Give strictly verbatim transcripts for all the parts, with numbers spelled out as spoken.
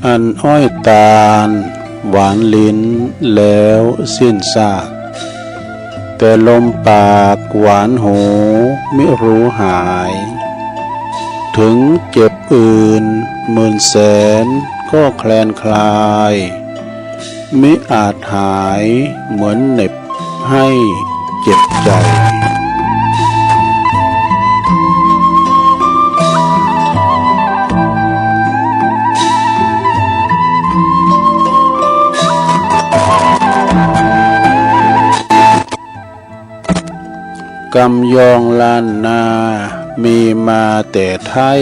อันอ้อยตาลหวานลิ้นแล้วสิ้นซาก แต่ลมปากหวานหูมิรู้หาย ถึงเจ็บอื่นหมื่นแสนก็แคลนคลาย มิอาจหายเหมือนเหน็บ ให้เจ็บใจ กำยองล้านนามีมาแต่ไท้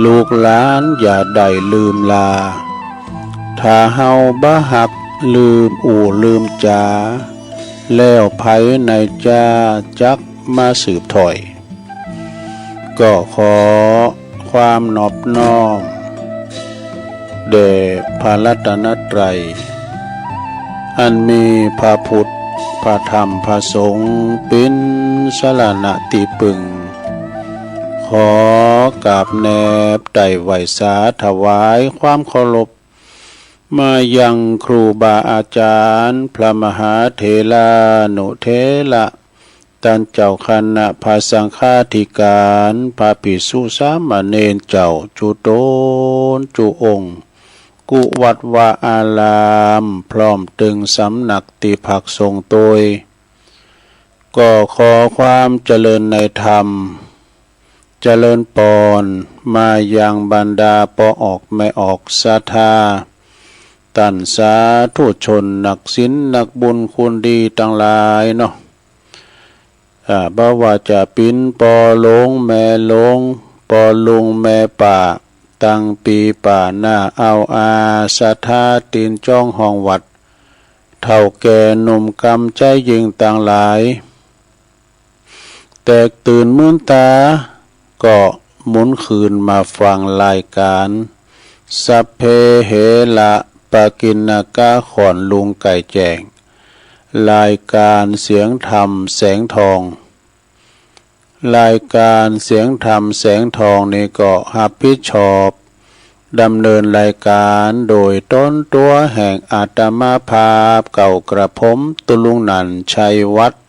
ลูกหลานอย่าได้ลืมลา ถ้าเฮาบ่ฮักลืมอู้ลืมจ๋า แล้วใผในจ้าจักมาสืบถ้อย ก็ขอความนอบน้อม แด่พระรัตนตรัย อันมีพระพุทธ พระธรรม พระสงฆ์ เป๋นสรณะตี้ปึง ขอกราบแนบไต่ไหว้สาถวายความเคารพ มายังครูบาอาจ๋ารย์ พระมหาเถรานุเถระ ต้านเจ้าคณะพระสังฆาธิการ พระภิกษุสามเณรเจ้าจุ๊ต๋นจุ๊องค์ กู้วัดวาอาราม พร้อมตึงสำนักตี้พักสงฆ์ตวย ก็ขอความเจริญในธรรม เจริญปอนมายังบรรดาป้อออกแม่ออกศรัทธา ต้านสาธุชนนักศีลนักบุญคุณดีตังหลายเนาะ อ่า บ่ว่าจะเป๋นป้อหลวงแม่หลวง ป้อลุงแม่ป้า ตังปี๋ป๋าหน้า เอาอาศรัทธาตี๋นจ้องห้องวัด เฒ่าแก่หนุ่มกำใจ๊ยิ่งตังหลาย แตกตื่นมื้นต๋า ก็หมุนคืนมาฟังรายก๋าน สัพเพเหระปะกิณณกะ ขอนลุงไก่แจ้ง รายก๋านเสียงธรรมแสงทอง รายก๋านเสียงธรรมแสงทองนี้ก็ฮับผิดชอบ ดำเนินรายก๋านโดยต๋นตั๋วแห่งอาตมาภาพเก่ากระผม ตุ๊ลุงนันท์ ชัยวัฒน์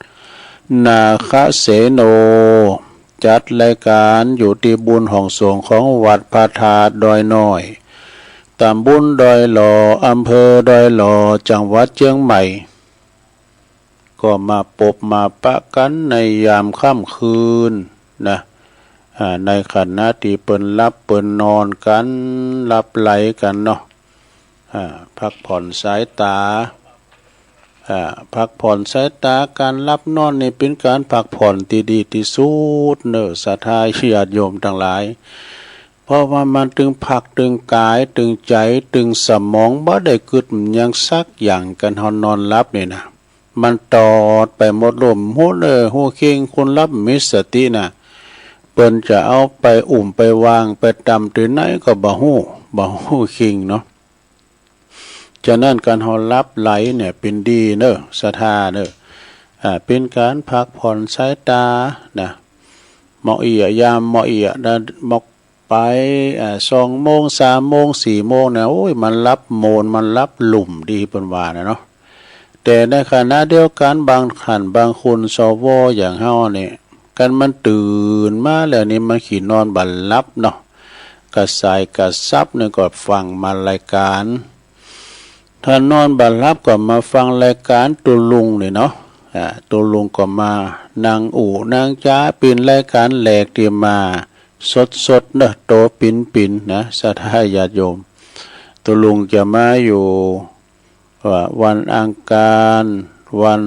นาคเสโน จัดรายก๋านอยู่ตี้บุญห้องสงฆ์ของวัดพระธาตุดอยน้อย ตำบลดอยหล่อ อำเภอดอยหล่อ จังหวัดเจียงใหม่ ก็มาปบมาปะกั๋นในยามค่ำคืนนะ อ่า ในขณะตี้เปิ้นหลับเปิ้นนอนกั๋น หลับไหลกั๋นเนาะ อ่า พักผ่อนสายต๋า อ่า พักผ่อนสายต๋า ก๋านหลับนอนนี่เป๋นก๋านพักผ่อนตี้ดีตี้สุดเนาะ ศรัทธาญาติโยมตังหลาย เพราะว่ามันตึงพักตึงก๋ายตึงใจ๋ตึงสมอง บ่ได้กึ๊ดหยังสักอย่าง ก๋านเฮานอนหลับนี่นะ มันตอดไปหมด ลมฮู้เน่อฮู้คิง คนหลับมีสตินะ เปิ้นจะเอาไปอุ้มไปวางไปตำตี้ไหนก็บ่ฮู้ บ่ฮู้คิงเนาะ ฉะนั้นก๋านเฮาหลับไหลเนี่ยเป๋นดีเนาะ ศรัทธาเนาะ อ่า เป๋นก๋านพักผ่อนสายต๋านะ เหมาะเอี่ย ยามเหมาะเอี่ยนะ เหมาะ ไป อ่า สองโมง สามโมง สี่โมงเนี่ย โอ้ย มันหลับโมน มันหลับลุ่มดี เปิ้นว่านะเนาะ แต่ในขณะเดียวกั๋น บางท่านบางคน สว อย่างเฮาเนี่ย คันมันตื่นมาแล้วนี่ มันขี้นอนบ่หลับเนาะ กระส่ายกระสับเนี่ยก็ฟังมารายก๋าน ถ้านอนบ่หลับก็มาฟังรายก๋านตุ๊ลุงนี่เนาะ อ่า ตุ๊ลุงก็มานั่งอู้นั่งจ๋า เป๋นรายก๋านแรกตี้มาสดๆ เนาะ ตั๋วปิ๋นๆ นะ ศรัทธาญาติโยม ตุ๊ลุงจะมาอยู่ ว่าวันอังคาร วัน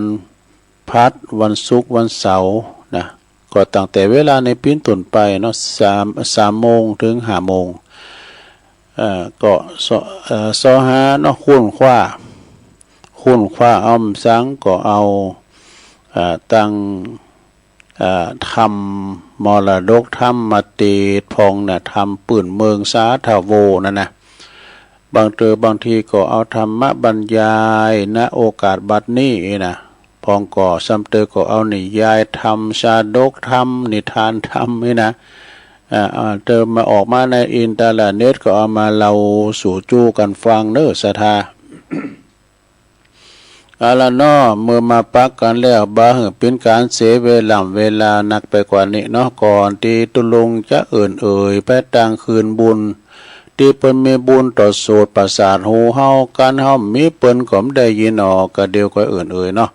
พฤหัส วันศุกร์ วันเสาร์นะ ก็ตั้งแต่เวลานี้เป๋นต้นไปเนาะ สาม สามโมงเถิงห้าโมง เอ่อ ก็เซาะ เอ่อ เซาะหาเนาะ ค้นคว้า ค้นคว้า อำสังก็เอา เอ่อ ตัง เอ่อ ธรรมมรดกธรรมมาเตศน์พ่องนะ ธรรมปื้นเมืองสาธโวนั่นนะ บางเตอ บางทีก็เอาธรรมบรรยาย ณ โอกาสบัดนี้นะ พ่องก็ ซ้ำเตอก็เอานิยายธรรม ชาดกธรรม นิทานธรรมนี่นะ อ่า อ่า เติมมาออกมาในอินเทอร์เน็ตก็เอามาเล่าสู่จู้กั๋นฟังเน่อศรัทธา เอาละเนาะ เมื่อมาปักกั๋นแล้ว บ่หื้อเป๋นก๋านเสียเวล่ำเวลานักไปกว่านี้เนาะ ก่อนตี้ตุ๊ลุงจะเอิ้นเอ่ยไปตางคืนบุญ ตี้เปิ้นมีบุญต่อโสตประสาทหูเฮา กั๋นเฮามีเปิ้นก็บ่ได้ยินออก ก็เดี๋ยวก่อยเอิ้นเอ่ยเนาะ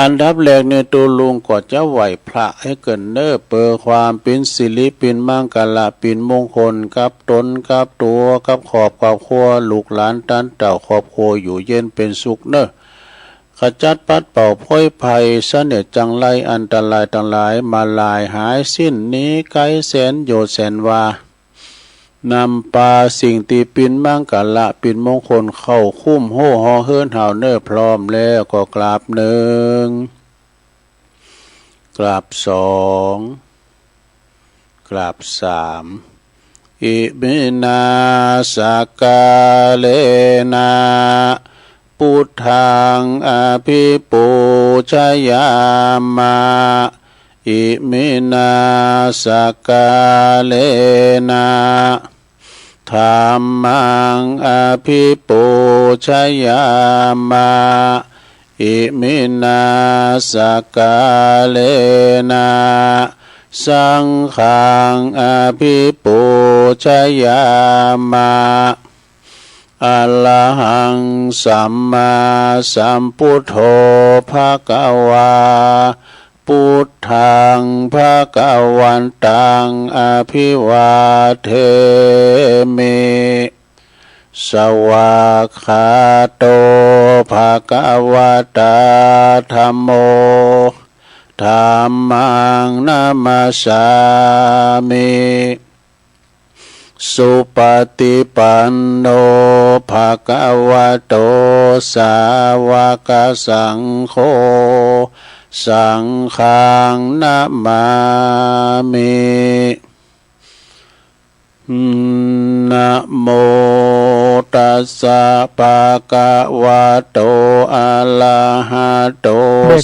อันดับแรกนี้ตุ๊ลุงก็จะไหว้พระหื้อเกินเน่อ เปื้อความเป๋นสิริเป๋นมังคละเป๋นมงคลกับต๋นกับตั๋วกับครอบกับครัว ลูกหลานต้านเต้าครอบครัวอยู่เย็นเป๋นสุขเน่อ ขจัดปัดเป่าโผยภัยเสนียดจัญไรอันตรายตังหลายมาลายหายสิ้นหนีไกลแสนโยชน์แสนวา นำปาสิ่งตี้เป๋นมังคละเป๋นมงคลเข้าคุ้มโฮ่หอเฮือนเฮาเน่อ พร้อมแล้วก็กราบหนึ่ง กราบสอง กราบสาม อิมินาสักกาเลนะ ปุทธังอภิปูชยามะ อิมินาสักกาเลนะ ธัมมังอภิปูชยามะ อิมินาสักกาเลนะ สังฆังอภิปูชยามะ อะระหังสัมมาสัมพุทโธ ภะคะวา พุทธังภะคะวันตัง อะภิวาเทมิ สวากขาโต ภะคะวะตา ธัมโม ธัมมังนะมัสสามิ สุปะฏิปันโน ภะคะวะโต สาวะกะสังโฆ สังฆังนะมามิ นะโมตัสสะ ภะคะวะโต อะระหะโต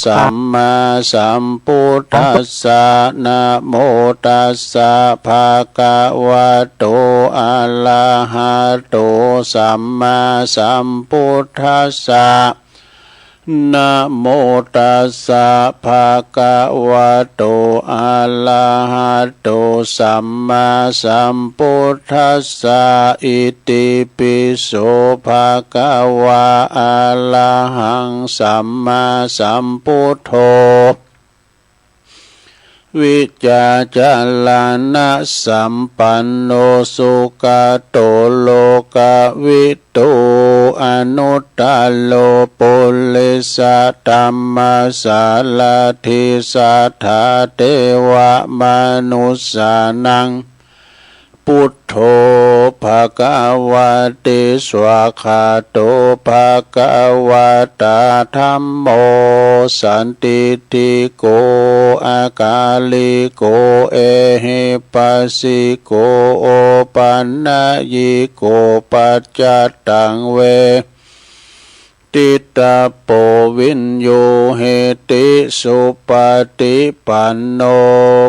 สัมมาสัมพุทธัสสะ นะโมตัสสะ ภะคะวะโต อะระหะโต สัมมาสัมพุทธัสสะ นะโมตัสสะ ภะคะวะโต อะระหะโต สัมมาสัมพุทธัสสะ อิติปิโส ภะคะวา อะระหังสัมมาสัมพุทโธ วิจจาจาระณะสัมปันโน สุขะโต โลกะวิ ตู อนุตตะโร ปุริสะธัมมะสารถิ สัทธาเทวะมนุสสานัง พุทโธ ภะคะวะติ สวากขาโต ภะคะวะตา ธัมโม สันทิฏฐิโก อะกาลิโก เอหิปัสสิโก โอปันนยิโก ปัจจัตตัง เวทิตาโป วิญญูหิติ สุปะฏิปันโน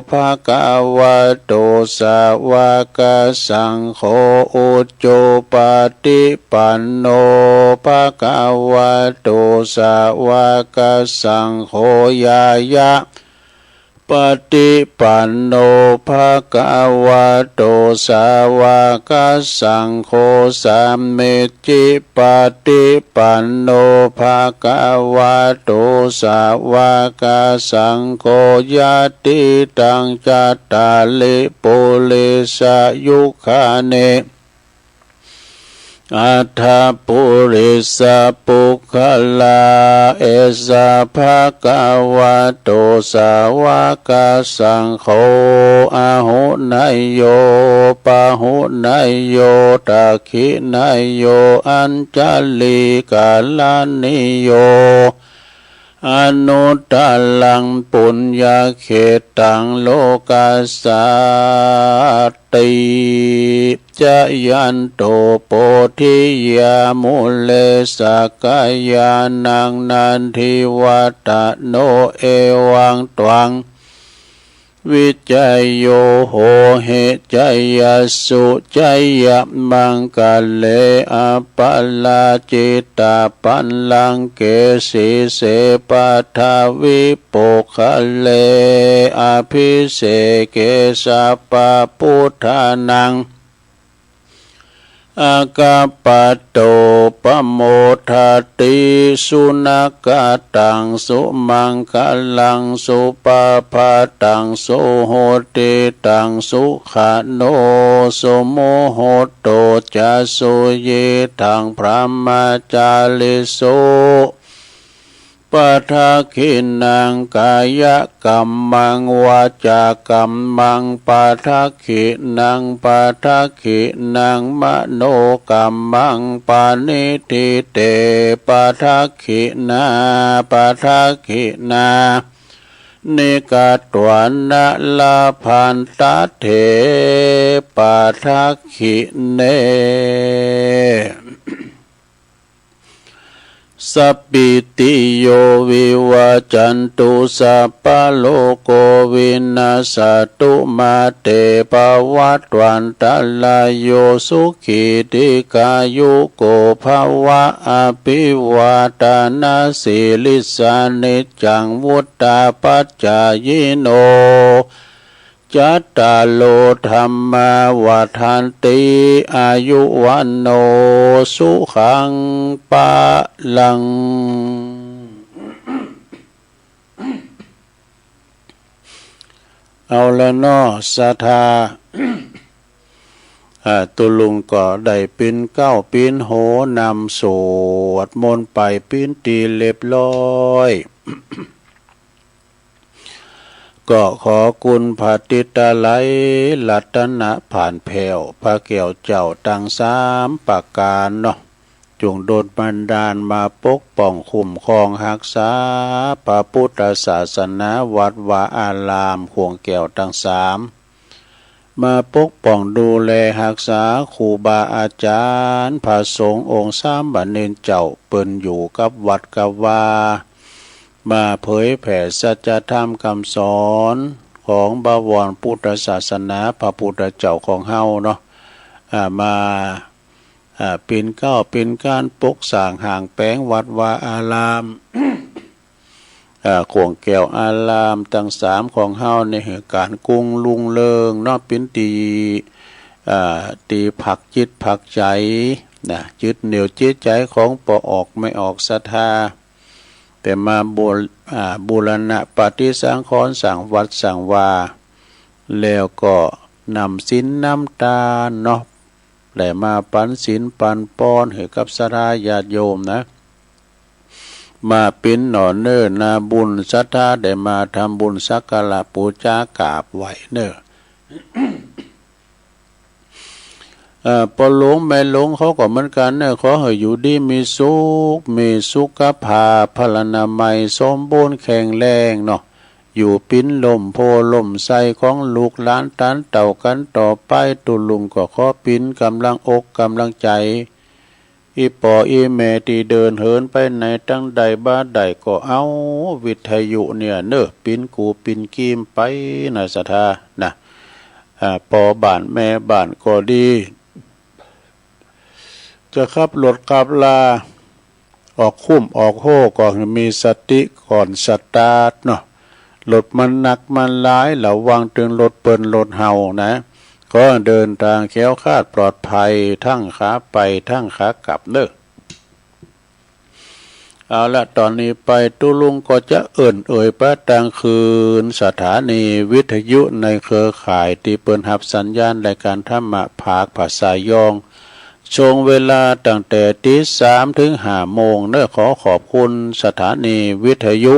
ภะคะวะโต สาวะกะสังโฆ อุจุปะฏิปันโน ภะคะวะโต สาวะกะสังโฆ ญาณะ ปะฏิปันโน ภะคะวะโต สาวะกะสังโฆ สามีจิปะฏิปันโน ภะคะวะโต สาวะกะสังโฆ ยะติตัง จัตตาริ ปุริสะยุคคานิ อัฏฐปุริสะปุคคลา เอสะ ภะคะวะโต สาวะกะสังโฆ อาหุเนยโย ปะหุเนยโย ทักขิเนยโย อัญชลีกะรณีโย อนุตตะรัง ปุญญะเขตตัง โลกัสสาติ จะยันโต โพธิยามุเล สักขะยานัง นันทิวัตตะโน เอวังตวัง วิจโย โหหิ จยสสุ จยมังคะเล อปาราจิตปัลลังเก สีเส ปัทวิปุคคเล อภิเสเก สัพพะปุทธานัง อาคัปปะโต ปะโมทะติ สุณะกะตัง สุมังคะลัง สุปะพะตัง สุหุติตัง สุขะโน สุมุหหุตโต จะ สุยิทัง พรหมจาริสุ ปะทักขิณัง กายะกัมมัง วาจากัมมัง ปะทักขิณัง ปะทักขิณัง มโนกัมมัง ปะนิฏฐิเต ปะทักขิณา ปะทักขิณานิ กัตวานะ ลาภันตะเถ ปะทักขิเณ สัพพิติโย วิวัจจันตุ สัพพะโรโค วินัสสะตุ มา เต ภะวัตวันตะราโย สุขี ทีฆายุโก ภะวะ อภิวาทะนะสีลิสสะ นิจจัง วุฑฒาปะจายิโน จัตตาโร ธัมมา วัฑฒันติ อายุ วัณโณ สุขัง พะลัง เอาละเนาะ ศรัทธา อ่า ตุ๊ลุงก็ได้ปิ๊นเกล้าปิ๊นโหนำสวดมนต์ไปปิ๊นตี้เรียบร้อย ก็ขอคุณพระติตะไลยรัตนะผ่านแผ้ว พระแก้วเจ้าตังสามประก๋านเนาะ จุ่งโดนบันดาลมาปกป้องคุ้มครองฮักษาพระปุทธศาสนา วัดวาอาราม ข่วงแก้วตังสาม มาปกป้องดูแลฮักษาครูบาอาจ๋ารย์ พระสงฆ์องค์สามเณรเจ้า เปิ้นอยู่กับวัดกับวา มาเผยแผ่สัจธรรมกำสอนของบวรพุทธศาสนา พระพุทธเจ้าของเฮาเนาะ อ่า มา อ่า ปิ๊นเกล้าปิ๊นก้านปกสร้างห้างแป๋งวัดวาอาราม อ่า ข่วงแก้วอารามตังสามของเฮานี่ หื้อก๋านกุ้งรุ่งเริงเนาะ ปิ๊นตี้ อ่า ตี้พักจิตพักใจ๋นะ ยึดเหนี่ยวจิตใจ๋ของป้อออกแม่ออกศรัทธา แต่มาบูร- อ่า บูรณะปฏิสังขรณ์สร้างวัดสร้างวา แล้วก็นำศีลนำตานเนาะ ได้มาปันศีลปันปอนหื้อกับศรัทธาญาติโยมนะ มาปิ๊นหน่อเน้อนาบุญ ศรัทธาได้มาทำบุญสักการะปู๋จากราบไหว้เน้อ เอ่อ ป้อหลวงแม่หลวงเขาก็เหมือนกั๋นเน้อ ขอหื้ออยู่ดีมีสุข มีสุขภาพพลานามัยสมบูรณ์แข็งแรงเนาะ อยู่ปิ๊นฮ่มโพธิ์ฮ่มไทรของลูกหลานต๋านเต้ากั๋นต่อไป ตุ๊ลุงก็ขอปิ๊นก๋ำลังอกก๋ำลังใจ๋ อี่ป้ออี่แม่ตี้เดินเหินไปไหนตังใดบ่าใดก็เอาวิทยุเนี่ยเน้อ ปิ๊นกูปิ๊นกีมไปนะศรัทธานะ อ่า ป้อบ้านแม่บ้านก็ดี จะขับรถขับลา ออกคุ้มออกโฮก็หื้อมีสติก่อนสตาร์ทเนาะ รถมันหนักมันหลาย ระวังตึงรถเปิ้นรถเฮานะ ขอเดินตางแคล้วคลาดปลอดภัย ตึงขาไปตึงขากลับเน้อ เอาละ ต๋อนนี้ไปตุ๊ลุงก็จะเอิ้นเอ่ยไปตางคืน สถานีวิทยุในเครือข่ายตี้เปิ้นฮับสัญญาณรายก๋านธรรมะภาคภาษายอง ช่วงเวลาตั้งแต่ตี๋สามเถิงห้าโมงเน้อ ขอขอบคุณสถานีวิทยุ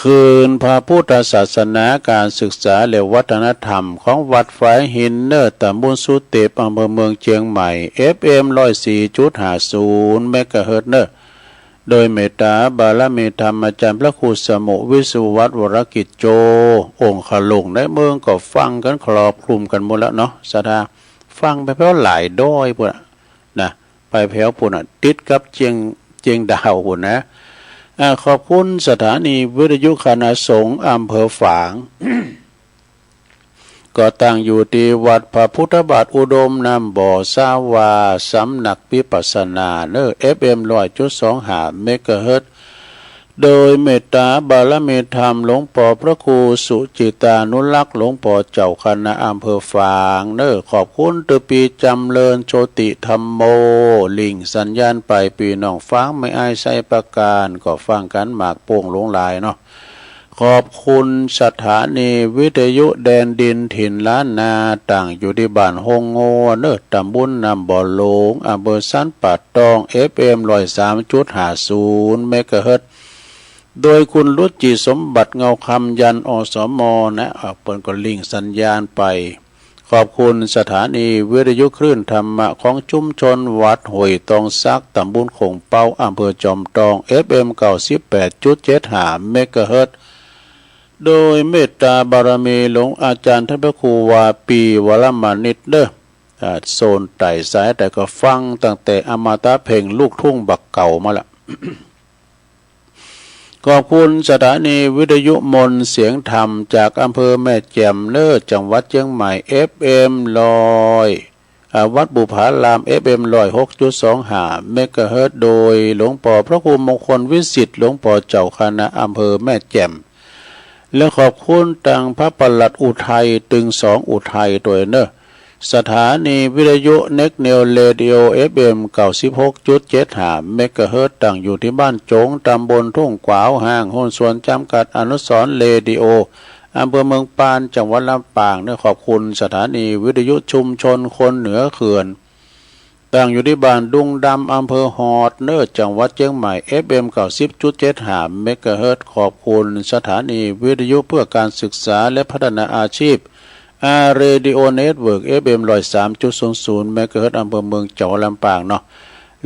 คลื่นพระพุทธศาสนา ก๋านศึกษาและวัฒนธรรมของวัดฝายหินเน้อ ตำบลสุเต็ป อำเภอเมืองเจียงใหม่ เอฟเอ็ม ร้อยสี่จุดห้าศูนย์ เมกะเฮิรตซ์เน้อ โดยเมตตาบารมีธรรมอาจ๋ารย์พระครูสมุห์ วิศวัตร วรกิจโจ องค์ขะหลงในเมืองก็ฟังกั๋นครอบคลุมกั๋นหมดแล้วเนาะ ศรัทธา ฟังไปแผวหลายดอยปู้นน่ะ นะ ไปแผวปู้นน่ะ ติดกับเจียง เจียงดาวปู้นนะ อ่า ขอบคุณสถานีวิทยุคณะสงฆ์อำเภอฝาง ก็ตั้งอยู่ตี้วัดพระพุทธบาทอุดมน้ำบ่อสาว่า สำนักวิปัสสนาเน่อ เอฟเอ็ม ร้อยจุดสองห้า เมกะเฮิรตซ์ โดยเมตตาบารมีธรรมหลวงป้อพระครูสุจิตานุรักษ์ หลวงป้อเจ้าคณะอำเภอฝางเน่อ ขอบคุณตี้ปี้จ๋ำเริญโชติธัมโม ริ่งสัญญาณไป ปี้น้องฝางแม่อายไชยประการ ก็ฟังกั๋นมากโป้งหลวงหลายเนาะ ขอบคุณสถานีวิทยุแดนดินถิ่นล้านนา ตั้งอยู่ตี้บ้านฮงงัวเน่อ ตำบลน้ำบ่อหลวง อำเภอสันป่าตอง เอฟเอ็ม ร้อยสามจุดห้าศูนย์ เมกะเฮิรตซ์ โดยคุณรุจิสมบัติเงาคำ ยันต์ อสม นะ อ่า เปิ้นก็ริ่งสัญญาณไป ขอบคุณสถานีวิทยุคลื่นธรรมะของชุมชนวัดห้วยตองสัก ตำบลโข่งเป๊า อำเภอจอมตอง เอฟเอ็ม เก้าสิบแปดจุดเจ็ดห้า เมกะเฮิรตซ์ โดยเมตตาบารมีหลวงอาจารย์ท่านพระครูวาปีวรมานิตเน่อ อ่า โซนใต้สายใต้ก็ฟังตั้งแต่อมตะเพลงลูกทุ่งบักเก่ามาละ ขอบคุณสถานีวิทยุมนต์เสียงธรรมจากอำเภอแม่แจ่มเน่อ จังหวัดเจียงใหม่ เอฟเอ็ม ร้อย อ่า วัดบุพาราม เอฟเอ็ม ร้อยหกจุดสองห้า เมกะเฮิรตซ์ โดยหลวงป้อพระครูมงคลวิสิทธิ์ หลวงป้อเจ้าคณะอำเภอแม่แจ่ม และขอบคุณตังพระปลัดอุทัย ตึงสองอุทัยตวยเน่อ สถานีวิทยุเน็กเนลเรดิโอ เอฟเอ็ม เก้าสิบหกจุดเจ็ดห้า เมกะเฮิรตซ์ ตั้งอยู่ตี้บ้านโจ๋ง ตำบลทุ่งกวาว ห้างหุ้นส่วนจำกัดอนุสรณ์เรดิโอ อำเภอเมืองปาน จังหวัดลำปางเน่อ ขอบคุณสถานีวิทยุชุมชนคนเหนือเขื่อน ตั้งอยู่ตี้บ้านดุงดำ อำเภอฮอดเน่อ จังหวัดเจียงใหม่ เอฟเอ็ม เก้าสิบจุดเจ็ดห้า เมกะเฮิรตซ์ ขอบคุณสถานีวิทยุเพื่อการศึกษาและพัฒนาอาชีพ อาร์ เรดิโอ เน็ตเวิร์ก เอฟเอ็ม ร้อยสามจุดศูนย์ศูนย์ เมกะเฮิรตซ์ อำเภอเมือง จังหวัดลำปางเนาะ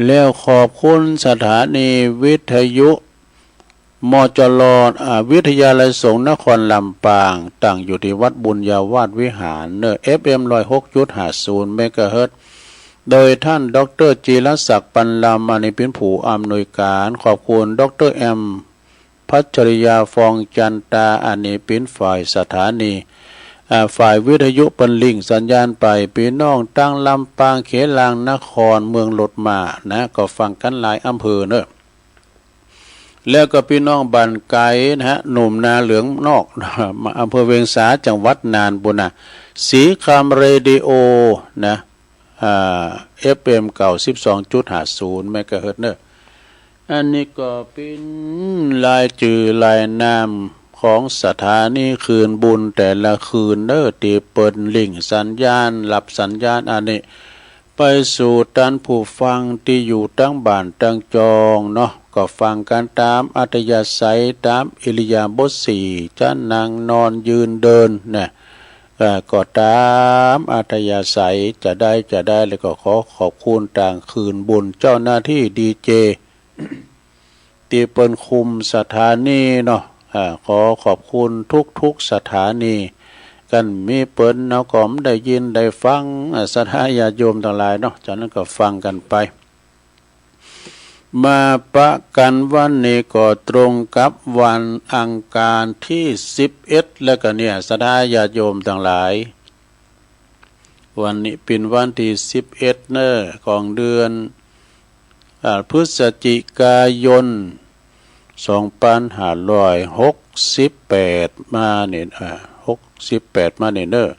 แล้วขอบคุณสถานีวิทยุ มจร อ่า วิทยาลัยสงฆ์นครลำปาง ตั้งอยู่ตี้วัดบุญญาวาสวิหารเน่อ เอฟเอ็ม ร้อยหกจุดห้าศูนย์ เมกะเฮิรตซ์ โดยท่าน ด็อกเตอร์ จีรศักดิ์ ปันลำ อันนี้เป๋นผู้อำนวยการ ขอบคุณ ด็อกเตอร์ แอม พัชริยา ฟองจันตา อันนี้เป๋นฝ่ายสถานี อ่า ฝ่ายวิทยุเปิ้นริ่งสัญญาณไป ปี้น้องตังลำปาง เขลางนคร เมืองรถม้านะ ก็ฟังกั๋นหลายอำเภอเน่อ แล้วก็ปี้น้องบ้านไก๋นะฮะ หนุ่มนาเหลืองนอก อำเภอเวียงสา จังหวัดน่านปู้นน่ะ ศรีคำเรดิโอนะ อ่า เอฟเอ็ม เก้าสิบสองจุดห้าศูนย์ เมกะเฮิรตซ์เน่อ อันนี้ก็เป๋นรายจื้อรายนามของสถานีคืนบุญแต่ละคืนเน่อ ตี้เปิ้นริ่งสัญญาณ ฮับสัญญาณอันนี้ ไปสู่ต้านผู้ฟังตี้อยู่ตังบ้านตังจองเนาะ ก็ฟังกั๋นต๋ามอัธยาศัย ต๋ามอิริยาบถสี่ จะนั่งนอนยืนเดินนะ เอ่อ ก็ต๋ามอัธยาศัย จะได้ จะได้ แล้วก็ขอขอบคุณตางคืนบุญเจ้าหน้าตี้ดีเจ ตี้เปิ้นคุมสถานีเนาะ อ่า ขอขอบคุณทุกๆสถานี กันมีเปิ้นเนาะ ก็ได้ยินได้ฟัง อ่า ศรัทธาญาติโยมตังหลายเนาะ จากนั้นก็ฟังกั๋นไป มาปะกั๋นวันนี้ก็ตรงกับวันอังคารตี้สิบเอ็ด แล้วกั๋นเนี่ย ศรัทธาญาติโยมตังหลาย วันนี้เป๋นวันตี้สิบเอ็ดเน่อ ของเดือน อ่า พฤศจิกายน สองปันห้าร้อยหกสิบแปด มาเนี่ย อ่า หกสิบแปด มาเนี่ยเน่อ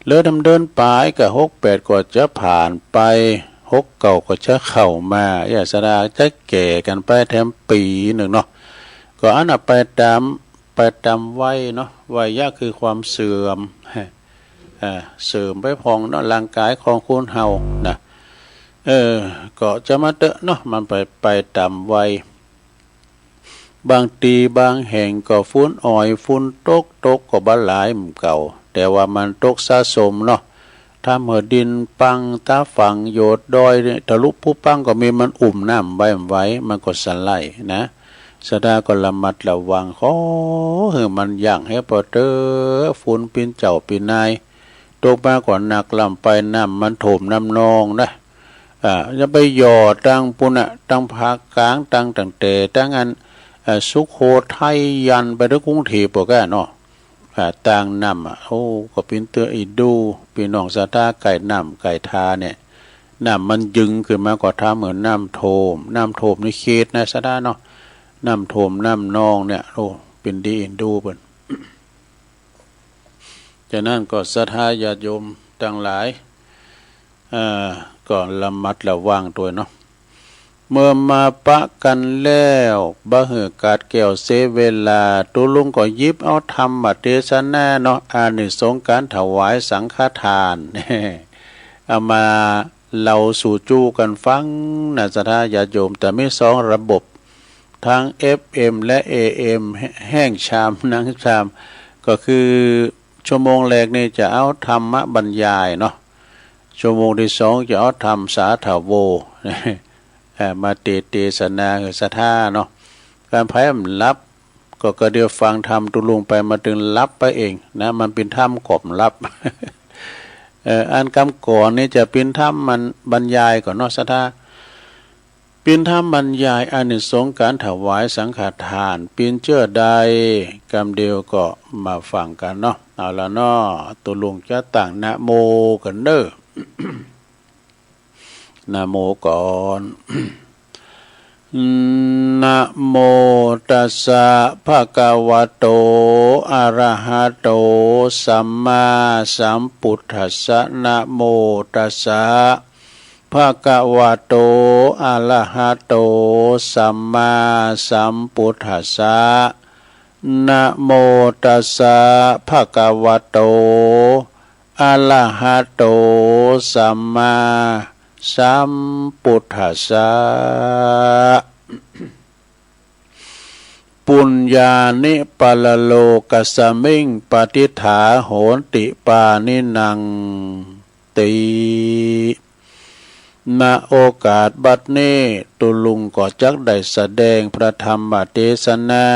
เหลือตำเดือนป๋ายก็ หกแปด ก็จะผ่านไป หกเก้า ก็จะเข้ามา อย่าสะดาจะแก่กั๋นไปแถมปี๋นึ่งเนาะ ก็อันน่ะไปต๋าม ไปต๋ามวัยเนาะ วัยยะคือความเสื่อม อ่า เสื่อมไปพ่องเนาะ ร่างก๋ายของคนเฮานะ เออ ก็จะมาเต๊อะเนาะ มันไป ไปต๋ามวัย บางตี้บางแห่งก็ฝนอ่อย ฝนตก ตกก็บ่หลายเหมือนเก่า แต่ว่ามันตกสะสมเนาะ ทำหื้อดินปังต๋าฝัง โยดดอยเนี่ย ทะลุภูปังก็มี มันอุ้มน้ำไว้บ่ไหว มันก็สะไหลนะ ศรัทธาก็ระมัดระวัง ขอหื้อมันยั้งแหมเป๋อเต๊อะ ฝนเป๋นเจ้าเป๋นนาย ตกมาก็หนักล้ำไป น้ำมันท่วมน้ำนองนะ อ่า อย่าไปหย่อตางปู้นน่ะ ตางภาคกลาง ตางตั้งแต่ ตางอัน อ่า สุโขทัยยันไปเถิงกรุงเทพฯ ปู้นก้าเนาะ อ่า ตางน้ำอะ โอ้ ก็เป๋นเตื้ออินดู ปี้น้องศรัทธาใก้น้ำใก้ท่าเนี่ย น้ำมันยึงขึ้นมาก็ทำหื้อน้ำท่วม น้ำท่วมในเขตนะศรัทธาเนาะ น้ำท่วมน้ำนองเนี่ย โอ้ เป๋นดีอินดูเปิ้น ฉะนั้นก็ศรัทธาญาติโยมตังหลาย เอ่อ ก็ระมัดระวังตวยเนาะ เมื่อมาปะกั๋นแล้ว บ่หื้อกัดแก้วเสียเวลา ตุ๊ลุงก็หยิบเอาธรรมเตสนาเนาะ อานิสงส์ก๋านถวายสังฆทาน เอามาเล่าสู่จู้กั๋นฟังนะศรัทธาญาติโยม แต่มีสองระบบ ทั้ง เอฟ เอ็ม และ เอ เอ็ม แห้งชามหนังชาม ก็คือชั่วโมงแรกนี่จะเอาธรรมบรรยายเนาะ ชั่วโมงตี้สองจะเอาธรรมสาธโว เอ่อ มาเต เตสนาหื้อศรัทธาเนาะ ก๋านใผบ่หลับ ก็กระเดียวฟังธรรมตุ๊ลุงไปมาตึงหลับไปเองนะ มันเป๋นธรรมกล่อมหลับ เอ่อ อันกำก่อนนี่จะเป๋นธรรมมันบรรยายก่อนเนาะศรัทธา เป๋นธรรมบรรยายอานิสงส์ก๋านถวายสังฆทาน เป๋นเจื้อใด กำเดียวก็มาฟังกั๋นเนาะ เอาละเนาะ ตุ๊ลุงจะตั้งนะโมกั๋นเน่อ นะโมก่อน นะโมตัสสะ ภะคะวะโต อะระหะโต สัมมาสัมพุทธัสสะ นะโมตัสสะ ภะคะวะโต อะระหะโต สัมมาสัมพุทธัสสะ นะโมตัสสะ ภะคะวะโต อะระหะโต สัมมาสัมพุทธัสสะ ปุญญานิ ปะระโลกัสมิง ปะทิฏฐาโหนติ ปาณินัง ติ ณ โอกาสบัดนี้ ตุ๊ลุงก็จักได้แสดงพระธรรมเตสนา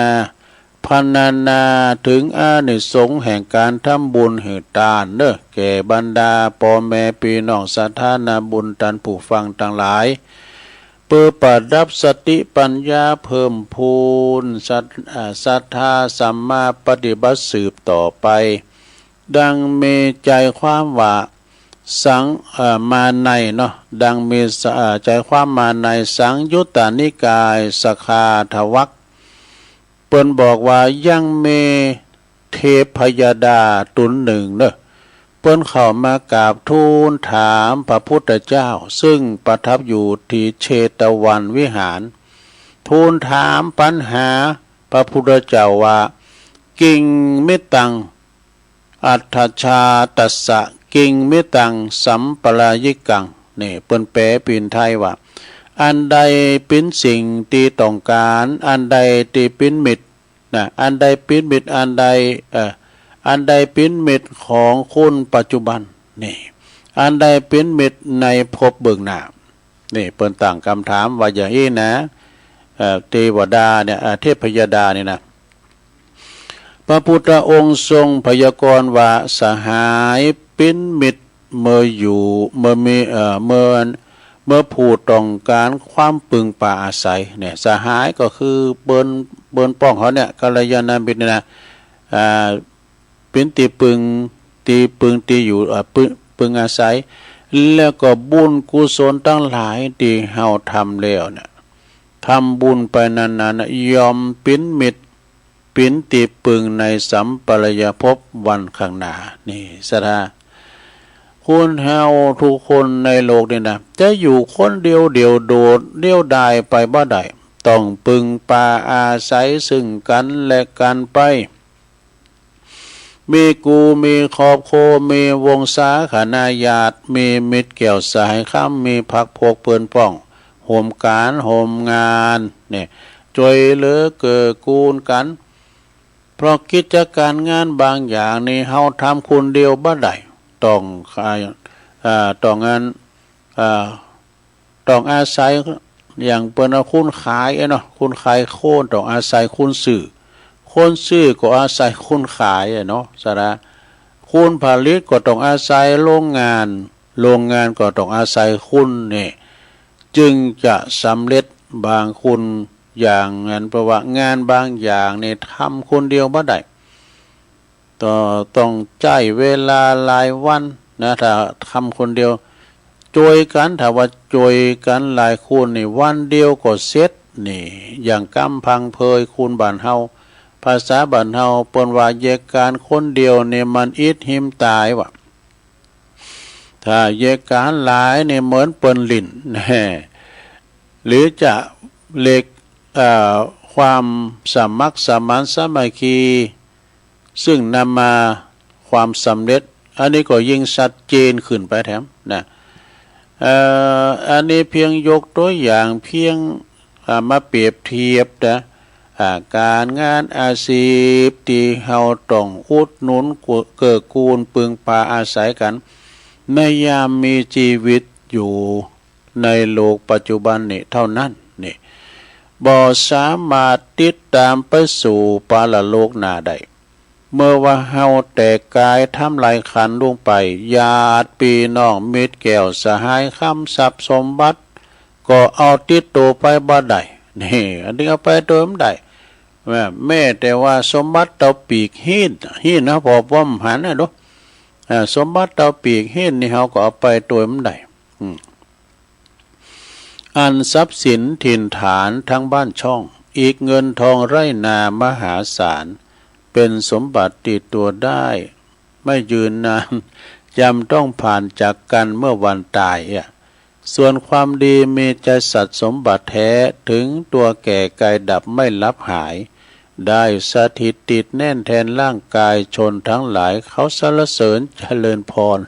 พรรณนาเถิงอานิสงส์แห่งก๋านทำบุญหื้อตานเน่อ แก่บรรดาป้อแม่ปี้น้องศรัทธานาบุญต้านผู้ฟังตังหลาย เปื้อประดับสติปัญญาเพิ่มพูนศรัท อ่า ศรัทธาสัมมาปฏิบัติสืบต่อไป ดังมีใจ๋ความว่า สัง เอ่อ มาในเนาะ ดังมีสะ เอ่อ ใจ๋ความมาในสังยุตตนิกาย สกาทวรรค เปิ้นบอกว่ายังมีเทพยดาต๋นนึ่งเน่อ เปิ้นเข้ามากราบทูลถามพระพุทธเจ้า ซึ่งประทับอยู่ตี้เชตวันวิหาร ทูลถามปัญหาพระพุทธเจ้าว่า กิงมิตัง อัฏฐชาตัสสะ กิงมิตัง สัมปรายิกัง นี่เปิ้นแปลเป๋นไทยว่า อันใดเป๋นสิ่งตี้ต้องก๋าน อันใดตี้เป๋นมิตรนะ อันใดเป๋นมิตร อันใด เอ่อ อันใดเป๋นมิตรของคนปัจจุบัน นี่ อันใดเป๋นมิตรในภพเบื้องหน้า นี่เปิ้นตั้งกำถามว่าอย่างอี้นะ เอ่อ เทวดาเนี่ย เอ่อ เทพยดานี่นะ พระพุทธองค์ทรงพยากรณ์ว่า สหายเป๋นมิตรเมื่ออยู่ เมื่อมี เอ่อ เมื่อ เมื่อผู้ต้องก๋านความปึงปาอาศัย เนี่ย สหายก็คือเปิ้น เปิ้นป้องเฮาเนี่ย กัลยาณมิตรเนี่ยนะ อ่า เป๋นตี้ปึง ตี้ปึงตี้อยู่ เอ่อ ปึง ปึงอาศัย แล้วก็บุญกุศลตังหลายตี้เฮาทำแล้วเนี่ย ทำบุญไปนานๆ น่ะ ย่อมเป๋นมิตร เป๋นตี้ปึงในสัมปรายภพวันข้างหน้า นี่ศรัทธา คนเฮาทุกคนในโลกนี่นะ จะอยู่คนเดียวเดี่ยวโดดเดี่ยวดายไปบ่ได้ ต้องปึงปาอาศัยซึ่งกั๋นและกั๋นไป มีกู่ มีครอบครัว มีวงศาคณาญาติ มีมิตรแก้วสหายคำ มีพรรคพวกเปื้อนป้อง ฮ่วมก๋านฮ่วมงาน เนี่ย จ้วยเหลือเกื้อกูลกั๋น เพราะกิจก๋ารงานบางอย่างนี่เฮาทำคนเดียวบ่ได้ ต้อง อ่า อ่า ต้องอัน อ่า ต้องอาศัย อย่างเปิ้นว่าคนขายอะเนาะ คนขายโคนต้องอาศัยคนซื้อ คนซื้อก็อาศัยคนขายอะเนาะ ศรัทธา คนผลิตก็ต้องอาศัยโรงงาน โรงงานก็ต้องอาศัยคน เนี่ย จึงจะสำเร็จ บางคนอย่างนั้น เพราะว่างานบางอย่างเนี่ยทำคนเดียวบ่ได้ ต้อง ต้องใจ๊เวลาหลายวันนะ ถ้าทำคนเดียว จ้วยกั๋น ถ้าว่าจ้วยกั๋นหลายคนนี่ วันเดียวก็เสร็จนี่ อย่างกำพังเพยคูณบ้านเฮา ภาษาบ้านเฮาเปิ้นว่า แยกก๋านคนเดียวนี่มันอิดหิมตายว่ะ ถ้าแยกก๋านหลายนี่เหมือนเปิ้นหลิ้น แน่ หรือจะเรียก เอ่อ ความสมัครสมานสามัคคี ซึ่งนำมาความสำเร็จ อันนี้ก็ยิ่งชัดเจนขึ้นไปแถมนะ เอ่อ อันนี้เพียงยกตัวอย่าง เพียง อ่า มาเปรียบเทียบนะ อ่า ก๋านงานอาชีพตี้เฮาต้องอุดหนุน เกื้อกูล ปึงปาอาศัยกั๋น ในยามมีจีวิตอยู่ในโลกปัจจุบันนี้เต้านั้น นี่ บ่สามารถติดต๋ามไปสู่ปรโลกหน้าได้ เมื่อว่าเฮาแตกก๋ายทำลายขันธ์ลงไป ญาติปี้น้อง มิตรแก้วสหาย คำทรัพย์สมบัติ ก็เอาติดตั๋วไปบ่ได้ นี่ อันนี้เอาไปตวยบ่ได้ แม้ แม้แต่ว่าสมบัติเต้าปีกหิ้น หิ้นนะ ผ่อป้อมหันนะดู อ่า สมบัติเต้าปีกหิ้นนี่เฮาก็เอาไปตวยบ่ได้ อืม อันทรัพย์สินถิ่นฐานทั้งบ้านช่อง อีกเงินทองไร่นามหาศาล เป๋นสมบัติติดตั๋วได้ ไม่ยืนนาน ย่อมต้องผ่านจากกั๋นเมื่อวันต๋ายอะ ส่วนความดีมีจะสัตย์สมบัติแท้ ถึงตั๋วแก่กายดับไม่ลับหาย ได้สถิตติดแน่นแทนร่างกาย ชนทั้งหลายเขาสรรเสริญเจริญพร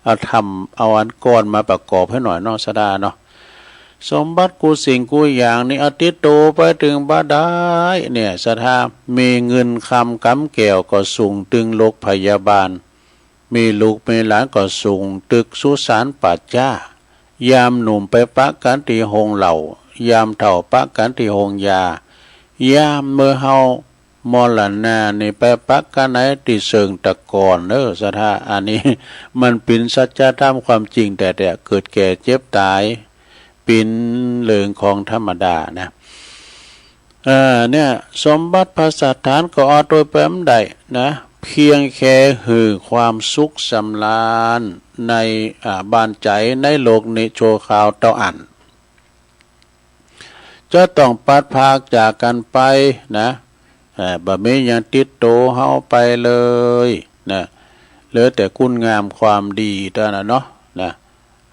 เอาธรรม เอาอันก่อนมาประกอบหื้อหน่อยเนาะ ศรัทธาเนาะ สมบัติกู้สิ่งกู้อย่างนี่เอาติดตั๋วไปตึงบ่ได้ เนี่ย ศรัทธา มีเงินคำก๋ำแก้วก็สูงตึงโรงพยาบาล มีลูกมีหลานก็สูงตึกสุสานป่าจ๊า ยามหนุ่มไปปะกั๋นตี้โฮงเหล้า ยามเฒ่าปะกั๋นตี้โฮงยา ยามเมื่อเฮามรณานี่ไปปะกั๋นไหนตี้เชิงตะกอนเน้อ ศรัทธา อันนี้มันเป๋นสัจธรรมความจริงแต๊ๆ เกิดแก่เจ็บต๋าย เป๋นเรื่องของธรรมดานะ เอ่อ เนี่ย สมบัติพระสถานก็เอาตวยไปบ่ได้นะ เพียงแค่หื้อความสุขสำราญใน อ่า บ้านใจ๋ในโลกนี้ชั่วคราวเต้าอั้น จะต้องพลัดพรากจากกั๋นไปนะ เอ่อ บ่มีหยังติดตั๋วเฮาไปเลยนะ เหลือแต่คุณงามความดีเต้านั้นเนาะ นะ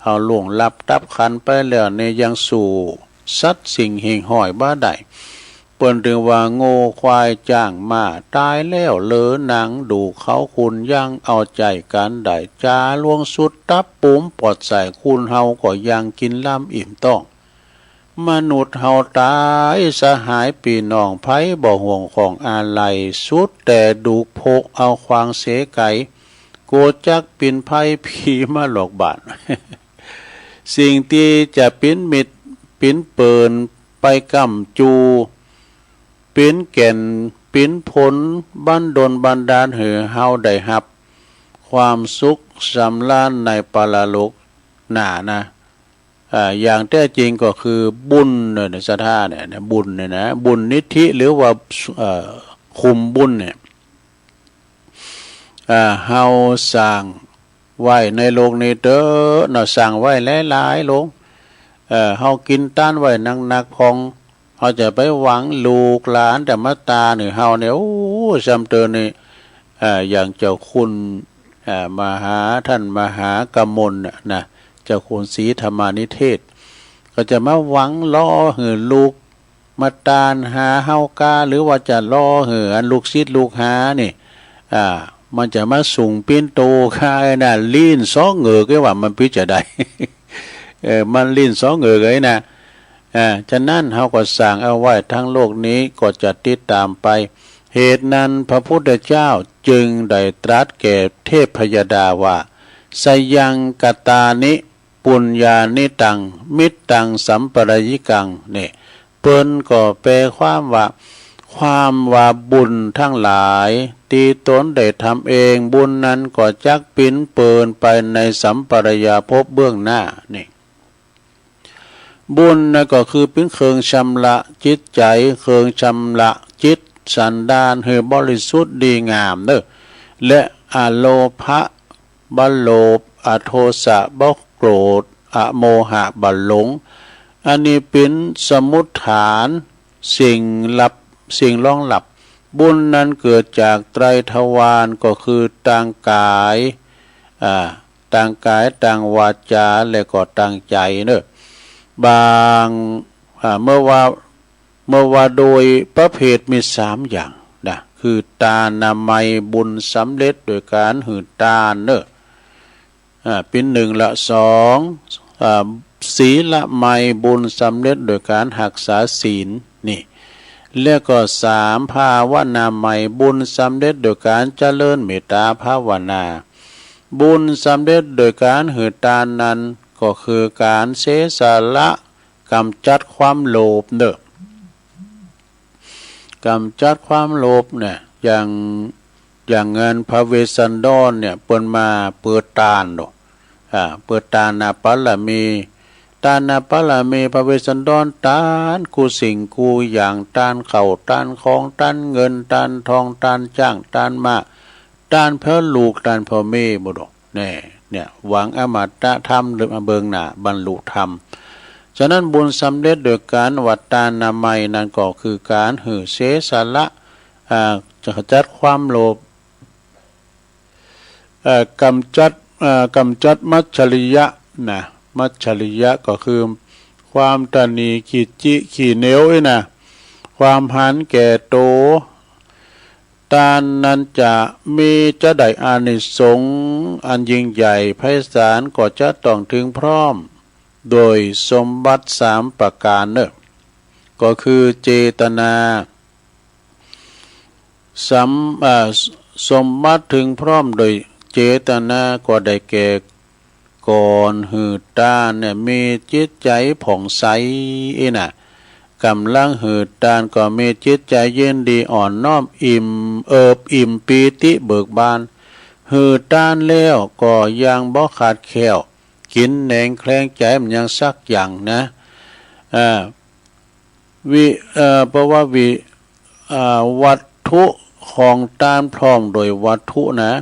เฮาล่วงลับดับขันธ์ไปแล้วนี่ยังสู้สัตว์สิ่งหิ่งห้อยบ่ได้ เปิ้นตึงว่า งัวควายจ๊างม้าต๋ายแล้วเหลือหนัง ดูกเขาคนยังเอาใจ๋กั๋นได้ จ๋าหลวงสุดตับปูมปอดใส่ คนเฮาก็ยังกิ๋นล้ำอิ่มต๊อง มนุษย์เฮาต๋าย สหายปี้น้อง ใผบ่ห่วงของอาลัย สุดแต่ดูกโผะเอาขว้างเสียไก๋ กั๋วจักเป๋นภัยผีมาหลอกบาด สิ่งตี้จะเป๋นมิตรเป๋นเปิ้นไปก้ำจู๋ เป๋นแก่นเป๋นผลบันดลบันดาลหื้อเฮาได้ฮับความสุขสำราญในปรโลกหน้านะ อ่า อย่างแท้จริงก็คือบุญเนี่ยนะ ศรัทธาเนี่ยนะ บุญเนี่ยนะ บุญนิธิ หรือว่า เอ่อ คุมบุญเนี่ย อ่า เฮาสร้างไว้ในโลกนี้เต๊อะเนาะ สร้างไว้หลายๆ ลง เอ่อ เฮากิ๋นตานไว้หนักๆ พ่อง เฮาจะไปหวังลูกหลานจะมาตานหื้อเฮาเนี่ย โอ้ ซ้ำเติมนี่ เอ่อ อย่างเจ้าคุณ เอ่อ มหา ท่านมหากมลน่ะนะ เจ้าคุณศรีธรรมานิเทศ ก็จะมาหวังรอหื้อลูกมาตานหาเฮากา หรือว่าจะรอหื้ออันลูกศิษย์ลูกหานี่ อ่า มันจะมาสูงปิ่นโตกาไอ้น่ะ ลิ้นสองเหงือกไอ้ว่ามันปี้จะใด เออ มันลิ้นสองเหงือกไอ้น่ะ อ่า ฉะนั้นเฮาก็สร้างเอาไว้ ทั้งโลกนี้ก็จะติดต๋ามไป เหตุนั้นพระพุทธเจ้าจึงได้ตรัสแก่เทพยดาว่า สยังคตานิ ปุญญานิตัง มิตตังสัมปรายิกัง เนี่ย เปิ้นก็แปลความว่า ความว่าบุญทั้งหลายตี้ตนได้ทำเอง บุญนั้นก็จักปิ๋นเปิ้นไปในสัมปรายภพเบื้องหน้า นี่ บุญน่ะก็คือเป๋นเครื่องชำระจิตใจ๋ เครื่องชำระจิตสันดานหื้อบริสุทธิ์ดีงามเน้อ และอโลภะบ่โลภ อโทสะบ่โกรธ อโมหะบ่หลง อันนี้เป๋นสมุฏฐาน สิ่งรับ สิ่งรองรับ บุญนั้นเกิดจากไตรทวาร ก็คือตางก๋าย อ่า ตางก๋าย ตางวาจา และก็ตางใจ๋เนาะ บาง อ่า เมื่อว่า เมื่อว่าโดยประเภทมีสามอย่างนะ คือตานามัย บุญสำเร็จโดยก๋านหื้อตานเนาะ อ่า เป๋นนึ่งละ สอง อ่า ศีลมัย บุญสำเร็จโดยก๋านฮักษาศีลนี่ และก็สาม ภาวนามัย บุญสำเร็จโดยก๋านเจริญเมตตาภาวนา บุญสำเร็จโดยก๋านหื้อตานนั้น ก็คือก๋านเสียสละ ก๋ำจัดความโลภเนาะ ก๋ำจัดความโลภเนี่ย อย่าง อย่างเงินพระเวสสันดรเนี่ย เปิ้นมาเปิดตานเนาะ อ่า เปิดตานาปารมี ตานาปารมีพระเวสสันดร ตานกู้สิ่งกู้อย่าง ตานข้าว ตานของ ตานเงิน ตานทอง ตานจ๊าง ตานม้า ตานพ่อลูก ตานพ่อแม่บ่ดอก แน่ เนี่ย หวังอมตะธรรมเบื้องหน้า บรรลุธรรม ฉะนั้นบุญสำเร็จโดยก๋านว่าตานามัยนั้นก็คือก๋านหื้อเสียสละ อ่า จะขจัดความโลภ เอ่อ ก๋ำจัด เอ่อ ก๋ำจัดมัจฉริยะนะ มัจฉริยะก็คือความตระหนี่ ขี้จิขี้เหนียวอี้นะ ความหันแก่โต ตานนั้นจะมี จะได้อานิสงส์อันยิ่งใหญ่ไพศาล ก็จะต้องเถิงพร้อมโดยสมบัติสามประก๋านเนาะ ก็คือเจตนา สม- อ่า สมบัติเถิงพร้อมโดยเจตนา ก็ได้แก่ ก่อนหื้อตานเนี่ย มีจิตใจ๋ผ่องใสอี้นะ ก๋ำลังหื้อตานก็มีจิตใจ๋ยินดีอ่อนน้อม อิ่ม เอิบอิ่มปีติเบิกบาน หื้อตานแล้วก็ยังบ่ขาดแคลน กิ๋นแหนงแคลงใจ๋มันยังสักอย่างนะ อ่า วิ- เอ่อ เพราะว่าวิ- อ่า วัตถุของตานพร้อมโดยวัตถุนะ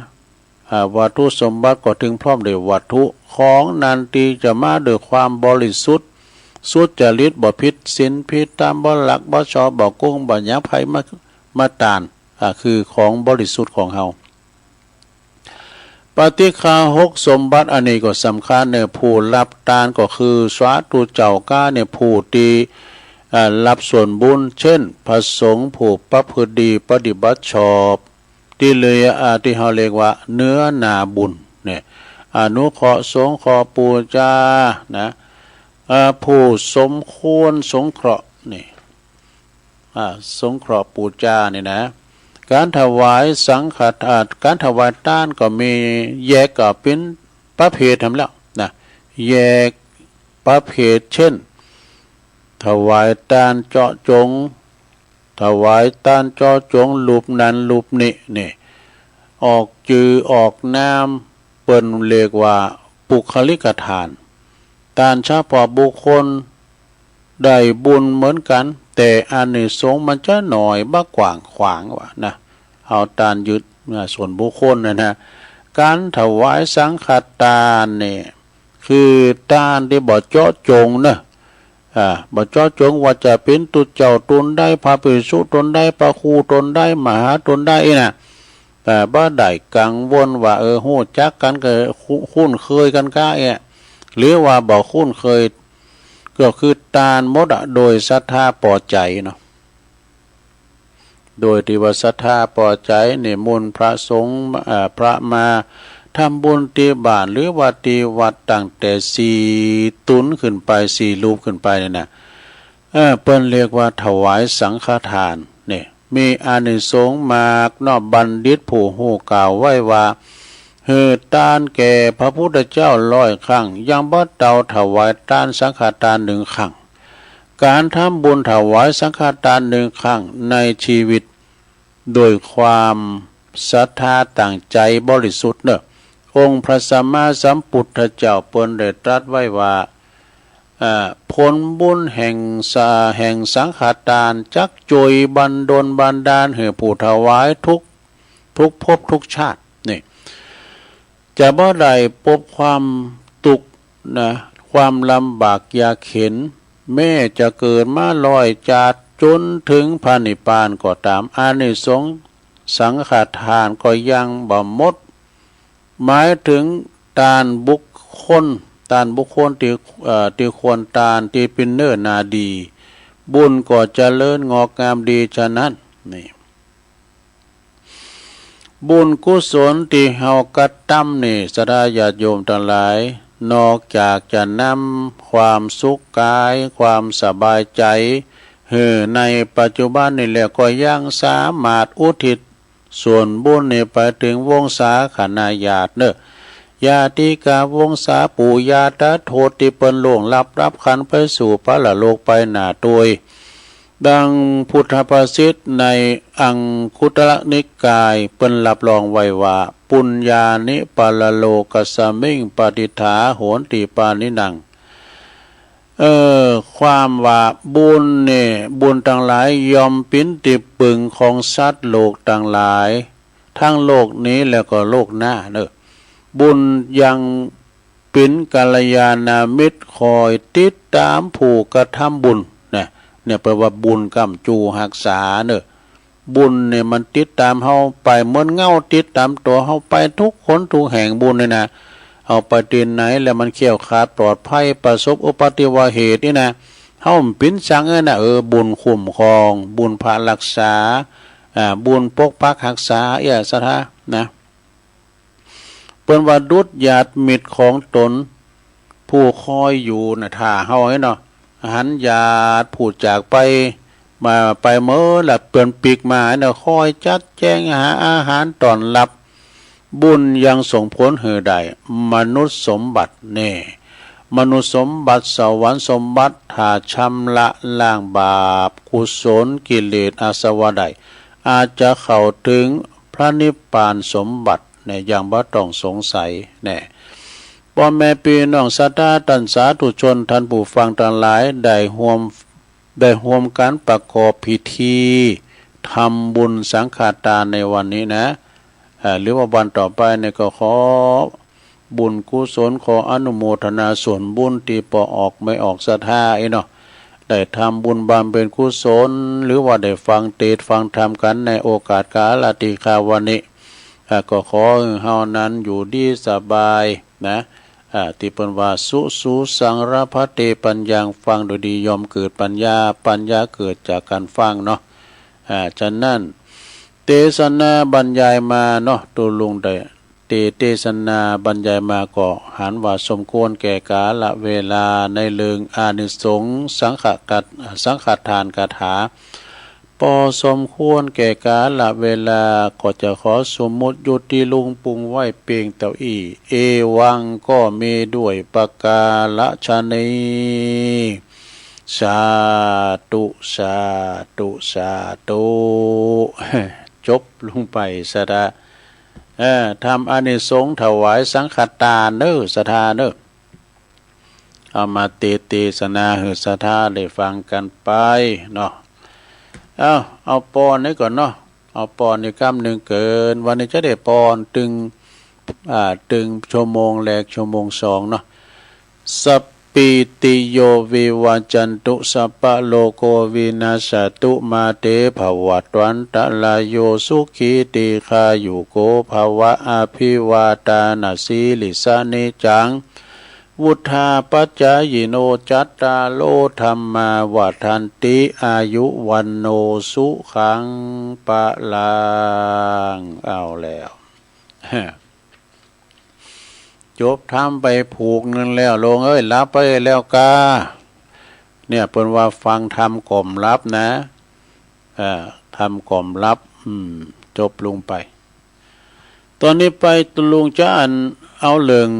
อ่า วัตถุสมบัติก็เถิงพร้อมโดยวัตถุ ของนั้นตี้จะมาโดยความบริสุทธิ์ สุจริต บ่ผิดศีลผิดธรรม บ่ลัก บ่ฉ้อ บ่โก๋ง บ่หยาบใผ มา- มาตาน อ่า คือของบริสุทธิ์ของเฮา ปาฏิฆาหกสมบัติอันนี้ก็สำคัญเนาะ ผู้ฮับตานก็คือสาธุเจ้าก้าเนี่ย ผู้ตี้ อ่า ฮับส่วนบุญ เช่น พระสงฆ์ผู้ประพฤติดีปฏิบัติชอบ ตี้เหลือ อ่า ตี้เฮาเรียกว่าเนื้อนาบุญเนี่ย อนุเคราะห์สงเคราะห์ปู๋จานะ อ่า ผู้สมควรสงเคราะห์นี่ อ่า สงเคราะห์ปู๋จานี่นะ ก๋านถวายสังฆทาน ก๋านถวายตานก็มีแยกก็เป๋นประเภทหั้นแล้วนะ แยกประเภท เช่น ถวายตานเจาะจง ถวายตานเจาะจงรูปนั้นรูปนี้นี่ ออกจื้อออกนาม เปิ้นเรียกว่าปุคคลิกทาน ตานเฉพาะบุคคล ได้บุญเหมือนกั๋น แต่อานิสงส์มันจะน้อยบ่กว้างขวางว่านะ เอาตานยืด อ่า ส่วนบุคคลนะนะ ก๋านถวายสังฆทานเนี่ย คือตานตี้บ่เจาะจงเนาะ อ่า บ่เจาะจงว่าจะเป๋นตุ๊เจ้าต๋นใด พระภิกษุต๋นใด พระครูต๋นใด มหาต๋นใดอี้นะ แต่บ่ได้กังวลว่า เออ ฮู้จักกั๋นก็ คุ้น คุ้นเคยกั๋นก้าอี้ หรือว่าบ่คุ้นเคย ก็คือตานหมดอะ โดยศรัทธาปอใจ๋เนาะ โดยตี้ว่าศรัทธาปอใจ๋ นิมนต์พระสงฆ์ เอ่อ พระมาทำบุญตี้บ้าน หรือว่าตี้วัด ตั้งแต่สี่ต๋นขึ้นไป สี่รูปขึ้นไปนี่นะ เออ เปิ้นเรียกว่าถวายสังฆทานนี่ มีอานิสงส์มากเนาะ บัณฑิตผู้ฮู้กล่าวไว้ว่า หื้อตานแก่พระพุทธเจ้าร้อยครั้ง ยังบ่เต้าถวายตานสังฆทานหนึ่งครั้ง ก๋านทำบุญถวายสังฆทานหนึ่งครั้งในชีวิต โดยความศรัทธาตั้งใจ๋บริสุทธิ์เนาะ องค์พระสัมมาสัมพุทธเจ้าเปิ้นได้ตรัสไว้ว่า อ่า ผลบุญแห่งสา- แห่งสังฆทานจักโจยบันดลบันดาลหื้อผู้ถวายทุก ทุกภพทุกชาติ จะบ่ได้ปบความตุ๊กข์นะ ความลำบากยากเข็ญ แม้จะเกิดมาร้อยจาติจนเถิงพระนิพพานก็ต๋าม อานิสงส์สังฆทานก็ยังบ่หมด หมายเถิงต้านบุคคล ต้านบุคคลตี้ เอ่อ ตี้ควรต้าน ตี้เป๋นเนื้อนาดี บุญก็เจริญงอกงามดี ฉะนั้นนี่ บุญกุศลตี้เฮากระตำนี่ ศรัทธาญาติโยมตังหลาย นอกจากจะนำความสุขกาย ความสบายใจ๋ หื้อในปัจจุบันนี่แล้ว ก็ยังสามารถอุทิศส่วนบุญนี่ไปเถิงวงศาคณาญาติเนาะ ญาติกาวงศาปู่ย่าตาทวดตี้เปิ้นล่วงลับดับขันธ์ไปสู่ปรโลกไปหน้าตวย ดังพุทธภาษิตในอังคุตรนิกายเปิ้นรับรองไว้ว่า ปุญญานิปรโลกัสมิง ปฏิฏฐาโหนติปาณินัง เออ ความว่าบุญนี่ บุญตังหลายย่อมเป๋นตี้ปึงของสัตว์โลกตังหลาย ตึงโลกนี้แล้วก็โลกหน้าเนาะ บุญยัง เป๋นกัลยาณมิตรคอยติดต๋ามผู้กระตำบุญนะ เนี่ยแปลว่าบุญก้ำจูฮักษาเนาะ บุญเนี่ยมันติดต๋ามเฮาไปเหมือนเงาติดต๋ามตั๋วเฮาไปทุกหนทุกแห่ง บุญเนี่ยนะ เฮาไปตี้ไหนแล้วมันแคล้วคลาดปลอดภัย ประสบอุบัติเหตุนี่นะ เฮาบ่เป๋นสังเอ้ยนะ เออ บุญคุ้มครอง บุญพระฮักษา อ่า บุญปกปักฮักษา เอี้ย ศรัทธานะ เปิ้นว่าดุจญาติมิตรของต๋น ผู้คอยอยู่นะ ถ้าเฮาเนาะ หันญาติผู้จากไป มาไปเมินละ เปิ้นปิ๊กมาเนาะ คอยจัดแจงหาอาหารต้อนรับ บุญยังส่งผลหื้อได้มนุษย์สมบัติแน่ มนุษย์สมบัติ สวรรค์สมบัติ ถ้าชำระล้างบาปกุศลกิเลสอาสวะได้ อาจจะเข้าเถิงพระนิพพานสมบัติ เนี่ย อย่างบ่ต้องสงสัยแน่ ป้อแม่ปี้น้องศรัทธา ต้านสาธุชน ต้านผู้ฟังตังหลาย ได้ฮ่วม ได้ฮ่วมกั๋นประกอบพิธีทำบุญสังฆทานในวันนี้นะ เอ่อ หรือว่าวันต่อไปเนี่ย ก็ขอบุญกุศล ขออนุโมทนาส่วนบุญตี้ป้อออกแม่ออกศรัทธาเนาะ ได้ทำบุญบำเพ็ญกุศล หรือว่าได้ฟังเตสน์ฟังธรรมกั๋นในโอกาสกาลติคาวันนี้ อ่า ก็ขอหื้อเฮานั้นอยู่ดีสบายนะ อ่า ตี้เปิ้นว่า สุ สุ สัง ร พะเต ปัญญัง ฟังโดยดีย่อมเกิดปัญญา ปัญญาเกิดจากก๋านฟังเนาะ อ่า ฉะนั้น เตสนาบรรยายมาเนาะ ตุ๊ลุงได้ เต เตสนาบรรยายมาก็หันว่าสมควรแก่กาลเวลา ในเรื่องอานิสงส์สังฆกัต สังฆทานคาถา ป้อสมควรแก่กาลเวลา ก็จะขอสมมุติยุติลุงปรุงไว้เปียงเต้าอี้ เอวัง ก็มีด้วยประก๋าระชะนี้ สาธุ สาธุ สาธุ จบลงไป ศรัทธา เออ ทำอานิสงส์ถวายสังฆทานเนาะ ศรัทธาเนาะ เอามาเตสน์เตสนาหื้อศรัทธาได้ฟังกั๋นไปเนาะ เอา เอาปอนนี้ก่อนเนาะ เอาปอนนี้กำนึ่งเกิน วันนี้จะได้ปอนตึง อ่า ตึงชั่วโมงแรก ชั่วโมงสองเนาะ สัพพีติโยวิวัจจันตุ สัพพะโรโควินัสสะตุ มาเตภวัตวันตะราโย สุขีตีฆายุโกภะวะ อะภิวาทานะสีลิสสะ นิจจัง วุฑฒาปัจจายิโน จัตตาโรธัมมา วัฑฒันติ อายุ วัณโณ สุขัง พะลัง เอาแล้ว จบธรรมไปผูกนึ่งแล้ว โลงเอ้ย หลับไปแล้วกา เนี่ย เปิ้นว่าฟังธรรมก่อมหลับนะ อ่า ธรรมก่อมหลับ อืม จบลงไป ต๋อนนี้ไปตุ๊ลุงจะอันเอาเรื่อง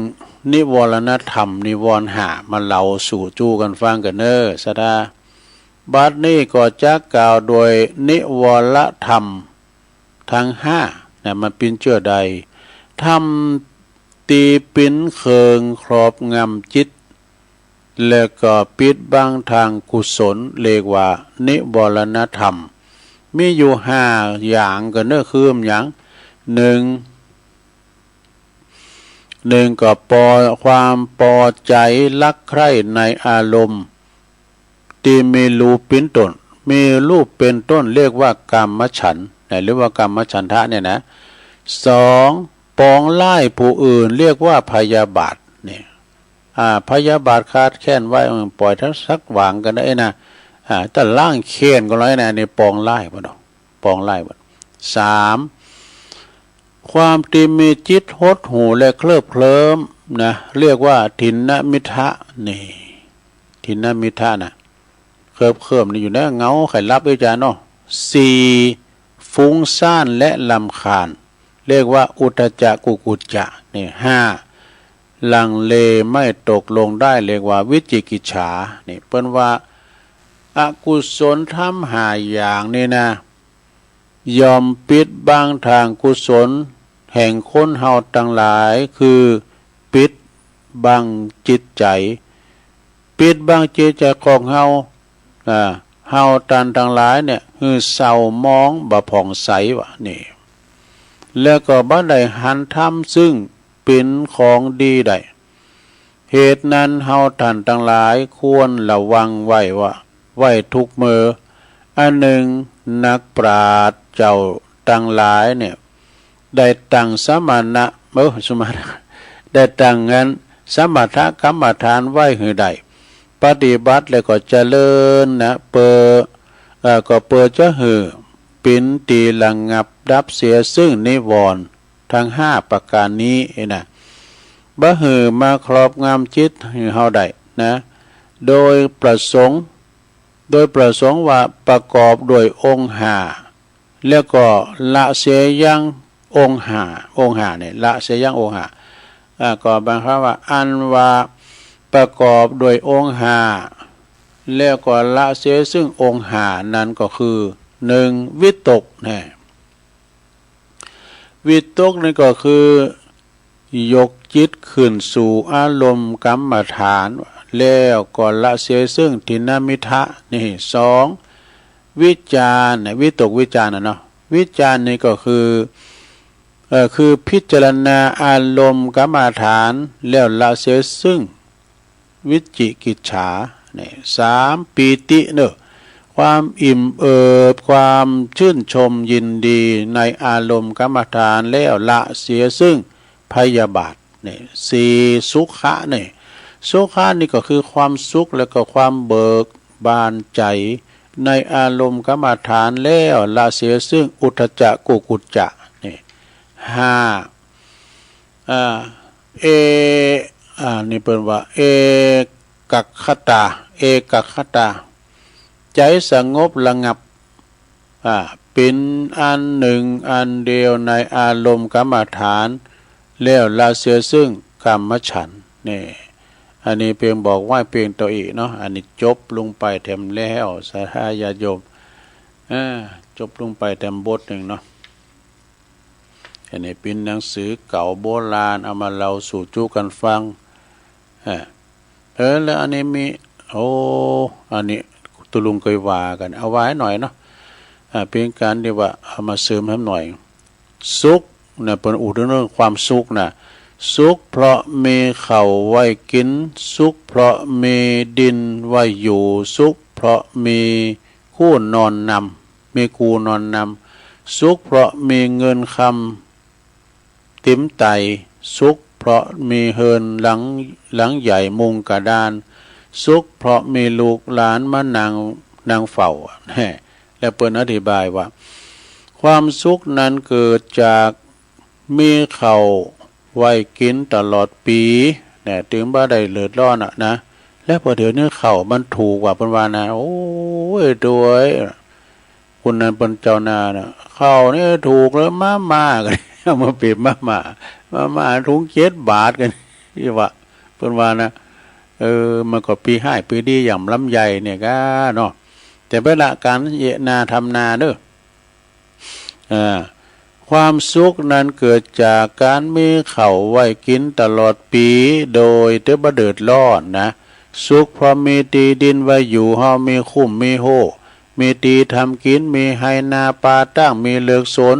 นิวรณธรรม นิวรณ์ห้า มาเล่าสู่จู้กั๋นฟังกั๋นเน่อ ศรัทธา บัดนี้ก็จะกล่าวโดยนิวรณธรรมตังห้านะ มันเป๋นเจื้อใด ธรรมตี้เป๋นเครื่องครอบงำจิต และก็ปิดบังตางกุศล เรียกว่านิวรณธรรม มีอยู่ห้าอย่างกั๋นเน่อ คือหยัง นึ่ง อ นึ่งก็ปอ ความปอใจ๋ฮักใคร่ในอารมณ์ตี้มีรูปเป๋นต้น มีรูปเป๋นต้นเรียกว่ากามฉันท์นะ หรือว่ากามฉันทะเนี่ยนะ สอง ปองร้ายผู้อื่นเรียกว่าพยาบาทเนี่ย อ่า พยาบาทคลาดแคลนไว้ เออ ป่อยเถิดสักวางก็ได้นะ อ่า แต่ล้างแค้นก็ได้นะ อันนี้ปองร้ายบ่เนาะ ปองร้ายบ่ สาม ความตี้มีจิตหดหู่และเคลิบเคลิ้มนะ เรียกว่าถินนมิทธะนี่ ถินนมิทธะนะ เคลิบเคลิ้มนี่อยู่ในเหงาใค่หลับด้วยจาเนาะ สี่ ฟุ้งซ่านและรำคาญ เรียกว่าอุทธัจจะกุกุจจะนี่ ห้า ลังเลไม่ตกลงได้ เรียกว่าวิจิกิจฉานี่ เปิ้นว่าอกุศลธรรมห้าอย่างนี่นะ ย่อมปิดบังตางกุศลแห่งคนเฮาตังหลาย คือปิดบังจิตใจ๋ ปิดบังจิตใจ๋ของเฮา อ่า เฮาต้านตังหลายเนี่ย หื้อเศร้าหมองบ่ผ่องใสวะนี่ แล้วก็บ่ได้หันธรรมซึ่งเป๋นของดีได้ เหตุนั้นเฮาต้านตังหลายควรระวังไว้ว่า ไว้ทุกเมื่อ อันนึ่ง นักปราชญ์เจ้าตังหลายเนี่ย ได้ตั้งสมณะ เออ สมณะ ได้ตั้งอันสมถกรรมฐานไว้หื้อได้ ปฏิบัติแล้วก็เจริญนะ เปื้อ เอ่อ ก็เปื้อจะหื้อเป๋นตี้ระงับดับเสียซึ่งนิวรณ์ตังห้าประก๋านนี้นะ บ่หื้อมาครอบงำจิตหื้อเฮาได้นะ โดยประสงค์ โดยประสงค์ว่าประกอบด้วยองค์ห้า แล้วก็ละเสียยังองค์ห้า องค์ห้าเนี่ย ละเสียยังองค์ห้า อ่า ก็หมายความว่า อันว่าประกอบด้วยองค์ห้า แล้วก็ละเสียซึ่งองค์ห้านั้นก็คือ นึ่ง วิตกนะ วิตกนี่ก็คือ ยกจิตขึ้นสู่อารมณ์กรรมฐาน แล้วก็ละเสียซึ่งถินนมิทธะนี่ สอง วิจารณ์นะ วิตกวิจารณ์นะเนาะ วิจารณ์นี่ก็คือ เอ่อ คือพิจารณาอารมณ์กรรมฐาน แล้วละเสียซึ่ง วิจิกิจฉาเนี่ย สาม ปีติเนอะ ความอิ่มเอิบ ความชื่นชมยินดีในอารมณ์กรรมฐาน แล้วละเสียซึ่งพยาบาทเนี่ย สี่ สุขะเนี่ย สุขะนี่ก็คือความสุขแล้วก็ความเบิกบานใจ๋ในอารมณ์กรรมฐาน แล้วละเสียซึ่งอุทธัจจะกุกุจจะเนี่ย ห้า อ่า เอ อ่า นี่เปิ้นว่า เอกัคคตา เอกัคคตา ใจ๋สงบระงับ อ่า เป๋นอันนึ่งอันเดียวในอารมณ์กรรมฐาน แล้วละเสียซึ่งกามฉันท์นี่ อันนี้เปียงบอกไว้เปียงเต้าอี้เนาะ อันนี้จบลงไปแถมแล้ว ศรัทธาญาติโยม อ่า จบลงไปแถมบทนึ่งเนาะ อันนี้เป๋นหนังสือเก่าโบราณ เอามาเล่าสู่จุกั๋นฟัง อ่า เออ แล้วอันนี้มี โอ้ อันนี้ตุ๊ลุงเกยว่ากั๋น เอาไว้หน่อยเนาะ อ่า เป๋นก๋านตี้ว่าเอามาเสริมแหมหน่อย สุขนะ เปิ้นอู้เถิงเรื่องความสุขนะ สุขเพราะมีข้าวไว้กิ๋น สุขเพราะมีดินไว้อยู่ สุขเพราะมีกู้นอนนำ มีกู้นอนนำ สุขเพราะมีเงินคำ เต็มไต สุขเพราะมีเฮือนหลัง หลังใหญ่มุงกระดาน สุขเพราะมีลูกหลานมานั่ง นั่งเฝ้า แฮ่ แล้วเปิ้นอธิบายว่า ความสุขนั้นเกิดจากมีข้าวไว้กิ๋นตลอดปี๋ เนี่ย ตึงบ่ได้เดือดร้อนอะนะ แล้วพอเดี๋ยวนี้ข้าวมันถูกกว่า เปิ้นว่านะ โอ้ย โตย คนนั้นเปิ้นเจ้านานะ ข้าวนี่ถูกเลย มาม่ากั๋น เอามาเปรียบมาม่า มาม่าถุงเจ็ดบาทกั๋น ตี้ว่า เปิ้นว่านะ เออ มันก็ปี๋ฮ้ายปี๋ดีอย่างลำไยเนี่ยก้าเนาะ แต่เปิ้นละก๋านเยียะนาทำนาเน่อ อ่า ความสุขนั้นเกิดจากก๋านมีข้าวไว้กิ๋นตลอดปี๋ โดยตี้บ่เดือดร้อนนะ สุขเพราะมีตี้ดินไว้อยู่ เฮามีคุ้มมีโฮ่ มีตี้ทำกิ๋น มีไฮ่นาป่าตั้ง มีเฮือนสวน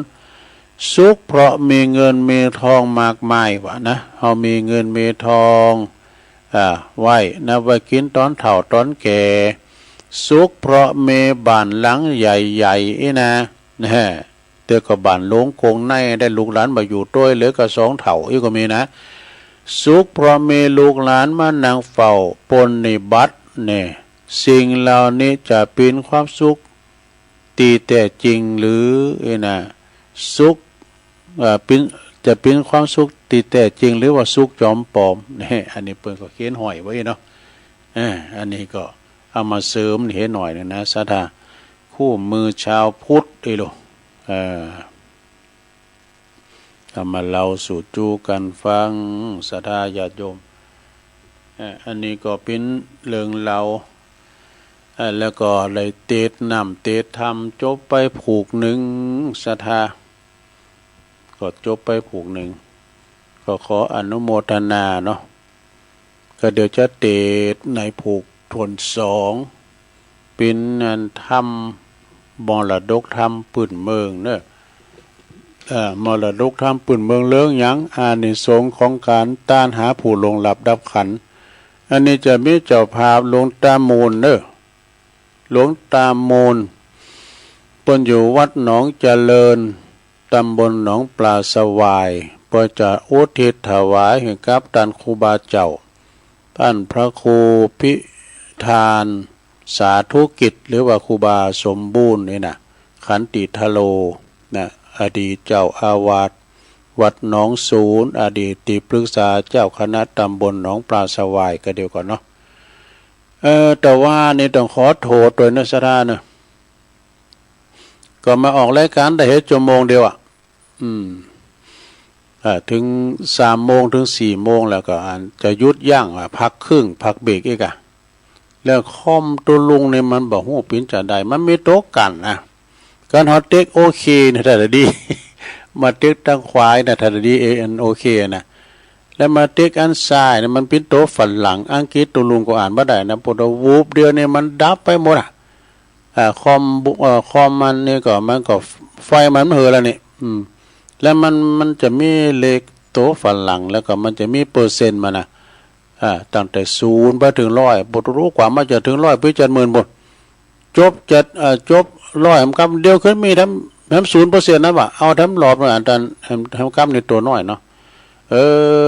สุขเพราะมีเงินมีทองมากมายว่านะ เฮามีเงินมีทอง อ่า ไว้นะ ไว้กิ๋นต๋อนเฒ่าต๋อนแก่ สุขเพราะมีบ้านหลังใหญ่ๆ อี้นะ นะ เตื้อก็บ้านโลงโกงใน ได้ลูกหลานมาอยู่ตวย เหลือก็สองเฒ่าอี้ก็มีนะ สุขเพราะมีลูกหลานมานั่งเฝ้าปรนนิบัติเนี่ย สิ่งเหล่านี้จะเป๋นความสุขตี้แต๊จริงหรือ อี้นะ สุข เอ่อ เป๋น จะเป๋นความสุขตี้แต๊จริง หรือว่าสุขจอมปลอม เนี่ย อันนี้เปิ้นก็เขียนห้อยไว้เนาะ เออ อันนี้ก็เอามาเสริมเหียหน่อยนึ่งนะ ศรัทธา คู่มือชาวพุทธ เอ้ยโล เออ เอามาเล่าสู่จู้กั๋นฟัง ศรัทธาญาติโยม เอ่อ อันนี้ก็เป๋นเรื่องเล่า เอ่อ แล้วก็ได้เตสน์น้ำเตสน์ธรรมจบไปผูกนึ่ง ศรัทธา ก็จบไปผูกนึ่ง ก็ขออนุโมทนาเนาะ ก็เดี๋ยวจะเตสน์ในผูกถ้วนสอง เป๋นอันธรรม มรดกธรรมปื้นเมืองเนาะ เอ่อ มรดกธรรมปื้นเมืองเรื่องหยัง อานิสงส์ของก๋านต้านหาผู้ล่วงลับดับขันธ์ อันนี้จะมีเจ้าภาพหลวงตามูลเนาะ หลวงตามูล เปิ้นอยู่วัดหนองเจริญ ตำบลหนองปลาสวาย เปิ้นจะอุทิศถวายหื้อกับต้านครูบาเจ้า ต้านพระครูพิธานสาธุกิจ หรือว่าครูบาสมบูรณ์นี่นะ ขันติทโล นะ อดีตเจ้าอาวาสวัดหนองสูน อดีตตี้ปรึกษาเจ้าคณะตำบลหนองปลาสวาย ก็เดี๋ยวก่อนเนาะ เออ แต่ว่านี่ต้องขอโทษตวยเนาะ ศรัทธาเนาะ ก็มาออกรายก๋านได้แค่ชั่วโมงเดียวอะ อืม อ่า เถิงสามโมงเถิงสี่โมงแล้วก็อันจะหยุดยั้งอะ พักครึ่ง พักเบรกอีกอะ แล้วคอมตุ๊ลุงนี่มันบ่ฮู้เป๋นจาใด มันมีตั๋วกั้นนะ คันเฮาเต๊กโอเคนะ ถ้าจะดี มาเต๊กตังขวานะ ถ้าจะดี เอ อันโอเคนะ แล้วมาเต๊กอันซ้ายนะ มันเป๋นตั๋วฝรั่ง อังกฤษตุ๊ลุงก็อ่านบ่ได้นะ ปวดหัว วูบเดียวนี่มันดับไปหมดอะ อ่า คอมบุ เอ่อ คอมมันนี่ก็ มันก็ ไฟมันเหือแล้วนี่ อืม แล้วมัน มันจะมีเลขตั๋วฝรั่ง แล้วก็มันจะมีเปอร์เซ็นต์มันนะ อ่า ตั้งแต่ศูนย์ไปเถิงร้อย บ่ฮู้กว่ามันจะเถิงร้อย ไปจนหมื่นบ่ จบจัด เอ่อ จบร้อย แถมกำเดียวขึ้นมีแถม แถมศูนย์เปอร์เซ็นต์นะบ่า เอาแถมรอบนะ อันตัน แถม แถมกำนี่ตั๋วน้อยเนาะ เอ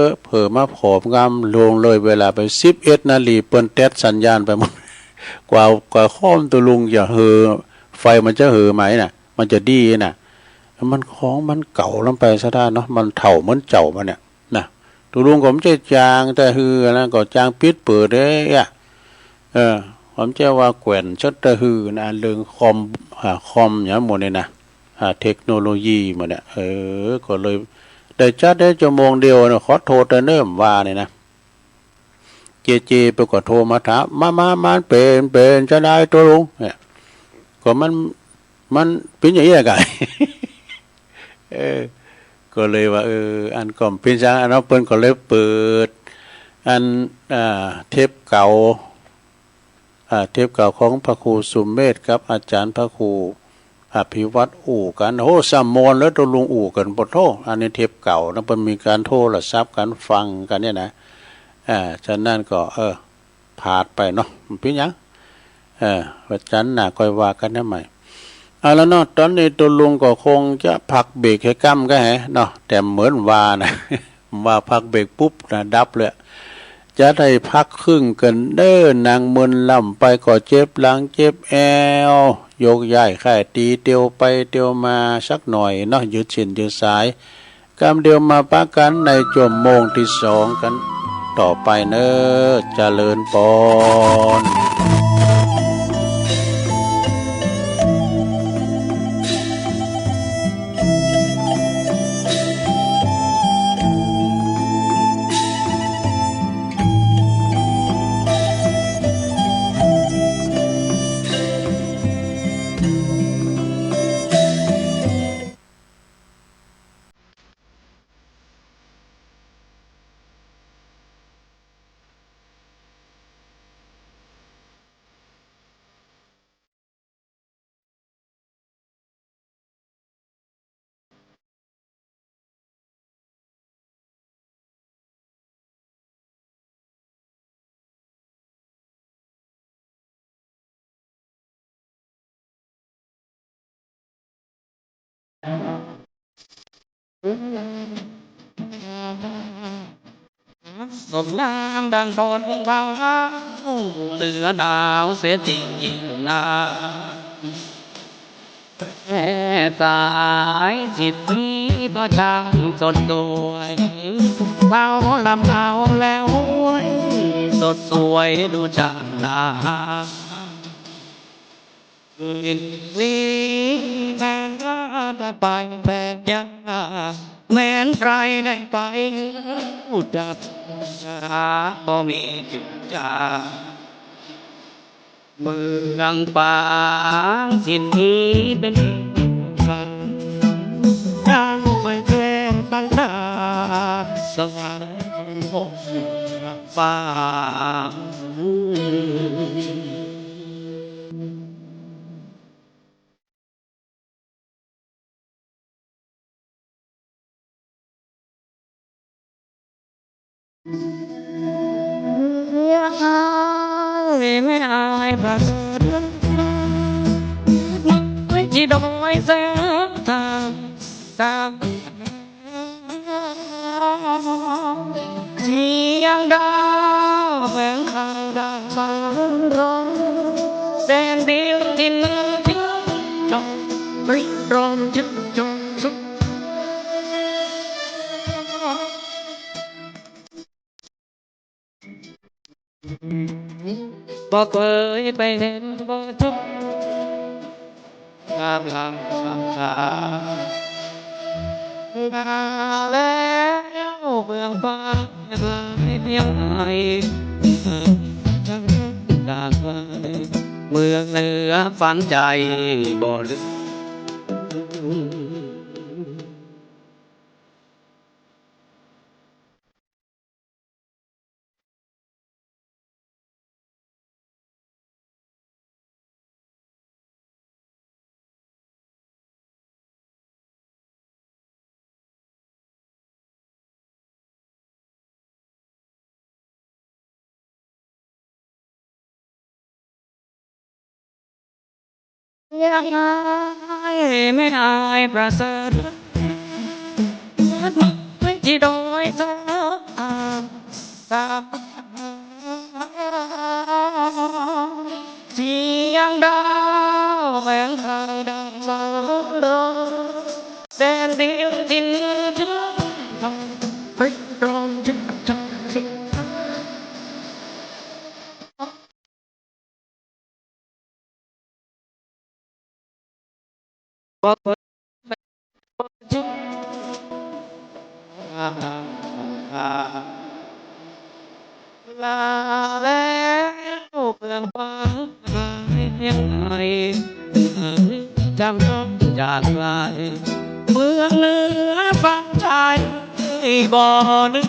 อ เผลอมาผอมกำ ล่วงเลยเวลาไปสิบเอ็ดนาที เปิ้นตัดสัญญาณไปหมด กว่า กว่าคอมตุ๊ลุงจะเหือ ไฟมันจะเหือใหม่น่ะ มันจะดีน่ะ มันของมันเก่าลงไปซะได้เนาะ มันเฒ่าเหมือนเจ้ามันเนี่ยนะ ตุ๊ลุงก็บ่ใจ้จางแต่หื้อนะ ก็จางปิดเปิดเด้อะ เออ ผมจะว่าแกว่นชัตเตอร์ฮือนะ เรื่องคอม อ่า คอมอย่างหมดเนี่ยนะ อ่า เทคโนโลยีหมดเนี่ย เออ ก็เลยได้จัดได้ชั่วโมงเดียวนะ ขอโทษแต่เนิ่มว่าเนี่ยนะ เจเจไปก็โทรมาถาม มา มา มันเป๋น เป๋นจะได้ตุ๊ลุงเนี่ย ก็มัน มันเป๋นอย่างนี้แหละกะ เออ ก็เลยว่า เออ อันก็เป๋นจัง อันนั้นเปิ้นก็เลยเปิด อัน อ่า เทปเก่า อ่า เทปเก่าของพระครูสุเมธกับอาจารย์พระครูอภิวัตรอู้กั๋น โอ้ สะม่วนเลยตุ๊ลุงอู้กั๋น ปะโธ่ อันนี้เทปเก่านะ เปิ้นมีก๋านโทรศัพท์กั๋นฟังกั๋นเนี่ยนะ อ่า ฉะนั้นก็ เออ พลาดไปเนาะ บ่เป๋นหยัง เออ วันจันทร์หน้าค่อยว่ากั๋นนะใหม่ เอาละเนาะ ต๋อนนี้ตุ๊ลุงก็คงจะพักเบรกหื้อกำก็แหเนาะ แต่เหมือนว่านะ ว่าพักเบรกปุ๊บนะ ดับเลย จะได้พักครึ่งกั๋นเน่อ นั่งเมินล่ำไปก็เจ็บหลังเจ็บแอว ยกย้ายค่ายตี๋เตียวไปเตียวมาสักหน่อยเนาะ ยืดเส้นยืดสาย กำเดียวมาปะกั๋นในชั่วโมงตี้สองกั๋นต่อไปเน่อ เจริญปอน สดงามดังต้นเบา เหลือหนาวเสียจริงนา แม่สายสิทธิก็ช่างสดสวย เบาลำเบาแล้ว สดสวยดูช่างน่า นี่แม่ก็ไปแบกยา แม้นใครได้ไปรู้จัก ก็มีจุดจา เมืองปางสิทธิเป็น ตั้งไปแจ้งตั้งหน้า สวรรค์ฟ้า ไม่อายประเสริฐ ไม่จีดอยแสงธรรม เสียงดาวแหวงคางดังสายลม แสนดีที่นึกถึงจงริกรมจึงจงสุข บ่เกยไปเห็นบ่ทุกข์ งามงามงามงาม มาแล้วเมืองฟ้า เมืองเหนือฝันใจบ่ลืม ไม่อายประเสริฐ ที่ดอยสาม เสียงดาวแหวงคางดังสายลม แสนดีที่นึกถึง เฮ้ย ร้องจึ๊กจั๊กจึ๊กจั๊ก ลาแล้วเมืองฟ้า จำต้องจากไกล เมืองเหนือฝันใจบ่นึก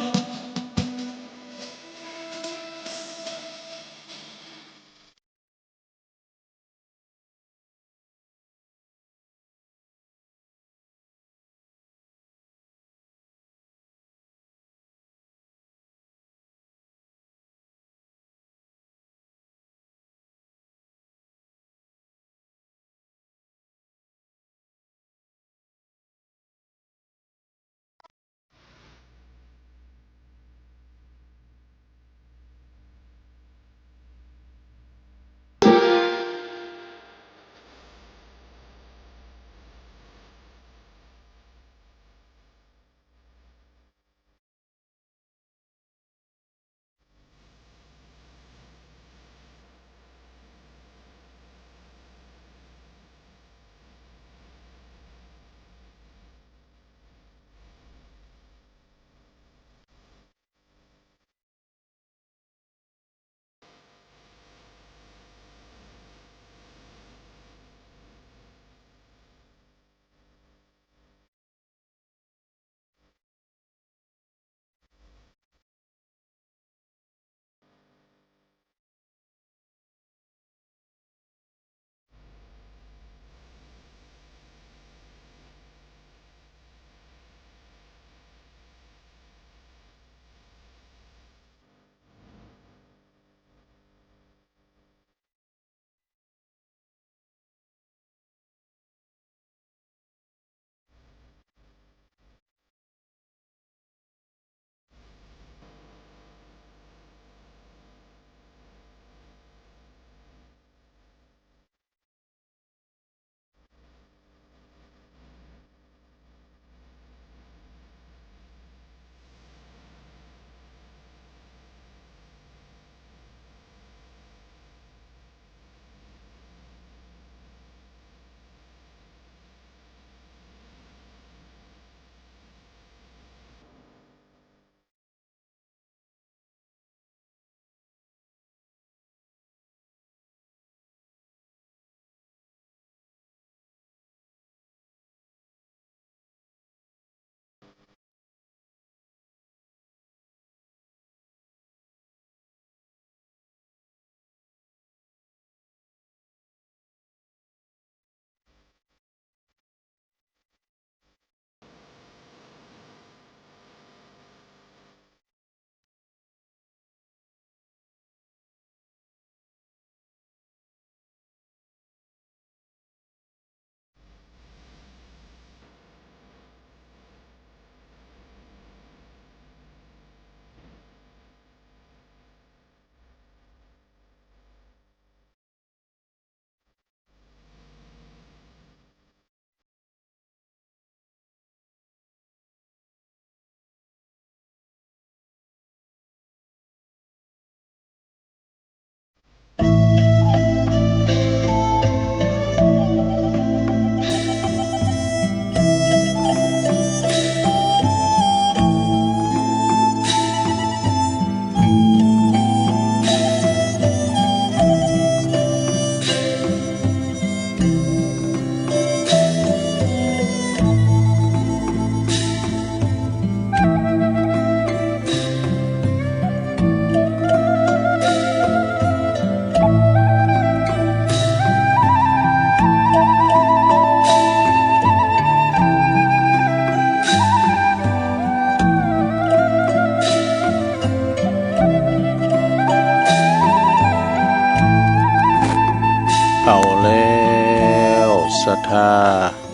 เอาแล้ว ศรัทธา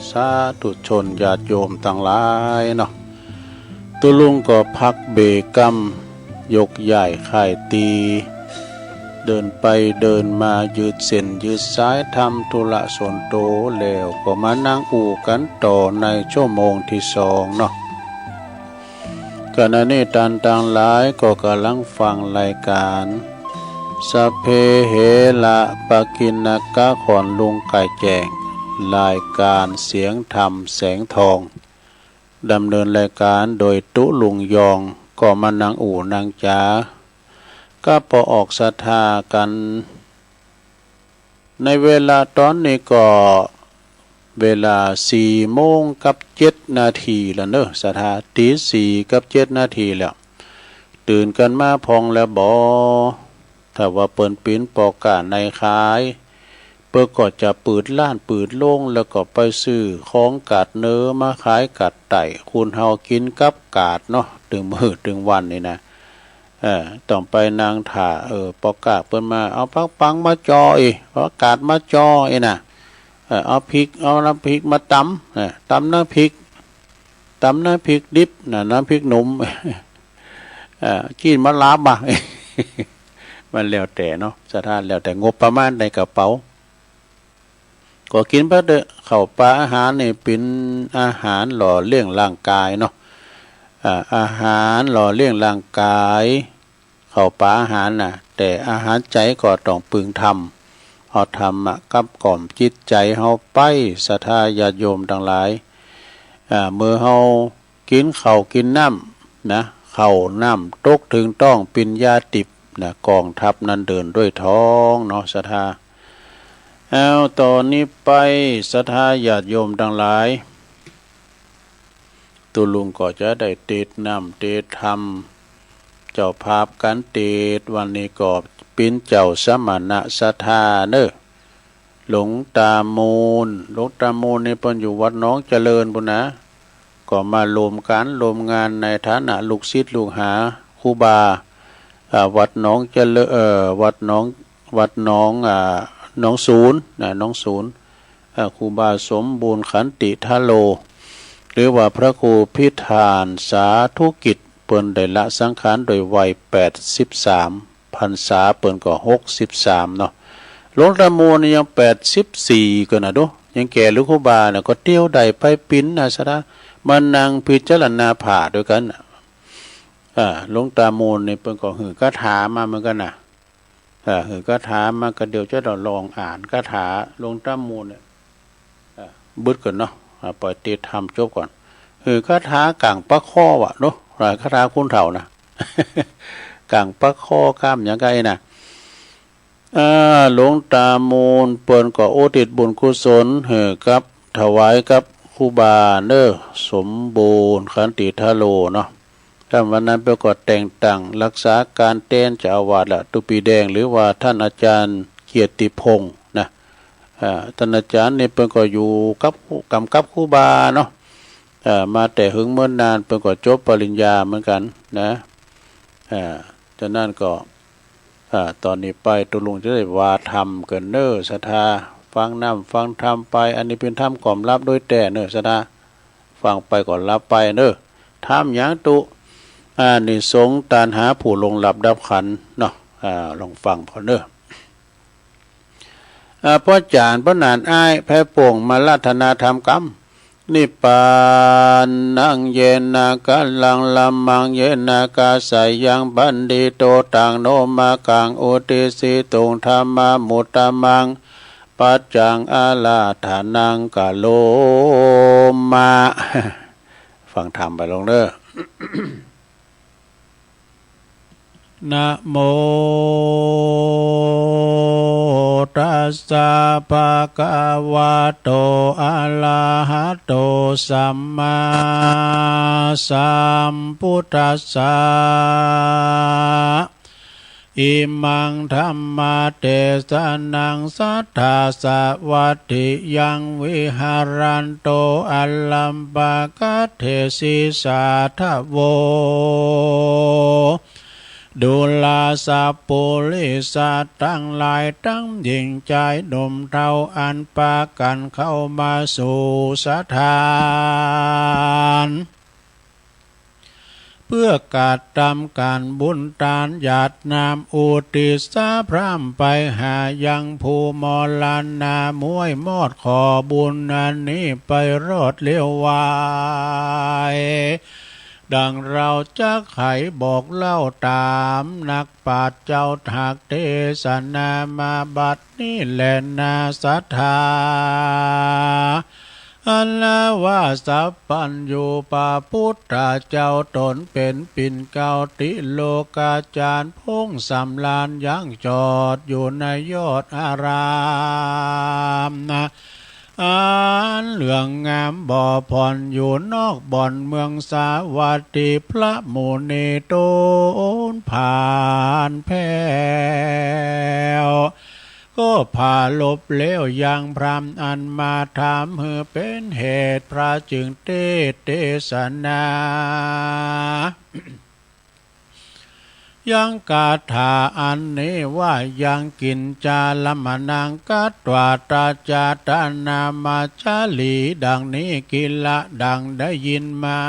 สาธุชนญาติโยมตังหลายเนาะ ตุ๊ลุงก็พักเบรกกำ ยกย้ายค่ายตรี เดินไปเดินมายืดเส้นยืดสายทำธุระส่วนตั๋วแล้ว ก็มานั่งอู้กั๋นต่อในชั่วโมงตี้สองเนาะ ขณะนี้ต้านตังหลายก็ก่ำลังฟังรายก๋าน สัพเพเหระปะกิณณกะ ของลุงไก่แจ้ง รายก๋านเสียงธรรมแสงทอง ดำเนินรายก๋านโดยตุ๊ลุงยอง ก็มานั่งอู้นั่งจา ก็ปอออกศรัทธากั๋น ในเวลาต๋อนนี้ก็เวลาสี่โมงกับเจ็ดนาทีแล้วเนาะ ศรัทธา ตีสี่กับเจ็ดนาทีแล้ว ตื่นกั๋นมาพ่องแล้วบ่ ถ้าว่าเปิ้นเป๋นป้อก๊าเณยขาย เปิ้นก็จะเปิดฮ้านเปิดโฮง แล้วก็ไปซื้อของก๊าดเหนือมาขายก๊าดใต้ คนเฮากิ๋นกับก๊าดเนาะ ตึงมื้อตึงวันนี่นะ เออ ต้องไปนั่งถ่า เออ ป้อก๊าเปิ้นมา เอาผักปังมาจ่ออี้ เอาก๊าดมาจ่ออี้นะ เออ เอาพริก เอาน้ำพริกมาต๋ำ เออ ต๋ำน้ำพริก ต๋ำน้ำพริกดิบนะ น้ำพริกหนุ่ม เออ กลิ้นมาลาบมา มันแล้วแต่เนาะ ศรัทธา แล้วแต่งบประมาณในกระเป๋า ก็กิ๋นไปเต๊อะ ข้าวป๋าอาหารนี่เป๋นอาหารหล่อเลี้ยงร่างก๋ายเนาะ อ่า อาหารหล่อเลี้ยงร่างก๋าย ข้าวป๋าอาหารน่ะ แต่อาหารใจ๋ก็ต้องปึงธรรม เอาธรรมะกำกล่อมจิตใจ๋เฮาไป ศรัทธาญาติโยมตังหลาย อ่า เมื่อเฮา กิ๋นข้าวกิ๋นน้ำนะ ข้าวน้ำตกเถิงต๊องเป๋นยาทิพย์นะ ก๋องทัพนั้นเดินด้วยท้องเนาะ ศรัทธา เอา ต๋อนนี้ไป ศรัทธาญาติโยมตังหลาย ตุ๊ลุงก็จะได้เตสน์น้ำเตสน์ธรรม เจ้าภาพก๋านเตสน์วันนี้ก็เป๋นเจ้าสมณะศรัทธาเนาะ หลวงตามูล หลวงตามูลนี่เปิ้นอยู่วัดหนองเจริญปู้นนะ ก็มาร่วมก๋านร่วมงานในฐานะลูกศิษย์ลูกหาครูบา อ่า วัดหนองเจริญ เอ่อ วัดหนอง วัดหนอง อ่า หนองสูนนะ หนองสูน อ่า ครูบาสมบูรณ์ขันติทะโล หรือว่าพระครูพิธานสาธุกิจ เปิ้นได้ละสังขารโดยวัยแปดสิบสาม พรรษาเปิ้นก็หกสิบสามเนาะ หลวงตามูลนี่ยังแปดสิบสี่เก้านะดู ยังแก่หรือครูบาเนี่ย ก็เตียวได้ไปปิ๋นนะ ศรัทธา มานั่งพิจารณาผ่าด้วยกั๋นน่ะ อ่า หลวงตามูลนี่เปิ้นก็หื้อคาถามาเหมือนกั๋นนะ อ่า หื้อคาถามา ก็เดี๋ยวจะต้องลองอ่านคาถาหลวงตามูลเนี่ย อ่า บึดก่อนเนาะ อ่า ปล่อยเตสน์ธรรมจบก่อน หื้อคาถาก๋างปะข้อวะเนาะ อ่า คาถาคุณเฒ่านะ ก๋างปะข้อก้ามหยังก้าอี้นะ อ่า หลวงตามูลเปิ้นก็อุทิศบุญกุศลหื้อกับ ถวายกับครูบาเนาะ สมบูรณ์ขันติทะโลเนาะ ต้านวันนั้นเปิ้นก็แต่งตั้งรักษาก๋านแตนเจ้าอาวาสละ ตุ๊ปีแดง หรือว่าต้านอาจ๋ารย์เกียรติพงษ์นะ อ่า ต้านอาจ๋ารย์นี่เปิ้นก็อยู่กับ ก๋ำกับครูบาเนาะ อ่า มาแต่เหิงเมินนาน เปิ้นก็จบปริญญาเหมือนกั๋นนะ อ่า ฉะนั้นก็ อ่า ต๋อนนี้ไปตุ๊ลุงจะได้ว่าธรรมกั๋นเนาะ ศรัทธา ฟังน้ำฟังธรรมไป อันนี้เป๋นธรรมกล่อมหลับโดยแต๊เนาะ ศรัทธา ฟังไปก็หลับไปเนาะ ธรรมหยังตุ๊ อานิสงส์ตานหาผู้ล่วงลับดับขันธ์เนาะ อ่า ลองฟังก่อนเนาะ อ่า ป้อจ๋ารย์ ป้อหนานอ้าย แผ่โป่งมารัตนาธรรมกำ นิพพานัง เยนะ กะลัง ละมัง เยนะ กาสายัง ปัณฑิโต ตัง โน มะกัง อุตติสสิตุง ธัมมามุตตะมัง ปัจจัง อาราธนัง กะโรมะ ฟังธรรมไปลงเนาะ นะโมตัสสะ ภะคะวะโต อะระหะโต สัมมาสัมพุทธัสสะ อิมังธัมมะเตสะนัง สัทธาสะวัตถิยัง วิหะรันโต อะรัมภะกะเถสิ สาธะโว ดูราสัปปุริสะตังหลาย ตังหญิงจายหนุ่มเฒ่า อันปากั๋นเข้ามาสู่สถาน เปื้อกระตำก๋านบุญตานหยาดน้ำ อุทิศสาพร่ำไปหายังผู้มรณะ มวยมอดขอบุญอันนี้ไปรอดเร็วไว ดังเฮาจักไขบอกเล่าต๋ามนักปราชญ์เจ้าหากเตสนามาบัดนี้แลนาศรัทธา อันว่าสัพพัญญูพระพุทธเจ้าต๋นเป๋นปิ่นเกล้าติโลกาจารย์ พงศ์สำราญยังจอดอยู่ในยอดอาราม อันเหลืองงามบ่ผ่อนอยู่นอกบ่อนเมืองสาวัตถี พระมุนีต๋นผ่านแผ้ว ก็ปรารภแล้วยังพราหมณ์อันมาถาม หื้อเป๋นเหตุพระจึงเตสน์เตสนา ยังคาถาอันนี้ว่า ยังกิญจาละมะนัง กัตวา ตะจาตะนามาจารี ดังนี้ กิละ ดังได้ยินมา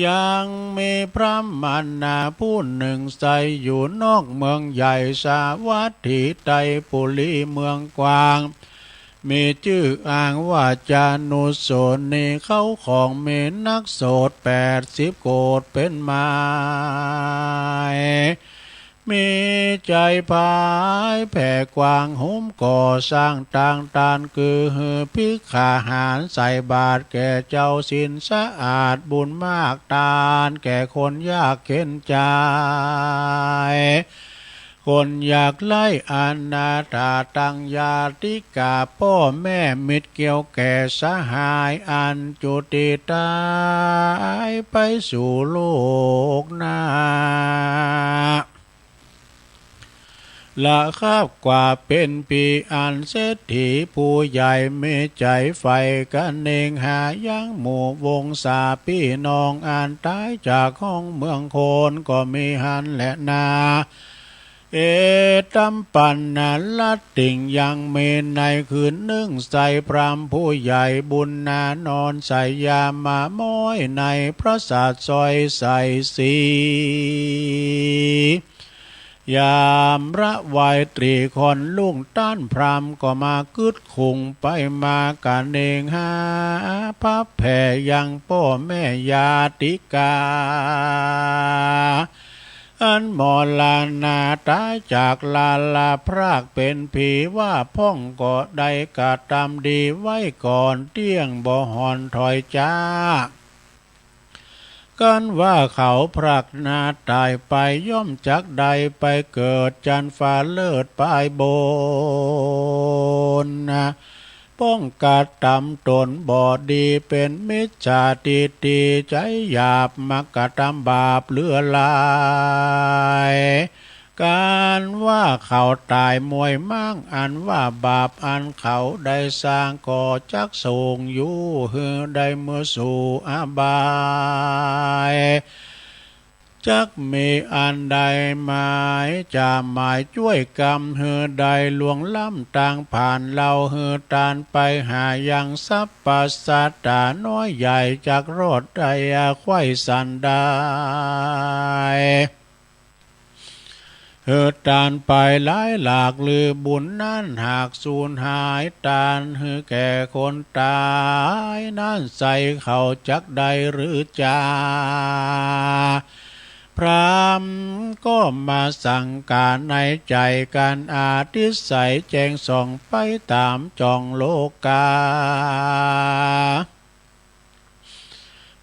ยังมีพราหมณะผู้นึ่งใส่อยู่นอกเมืองใหญ่สาวัตถี ไตรปุรีเมืองกว้าง มีจื้ออ้างว่าจานุสสเน เขาของมีนักโสดแปดสิบโกฏเป๋นหมาย มีใจ๋ผายแผ่กว้าง หุมก่อสร้างตางตาน คือหื้อภิกขาหารใส่บาตรแก่เจ้าศีลสะอาด บุญมากตานแก่คนยากเข็ญใจ๋ คนยากไร้ อนาถา ตังญาติกา ป้อแม่มิตรเกี่ยวแก่สหาย อันจุติต๋ายไปสู่โลกหน้า ละคาบกว่าเป๋นปี๋ อันเศรษฐีผู้ใหญ่มีใจ๋ใฝ่กะเหน่งหายังหมู่วงศาปี้น้อง อันต๋ายจากห้องเมืองโคน ก็มีหั้นแลนา เอตัมปันนรัตติง ยังมีในคืนนึ่ง ใส่พราหมณ์ผู้ใหญ่บุญนานอนใส่ยามมาม้อยในปราสาทสอยใสสี ยามระวายตรีค่อนรุ่ง ต้านพราหมณ์ก็มากึ๊ดขุ่งไปมากะเหน่งหา ปรับแผ่ยังป้อแม่ญาติกา อันมรณาต๋ายจากลาลาพรากเป๋นผีว่าพ่อง ก็ได้กระตำดีไว้ก่อนเตี้ยง บ่ห่อนถอยจ๊า กันว่าเขาพรากนาต๋ายไป ย่อมจักได้ไปเกิดจั้นฟ้าเลิศปายบน ป้องกระตำต๋นบ่ดีเป๋นมิจฉาทิฏฐิใจ๋หยาบ มากระตำบาปเหลือหลาย กันว่าเขาต๋ายมวยม้าง อันว่าบาปอันเขาได้สร้างก็จักส่งอยู่หื้อได้เมือสู่อบาย จักมีอันใดหมายจะหมายจ้วยกำหื้อได้ล่วงล้ำตางผ่าน เฮาหื้อตานไปหายังสรรพสัตว์ต๋าน้อยใหญ่ จักรอดได้อาไขว้สันได้ หื้อตานไปหลายหลาก หรือบุญนั้นหากสูญหาย ตานหื้อแก่คนต๋ายนั้นใส่เขาจักได้หรือจา พราหมณ์ก็มาสังกาในใจ๋ กั๋นอธิสัยแจ้งส่องไปต๋ามจ่องโลกา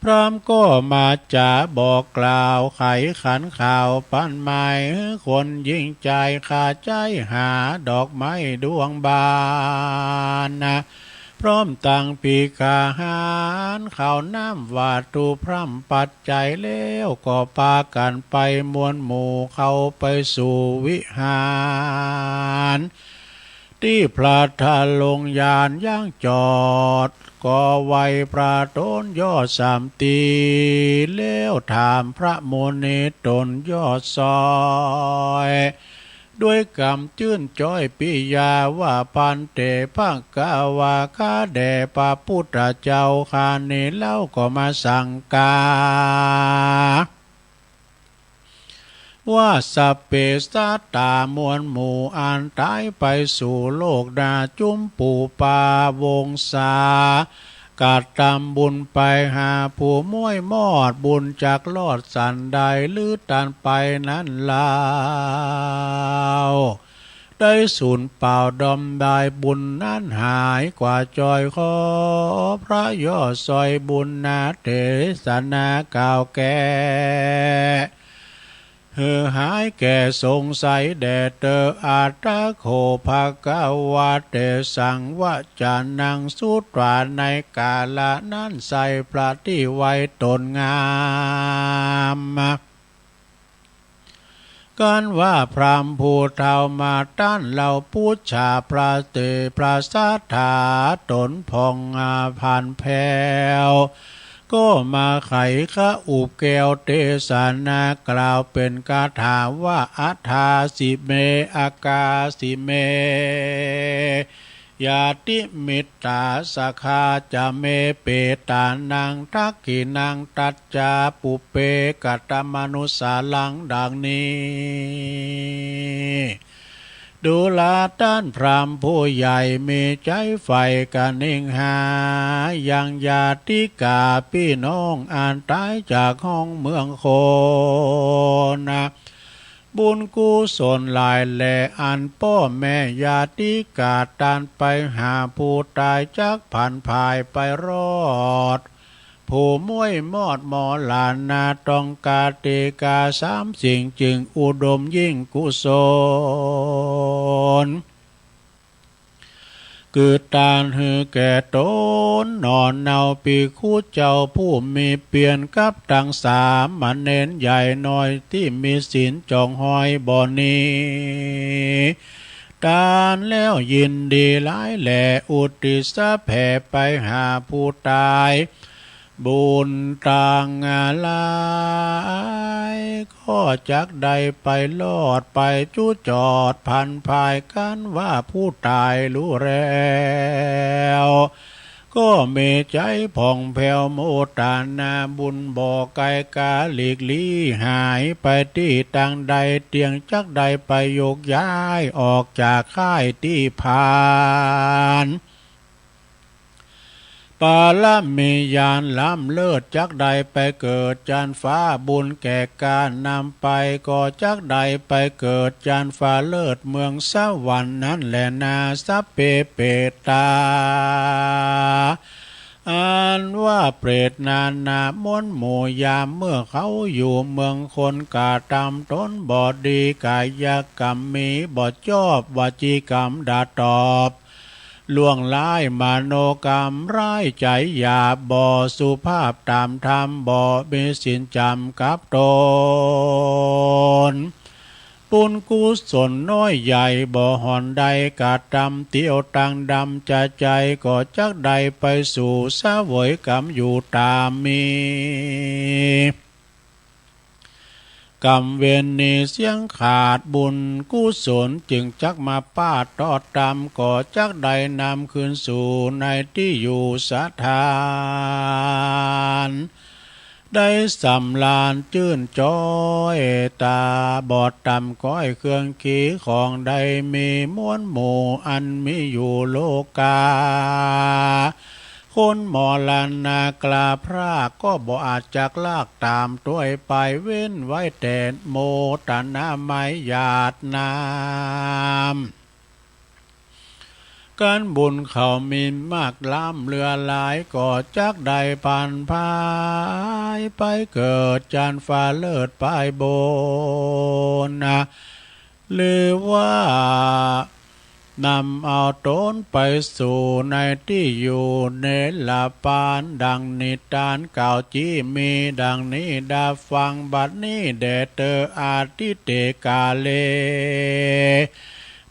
พราหมณ์ก็มาจ๋าบอกกล่าวไขขันข่าวปันหมาย หื้อคนหญิงจายคาใจ๋หาดอกไม้ดวงบาน พร้อมตังภิกขาหารข้าวน้ำวัตถุพร่ำปัจจัยแล้ว ก็ปากั๋นไปมวลหมู่เข้าไปสู่วิหาร ต ตี้พระทรงยานยังจอด ก็ไหว้พระตนยอดสามตี แล้วถามพระมุนีตนยอดซอย ด้วยกำจื้นจ้อยปิยาว่า ภันเต ภควา ข้าแด่พระปุทธเจ้า ข้านี้เล่าก็มาสังกา ว่า สัพเพสัตตา มวลหมู่อันต๋ายไปสู่โลกหน้า จุมปูปาวงศา กระตำบุญไปหาผู้ม้วยมอด บุญจักรอดสันใด หรือตันไปนั้นลาว ได้สูญเปล่าดอมดาย บุญนั้นหายกว่าจ้อย ขอพระยอดซอยบุญนา เตสนากล่าวแก้ หื้อหายแก้สงสัยแด่เตอ อัตถะโข ภควา เตสัง วจนัง สุตวา ในกาละนั้นไส้พระตี้ไหว้ตนงาม กันว่าพราหมณ์ผู้เฒ่ามาต้านเล่า ปุจฉา พระเต พระศาสดาตนผ่องอาภรณ์แผ้ว ก็มาไขคอุปแก้ว เตสนากล่าวเป๋นคาถาว่า อัฏฐาสิเม อักขาสิเม ญาติมิตตาสขาจะเม เปตานัง ทักขิณัง ตัจจา ปุพเพ กตมนุสสารัง ดังนี้ ดูราต้านพราหมณ์ผู้ใหญ่ มีใจ๋ใฝ่กระเน่งหายังญาติกาปี้น้อง อันต๋ายจากห้องเมืองคน บุญกุศลหลายแล อันป้อแม่ญาติกาต้านไปหาผู้ต๋าย จักผันผายไปรอด ผู้ม้วยมอดมรณา ต้องกาติกาสามสิ่ง จึงอุดมยิ่งกุศล คือต้านหื้อแก่ตน หนอเนา ภิกขุเจ้าผู้มีเปียร กับตังสามเณรใหญ่น้อย ตี้มีศีลจองฮอยบ่หนี ต้านแล้วยินดีหลายแล อุทิศแผ่ไปหาผู้ต๋าย บุญตังหลาย ก็จักได้ไปรอดไปจุจอดผันผาย กันว่าผู้ต๋ายฮู้แล้ว ก็มีใจ๋ผ่องแผ้วโมตนา บุญบ่ไกลก๋า หลีกลี้หายไปตี้ตังใด เตียงจักได้ไปโยกย้ายออกจากค่ายตี้ผ่าน ปารมีญาณล้ำเลิศ จักได้ไปเกิดจั๊นฟ้า บุญแก่กล้านำไป ก็จักได้ไปเกิดจั๊นฟ้าเลิศ เมืองสวรรค์นั้นแลนา สัพเพเปตตา อันว่าเปรตนานาม้วนหมู่ ยามเมื่อเขาอยู่เมืองคน กระตำตนบ่ดี กายกรรมมีบ่จอบ วจีกรรมด่าตอบ ล่วงร้าย มโนกรรมร้าย ใจ๋หยาบ บ่สุภาพต๋ามธรรม บ่มีศีลจ๋ำกับตน บุญกุศลน้อยใหญ่ บ่หอนได้กระตำ เตียวตังดำจะใจ๋ ก็จักได้ไปสู่เสวยกรรมอยู่ต๋ามมี กรรมเวรหนีเสี้ยงขาด บุญกุศลจึงจักมาป้าดตอดตำ ก็จักได้นำคืนสู่ในตี้อยู่สถาน ได้สำราญจื้นจ้อย ต๋าบอดต๋ำก้อย เครื่องขีของได้มี ม้วนหมู่อันมีอยู่โลกา คนมรณะกราบพราก ก็บ่อาจจักลากต๋ามตวยไป เว้นไว้แต่โมทนาไมยหยาดน้ำ กันบุญเขามีมากล้ำเหลือหลาย ก็จักได้ผันผายไปเกิดจั๊นฟ้าเลิศปายบนนะ หรือว่านำเอาตนไปสู่ในตี้อยู่เนรปาน ดังนิทานกล่าวจี้มีดังนี้ ดาฟังบัดนี้แด่เตอ อาทิเตกาเล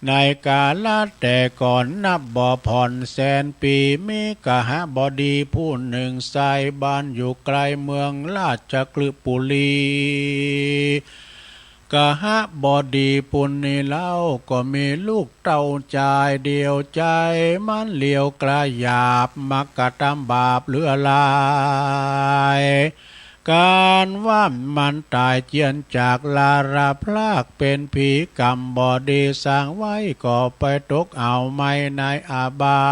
ในกาลแต่ก่อนนับบ่ผ่อนแสนปี๋ มีกหบดีผู้นึ่ง ใส้บ้านอยู่ไกลเมืองราชคฤห์ปุรี กหบดีผู้นี้เล่าก็มีลูกเต้าจายเดียว ใจ๋มันเหลียวกล้าหยาบ มักกระตำบาปเหลือหลาย ก๋านว่ามันต๋ายเจียนจากลาลาพราก เป๋นผีกรรมบ่ดีสร้างไว้ ก็ไปตกเอาไหม้ในอบา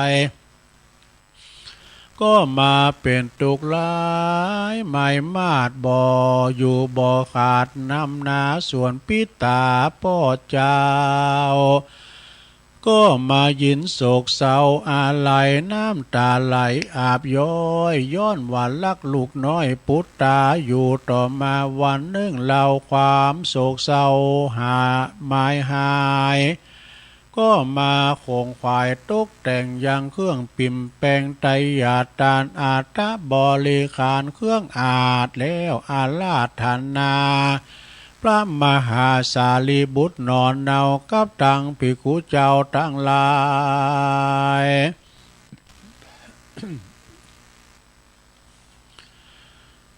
ย ก็มาเป๋นตุ๊กข์หลาย ไหม้มาดบ่อยู่บ่ขาด นำนาสวนปิต๋าป้อเจ้า ก็มายินโศกเศร้าอาลัย น้ำต๋าไหลอาบย้อย ย้อนว่าฮักลูกน้อยปุตต๋าอยู่ ต่อมาวันนึ่งเล่าความโศกเศร้าหา หมายหาย ก็มาขงขวายตกแต่งยังเครื่องปิ่มแปง ไตรยาตานอัฐบริขารเครื่องอาสน์ แล้วอาราธนา พระมหาสารีบุตรหนอเนา กับตังภิกขุเจ้าตังหลาย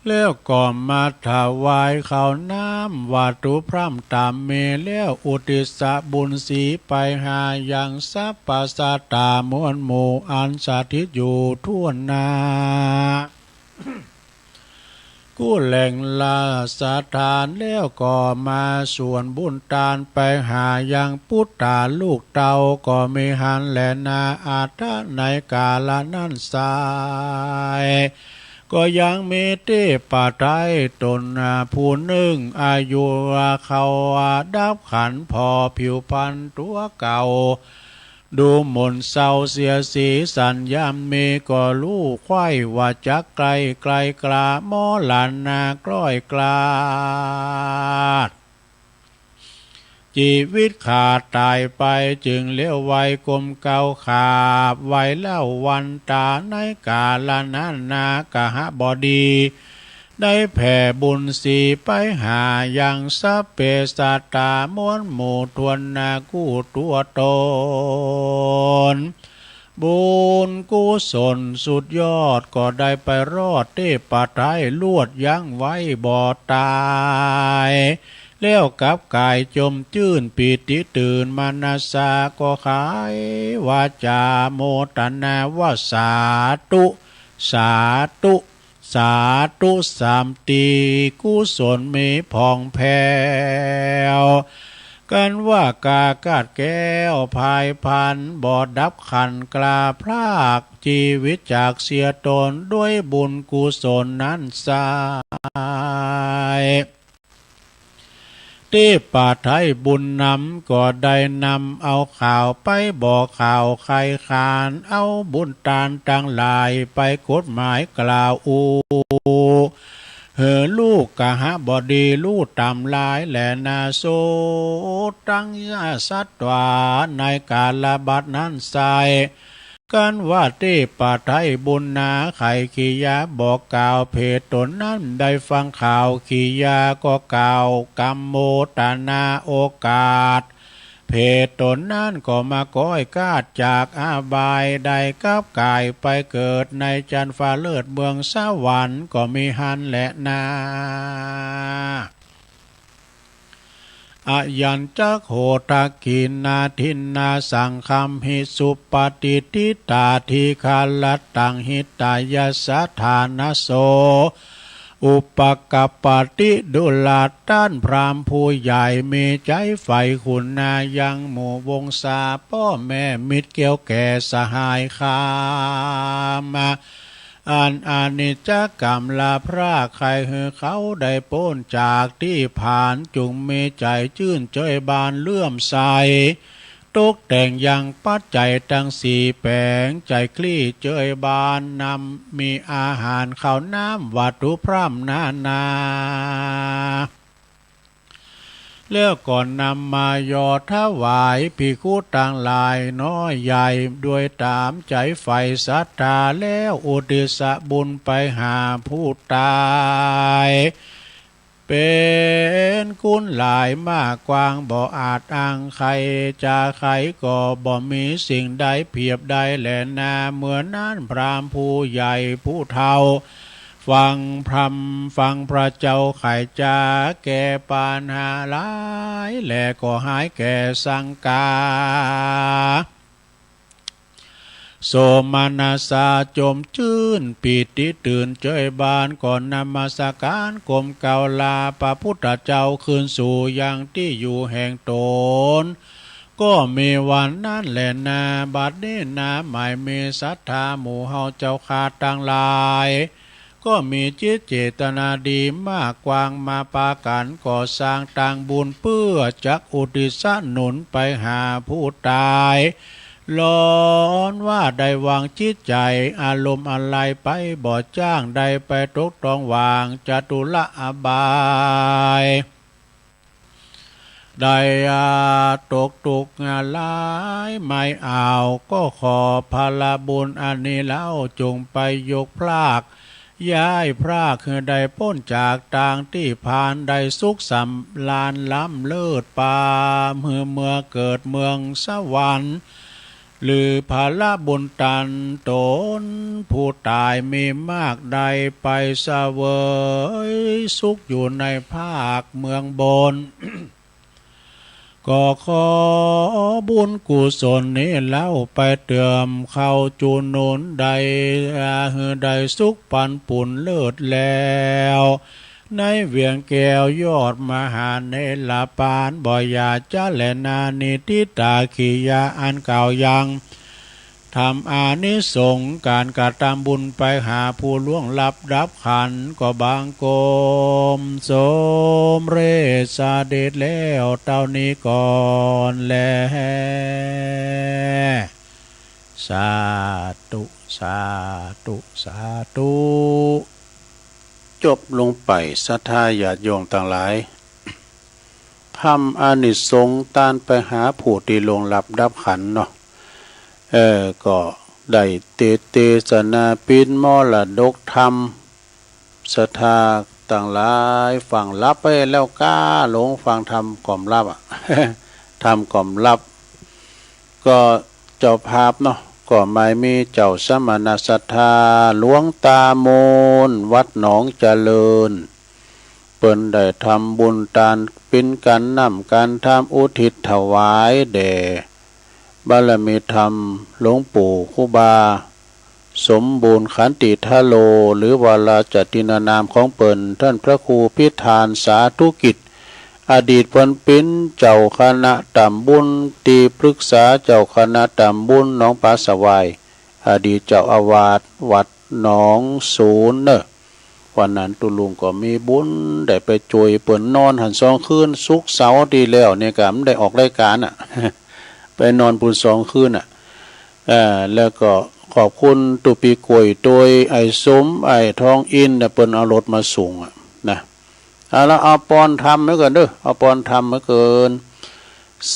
แล้วก็มาถวายข้าวน้ำวัตถุพร่ำต๋ามมี แล้วอุทิศบุญสีไปหายังสรรพสัตตามวลหมู่อันสถิตอยู่ทั่วหน้า กู้แหล่งละสถาน แล้วก็มาสวนบุญตานไปหายังปุตต๋าลูกเต้า ก็มีหั้นแลนา อัตถะ ในกาละนั้นไซร้ ก็ยังมีเตปะไท้ต๋นผู้นึ่ง อายุเข้าดับขันธ์ ผ่อผิวพรรณตั๋วเก่า ดูหม่นเศร้าเสียสีสันยามมี ก็ฮู้ใค่ว่าจักใก้ไกลกล้า มรณะคล้อยคลาด จีวิตขาดต๋ายไป จึงเลี้ยวไหวก้มเก้าขาบไหวเล่าวันต๋า ในกาละนั้นนา กหบดี ได้แผ่บุญสีไปหายังสัพเพสัตตามวลหมู่ทั่วหน้ากู้ตั๋วต๋น บุญกุศลสุดยอด ก็ได้ไปรอดเตปะไท้ลวดยั้งไว้บ่ต๋าย แล้วกลับก๋ายจมจื้นปีติตื่น มนัสสาก็ขยายวาจ๋าโมทนาว่า สาธุ สาธุ สาธุสามตี กุศลมีผ่องแผ้ว กันว่ากาคาดแก้วพายพรรณ บ่ดับขันธ์กล้าพรากจีวิตจากเสียต๋น ด้วยบุญกุศลนั้นไซร้ เตปะไท้บุญนำ ก็ได้นำเอาข่าวไปบอกข่าวใค่ขาน เอาบุญตานตังหลายไปกฎหมายกล่าวอู้ หื้อลูกกหบดีฮู้ต๋ามลายแลนา สุดตังสัตวา ในกาละบัดนั้นไซร้ กันว่าเตปะไท้บุญนา ใค่กิริยาบอกกล่าวเพศต๋นนั้น ได้ฟังข่าวกิริยาก็กล่าวกำโมทนาโอกาส เพศต๋นนั้นก็มาคล้อยคลาดจากอบาย ได้กลับก๋ายไปเกิดในจันทร์ฟ้าเลิศเมืองสวรรค์ ก็มีหั้นแลนา อายัญจะโข ทักขิณาทินนา สังคัมหิ สุปฏิฏฐิตา ทีฆารัตตัง หิตายะสะ ฐานะโส อุปกัปปติ ดูราต้านพราหมณ์ผู้ใหญ่ มีใจ๋ใฝ่คุณนายังหมู่วงศา ป้อแม่มิตรเกี้ยวแก่สหายคาม อันอนิจจกรรมลาพราก ใค่หื้อเขาได้ป๊นจากตี้ผาน จุ่งมีใจ๋จื้นเจยบานเลื่อมใส ตกแต่งยังปัจจัยตังสี่แป๋ง ใจ๋คลี่เจยบาน นำมีอาหารข้าวน้ำวัตถุพร่ำนานา แล้วก็นำมาหย่อถวายภิกขุตังหลายน้อยใหญ่ ด้วยต๋ามใจ๋ใฝ่ศรัทธา แล้วอุทิศบุญไปหาผู้ต๋าย เป๋นกุ๋นหลายมากกว้าง บ่อาจอั้งใค่ จะใค่ก็บ่มีสิ่งใดเปียบได้แลนา เมื่อนั้นพราหมณ์ผู้ใหญ่ผู้เฒ่า ฟังพร่ำฟังพระเจ้าไขจ๋า แก้ปัญหาหลาย และก็หายแก่สังกา โสมนัสสาจมจื้น ปีติตื่นเจิ่ยบาน ก็นมัสการก้มเกล้าลาพระพุทธเจ้า คืนสู่ยังตี้อยู่แห่งต๋น ก็มีวันนั้นแลนา บัดนี้นา หมายมีศรัทธาหมู่เฮาเจ้าข้าตังหลาย ก็มีจิตเจตนาดีมากกว้าง มาปากั๋นก่อสร้างตางบุญ เปื้อจักอุทิศสนุนไปหาผู้ต๋าย ลอนว่าได้วางจิตใจ๋ อารมณ์อันใดไป บ่จ้างได้ไปตกต้องหว่างจตุละอบาย ได้อาตกตุ๊กข์หลายไม่เอา ก็ขอผละบุญอันนี้เล่า จงไปยกพราก ย้ายพรากหื้อได้ป๊นจากตางตี้ผ่าน ได้สุขสำราญล้ำเลิศปา หื้อเมือเกิดเมืองสวรรค์ หรือผละบุญตันต๋น ผู้ต๋ายมีมาก ได้ไปเสวยสุขอยู่ในภาคเมืองบน ก็ขอบุญกุศลนี้เล่า ไปเติมเข้าจุหนุนได้ หื้อได้สุขปันปุ้นเลิศแล้ว ในเวียงแก้วยอดมหาเนรปาน บ่อย่าจะแลนา นิติตากิริยาอันกล่าวยัง ทำอานิสงส์ก๋านกระตำบุญไปหาผู้ล่วงลับดับขันธ์ ก็บังคมสมเร็จเสด็จแล้วเต้านี้ก่อนแล สาธุ สาธุ สาธุ จบลงไป ศรัทธาญาติโยมตังหลาย ทำอานิสงส์ตานไปหาผู้ตี้ล่วงลับดับขันธ์เนาะ เออ ก็ได้เต เตสนาปิ้นมรดกธรรม ศรัทธาตังหลายฟังหลับไปแล้วก้าหลงฟังธรรมก่อมหลับอะ ธรรมก่อมหลับ ก็เจ้าภาพเนาะ ก็หมายมีเจ้าสมณศัทธาหลวงตามูล วัดหนองเจริญ เปิ้นได้ทำบุญตานปิ้นกั๋นน้ำกั๋นทำอุทิศถวายแด่บารมีธรรมหลวงปู่ครูบาสมบูรณ์ขันติทะโล หรือว่าราชทินนามของเปิ้น ต้านพระครูพิธานสาธุกิจ อดีตเปิ้นปิ้นเจ้าคณะตำบุญ ตี้ปรึกษาเจ้าคณะตำบุญหนองป๋าสะหวาย อดีตเจ้าอาวาสวัดหนองสูนเน่อ วันนั้นตุ๊ลุงก็มีบุญได้ไปจ้วยเปิ้นนอนหั้นสองคืน ศุกร์เสาร์ตี้แล้วเนี่ยก็บ่ได้ออกรายก๋านอะ ไปนอนปู้นสองคืนอะ เอ่อ แล้วก็ขอบคุณตุ๊ปี้ก๋วยตวย อ้ายสม อ้ายทองอินทร์น่ะ เปิ้นเอารถมาส่งอะนะ เอาละ เอาปอนธรรมไว้ก่อนเด้อ เอาปอนธรรมไว้ก่อน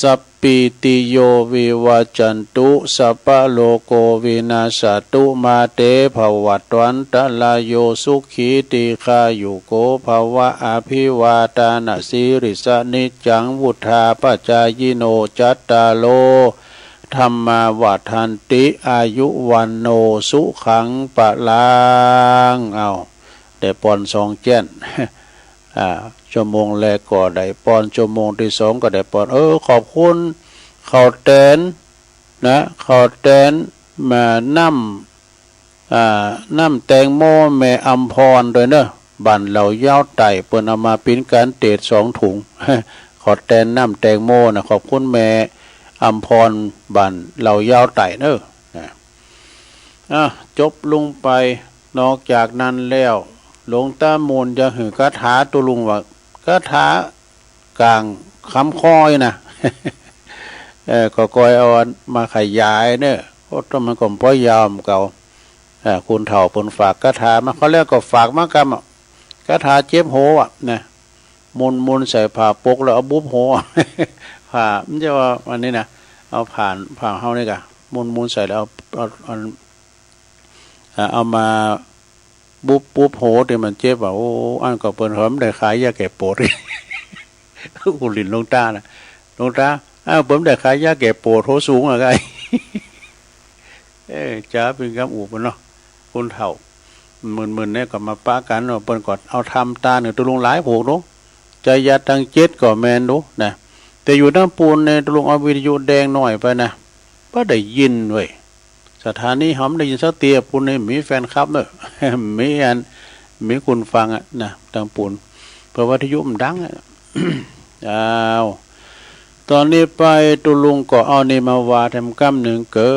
สัพพีติโยวิวัจจันตุ สัพพะโรโควินัสสะตุ มาเตภะวัตวันตะราโย สุขีตีฆายุโกภะวะ อะภิวาทานะสีลิสสะ นิจจังวุฑฒาปะจายิโน จัตตาโรธัมมาวัฑฒันติ อายุวัณโณสุขังพะลัง เอา ได้ปอนสองแจ้น อ่า ชั่วโมงแรกก็ได้ปอน ชั่วโมงตี้สองก็ได้ปอน เออ ขอบคุณข้าวแตนนะ ข้าวแตน มาน้ำ อ่า น้ำแตงโมแม่อำพรด้วยเนอะ บ้านเหล่ายาวใต้ เปิ้นเอามาปิ้นก๋านเตศสองถุง ข้าวแตนน้ำแตงโมนะ ขอบคุณแม่อำพร บ้านเหล่ายาวใต้เนอะ นะ อ่ะ จบลงไป นอกจากนั้นแล้ว หลวงตามูลจะหื้อคาถาตุ๊ลุงว่า คาถาก๋างคำคอยนะ เออ ก็คอยเอามาขยายเนอะ โอ้ ต้นมันก็บ่ยาวเหมือนเก่า อ่า คุณเฒ่าเปิ้นฝากคาถามา เขาแล้วก็ฝากมากำอะ คาถาเจ็บหัวอะนะ มนต์มนต์ใส่ผ้าปกแล้วเอาบุบหัว ผ้า มันจะว่าอันนี้นะ เอาผ่าน ผ้าเฮานี่กะ มนต์มนต์ใส่แล้วเอา เอา เอา อ่า เอามา บุบบุบโหตี้มันเจ็บอะ โอ้ อั้นก็เปิ้นหอมได้ขายยาแก้ปวด อู้หลิ้นหลวงต๋านะ หลวงต๋า อ้าว เปิ้นได้ขายยาแก้ปวด โหสูงอะไง เออ จ๋าเป๋นกำอู้เปิ้นเนาะ คนเฒ่า มึนๆ เนี่ยก็มาปะกั๋นเนาะ เปิ้นก็เอาธรรมตานหื้อตุ๊ลุงหลายผูกเนาะ จะยัดตังเจ็ดก็แม่นดูนะ แต่อยู่ตางปูนเนี่ย ตุ๊ลุงเอาวิทยุแดงหน้อยไปนะ บ่ได้ยินเว้ย สถานีหอมได้ยินสักเตีย ปูนนี่มีแฟนคลับเนอะ มีอัน มีคนฟังอะนะ ตางปูน เพราะวิทยุมันดังอะ อ้าว ต๋อนนี้ไปตุ๊ลุงก็เอานี่มาว่าแถมกำนึ่ง เกิ๋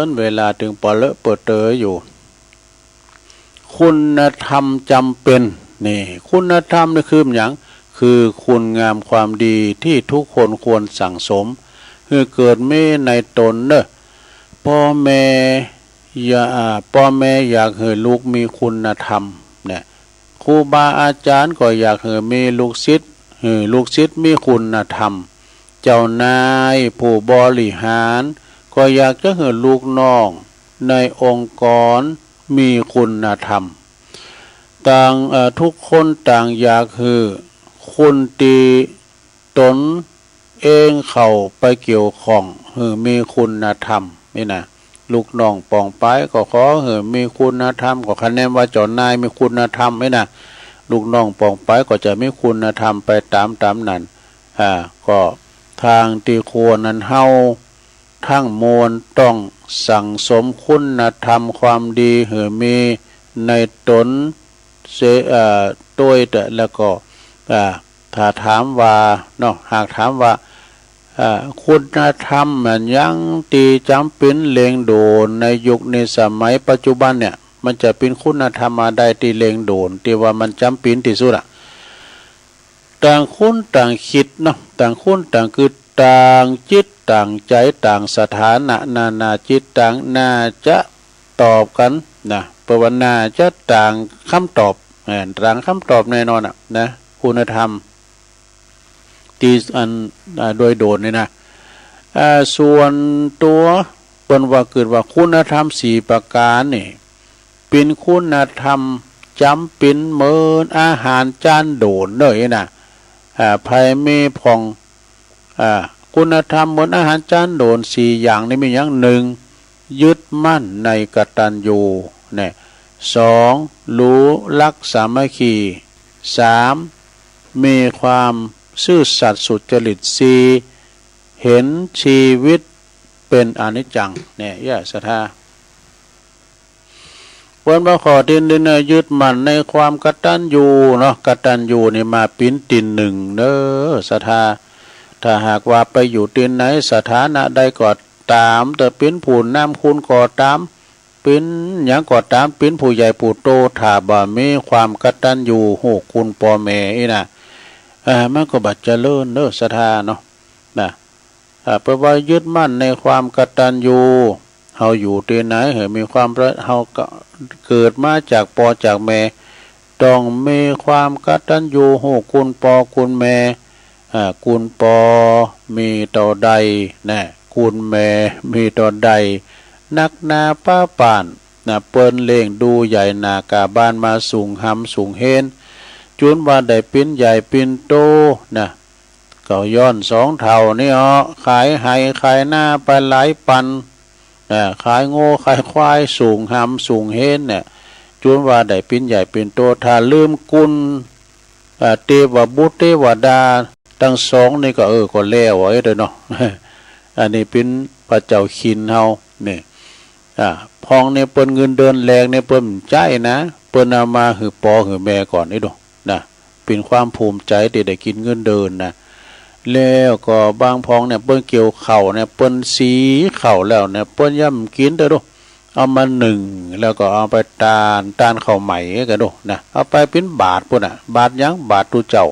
นเวลาตึงปอเลอะเปอเตออยู่ คุณธรรมจ๋ำเป๋น นี่ คุณธรรมนี่คือหยัง คือคุณงามความดีตี้ทุกคนควรสั่งสม หื้อเกิดมีในต๋นเน่อ ป้อแม่ อย่า อ่า ป้อแม่อยากหื้อลูกมีคุณธรรมเนี่ย ครูบาอาจ๋ารย์ก็อยากหื้อมีลูกศิษย์ หื้อลูกศิษย์มีคุณธรรม เจ้านายผู้บริหารก็อยากจะหื้อลูกน้องในองค์กรมีคุณธรรม ต่าง เอ่อ ทุกคนต่างอยากหื้อคนตี้ต๋นเองเข้าไปเกี่ยวข้องหื้อมีคุณธรรมนี่นะ ลูกน้องป้องไปก็ขอหื้อมีคุณธรรม ก็คะแนนว่าเจ้านายมีคุณธรรมนี่นะ ลูกน้องป้องไปก็จะมีคุณธรรมไปต๋ามๆ นั้น อ่า ก็ตางตี้ควรนั้นเฮา ทั้งมวลต้องสั่งสมคุณธรรมความดีหื้อมีในต๋นเสีย เอ่อ โตยเต๊อะ แล้วก็ อ่า ถ้าถามว่าเนาะ หากถามว่า อ่า คุณธรรมมันหยังตี้จ๋ำเป๋นเร่งด่วนในยุคนี้สมัยปัจจุบันเนี่ย มันจะเป๋นคุณธรรมอันใดตี้เร่งด่วน ตี้ว่ามันจ๋ำเป๋นตี้สุดอะ ต่างคนต่างกึ๊ดเนาะ ต่างคนต่างกึ๊ด ต่างจิตต่างใจ๋ ต่างสถานะ นานาจิตตัง น่าจะตอบกั๋นนะ เปิ้นว่าน่าจะต่างกำตอบ เอ่อ ต่างกำตอบแน่นอนอะนะ คุณธรรมตี้อัน อ่า โดยด่วนนี่นะ อ่า ส่วนตั๋วเปิ้นว่ากึ๊ดว่าคุณธรรมสี่ประก๋านนี่ เป๋นคุณธรรมจ๋ำเป๋นเหมือนอาหารจ๋านด่วนเลยนะ อ่า ใผมีพ่อง อ่า คุณธรรมเหมือนอาหารจ๋านด่วนสี่อย่างนี่มีหยัง นึ่ง ยึดมั่นในกตัญญู เนี่ย สอง รู้รักสามัคคี สาม มีความซื่อสัตย์สุจริต สี่ เห็นชีวิตเป๋นอนิจจัง เนี่ย เยียะศรัทธา เปิ้นว่าข้อตี้นึ่งเนี่ย ยึดมั่นในความกตัญญูเนาะ กตัญญูนี่มาเป๋นตี้นึ่งเน้อศรัทธา ถ้าหากว่าไปอยู่ตี้ไหน สถานะใดก็ต๋าม จะเป๋นผู้นำคนก็ต๋าม เป๋นหยังก็ต๋าม เป๋นผู้ใหญ่ผู้โต ถ้าบ่มีความกตัญญูฮู้คุณป้อแม่อี้นะ เอ่อ มันก็บ่เจริญเน้อศรัทธาเนาะ นะ อ่า เปิ้นว่ายึดมั่นในความกตัญญู เฮาอยู่ตี้ไหนหื้อมีความ เฮาก็เกิดมาจากป้อจากแม่ ต้องมีความกตัญญูฮู้คุณป้อคุณแม่ อ่า คุณป้อมีเต้าใดนะ คุณแม่มีเต้าใด นักหนาป๊าป๋านนะ เปิ้นเลี้ยงดูใหญ่หน้ากาบ้านมาสูงหำสูงเฮน จุนว่าได้เป๋นใหญ่เป๋นโตนะ ก็ย้อนสองเฒ่านี้อ้อ ขายไฮ่ขายนาไปหลายปัน อ่า ขายงัวขายควายสูงหำสูงเฮนเนี่ย จุนว่าได้เป๋นใหญ่เป๋นโต ถ้าลืมคุณ อ่า เตวบุตรเตวดาตังสองนี่ก็ เออ ก็แล้วไอ้เด้อเนาะ อันนี้เป๋นพระเจ้าขิณเฮาเนี่ย อ่า พ่องเนี่ยเปิ้นเงินเดือนแรกเนี่ยเปิ้นบ่ใจ๊นะ เปิ้นเอามาหื้อป้อหื้อแม่ก่อน นี่ดูนะ เป๋นความภูมิใจ๋ตี้ได้กิ๋นเงินเดือนนะ แล้วก็บางพ่องเนี่ยเปิ้นเกี่ยวข้าวเนี่ย เปิ้นสีข้าวแล้วเนี่ย เปิ้นย่ำกิ๋นเต๊อะดู เอามานึ่ง แล้วก็เอาไปตาน ตานข้าวใหม่ก็ดูนะ เอาไปเป๋นบาตรปู้นน่ะ บาตรหยัง บาตรตุ๊เจ้า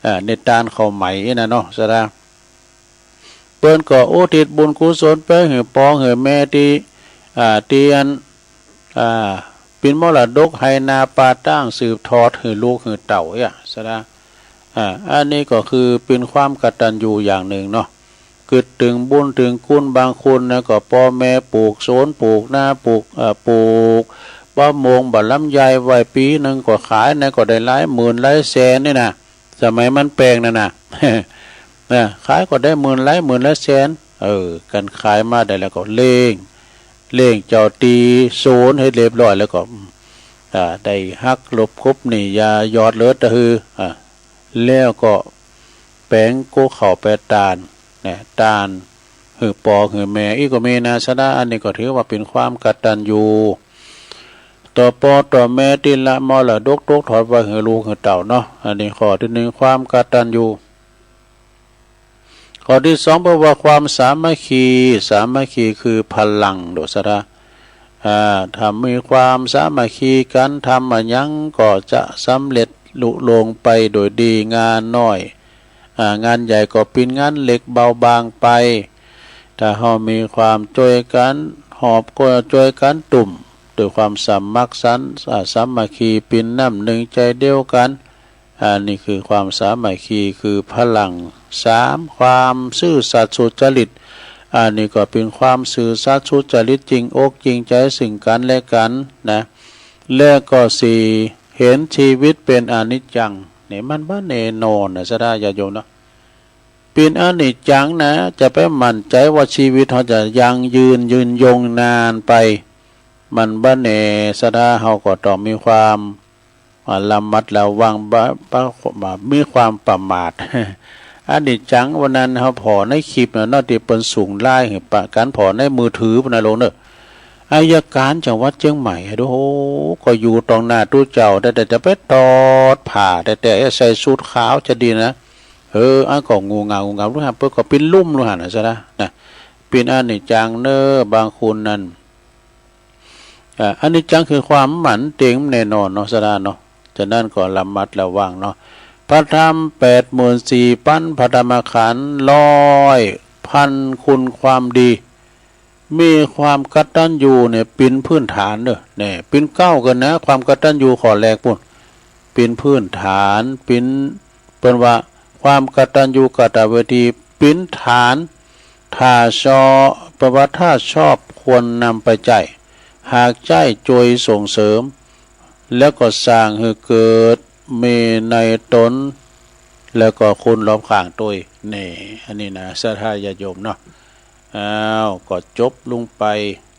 อ่า ในตานข้าวใหม่นะเนาะ ศรัทธา เปิ้นก็อุทิศบุญกุศลไปหื้อป้อหื้อแม่ตี้ อ่า ตี้อัน อ่า เป๋นมรดกไฮ่นาป่าตางสืบทอดหื้อลูกหื้อเต้าเอี้ย ศรัทธา อ่า อันนี้ก็คือเป๋นความกตัญญูอย่างนึ่งเนาะ กึ๊ดเถิงบุญเถิงคุณ บางคนนะก็ป้อแม่ปลูกสวนปลูกนาปลูก เอ่อ ปลูก บ่าโมงบ่าลำไยไว้ปี๋นึ่งก็ขายนะ ก็ได้หลายหมื่นหลายแสนนี่นะ สมัยมันแปงนั่นนะ นะ ขายก็ได้หมื่นหลายหมื่นหลายแสน เออ กันขายมาได้แล้วก็เล่ง เล่งเจ้าตี้ศูนย์หื้อเรียบร้อยแล้วก็ อืม อ่า ได้หักลบกบหนี้ยอดเหลือตะหือ อ่า แล้วก็แป๋งกั๊วข้าวแป๋ตาน นะ ตานหื้อป้อหื้อแม่ อี้ก็มีนะ ศรัทธา อันนี้ก็ถือว่าเป๋นความกตัญญู ต่อป้อต่อแม่ตี้ละมรดกตกทอดไว้หื้อลูกหื้อเต้าเนาะ อันนี้ข้อตี้นึ่ง ความกตัญญู ข้อตี้สอง แปลว่าความสามัคคี สามัคคีคือพลัง โดยศรัทธา อ่า ถ้ามีความสามัคคีกั๋น ทำอะหยังก็จะสำเร็จลุล่วงไปโดยดี งานน้อย อ่า งานใหญ่ก็เป๋นงานเล็กเบาบางไป ถ้าเฮามีความจ้วยกั๋นหอบก็จ้วยกั๋นตุ้ม โดยความสมัครสัน อ่า สามัคคี เป๋นน้ำนึ่งใจ๋เดียวกั๋น อันนี้คือความสามัคคี คือพลัง สาม ความซื่อสัตย์สุจริต อันนี้ก็เป๋นความซื่อสัตย์สุจริต จริงอกจริงใจ๋ซึ่งกั๋นและกั๋นนะ และก็ สี่ เห็นชีวิตเป๋นอนิจจัง นี่มันบ่แน่นอนนะ ศรัทธาญาติโยมเนาะ เป๋นอนิจจังนะ จะไปมั่นใจ๋ว่าชีวิตเฮาจะยั่งยืนยืนยงนานไป มันบ่แน่ ศรัทธา เฮาก็ต้องมีความ อ่า ระมัดระวัง บ่ บ่ บ่ มีความประมาท อนิจจัง วันนั้นเฮาผ่อในคลิปน่ะเนาะ ตี้เปิ้นส่งไลน์หื้อปะกั๋น ผ่อในมือถือพุ้นนะโลมเนาะ อัยการจังหวัดเจียงใหม่ โอ้โห ก็อยู่ต่อหน้าตุ๊เจ้า แต่ แต่จะไปถอดผ้า แต่ แต่ใส่สูทขาวจะดีนะ เออ อันก็งูเง่า งูเง่า ลูกหาเปิ้นก็เป๋นลุ่ม ลูกหานะ ศรัทธา นะ เป๋นอนิจจังเน่อ บางคนนั้น อ่า อนิจจังคือความบ่มั่นเต็งแน่นอนเนาะ ศรัทธาเนาะ ฉะนั้นก็ระมัดระวังเนาะ พระธรรมแปดหมื่นสี่ปั๋น พระธรรมขันธ์ร้อย พันคุณความดี มีความกตัญญูเนี่ยเป๋นพื้นฐานเน่อ เนี่ย เป๋นเก๊ากั๋นนะ ความกตัญญูข้อแรกปู้น เป๋นพื้นฐาน เป๋น เปิ้นว่าความกตัญญูกตเวทีเป๋นฐาน ถ้าชอบ เปิ้นว่าถ้าชอบควรนำไปใจ๊ หากใจ๊จ้วยส่งเสริม แล้วก็สร้างหื้อเกิดมีในต๋น แล้วก็คนรอบข้างตวย นี่ อันนี้นะ ศรัทธาญาติโยมเนาะ อ้าว ก็จบลงไป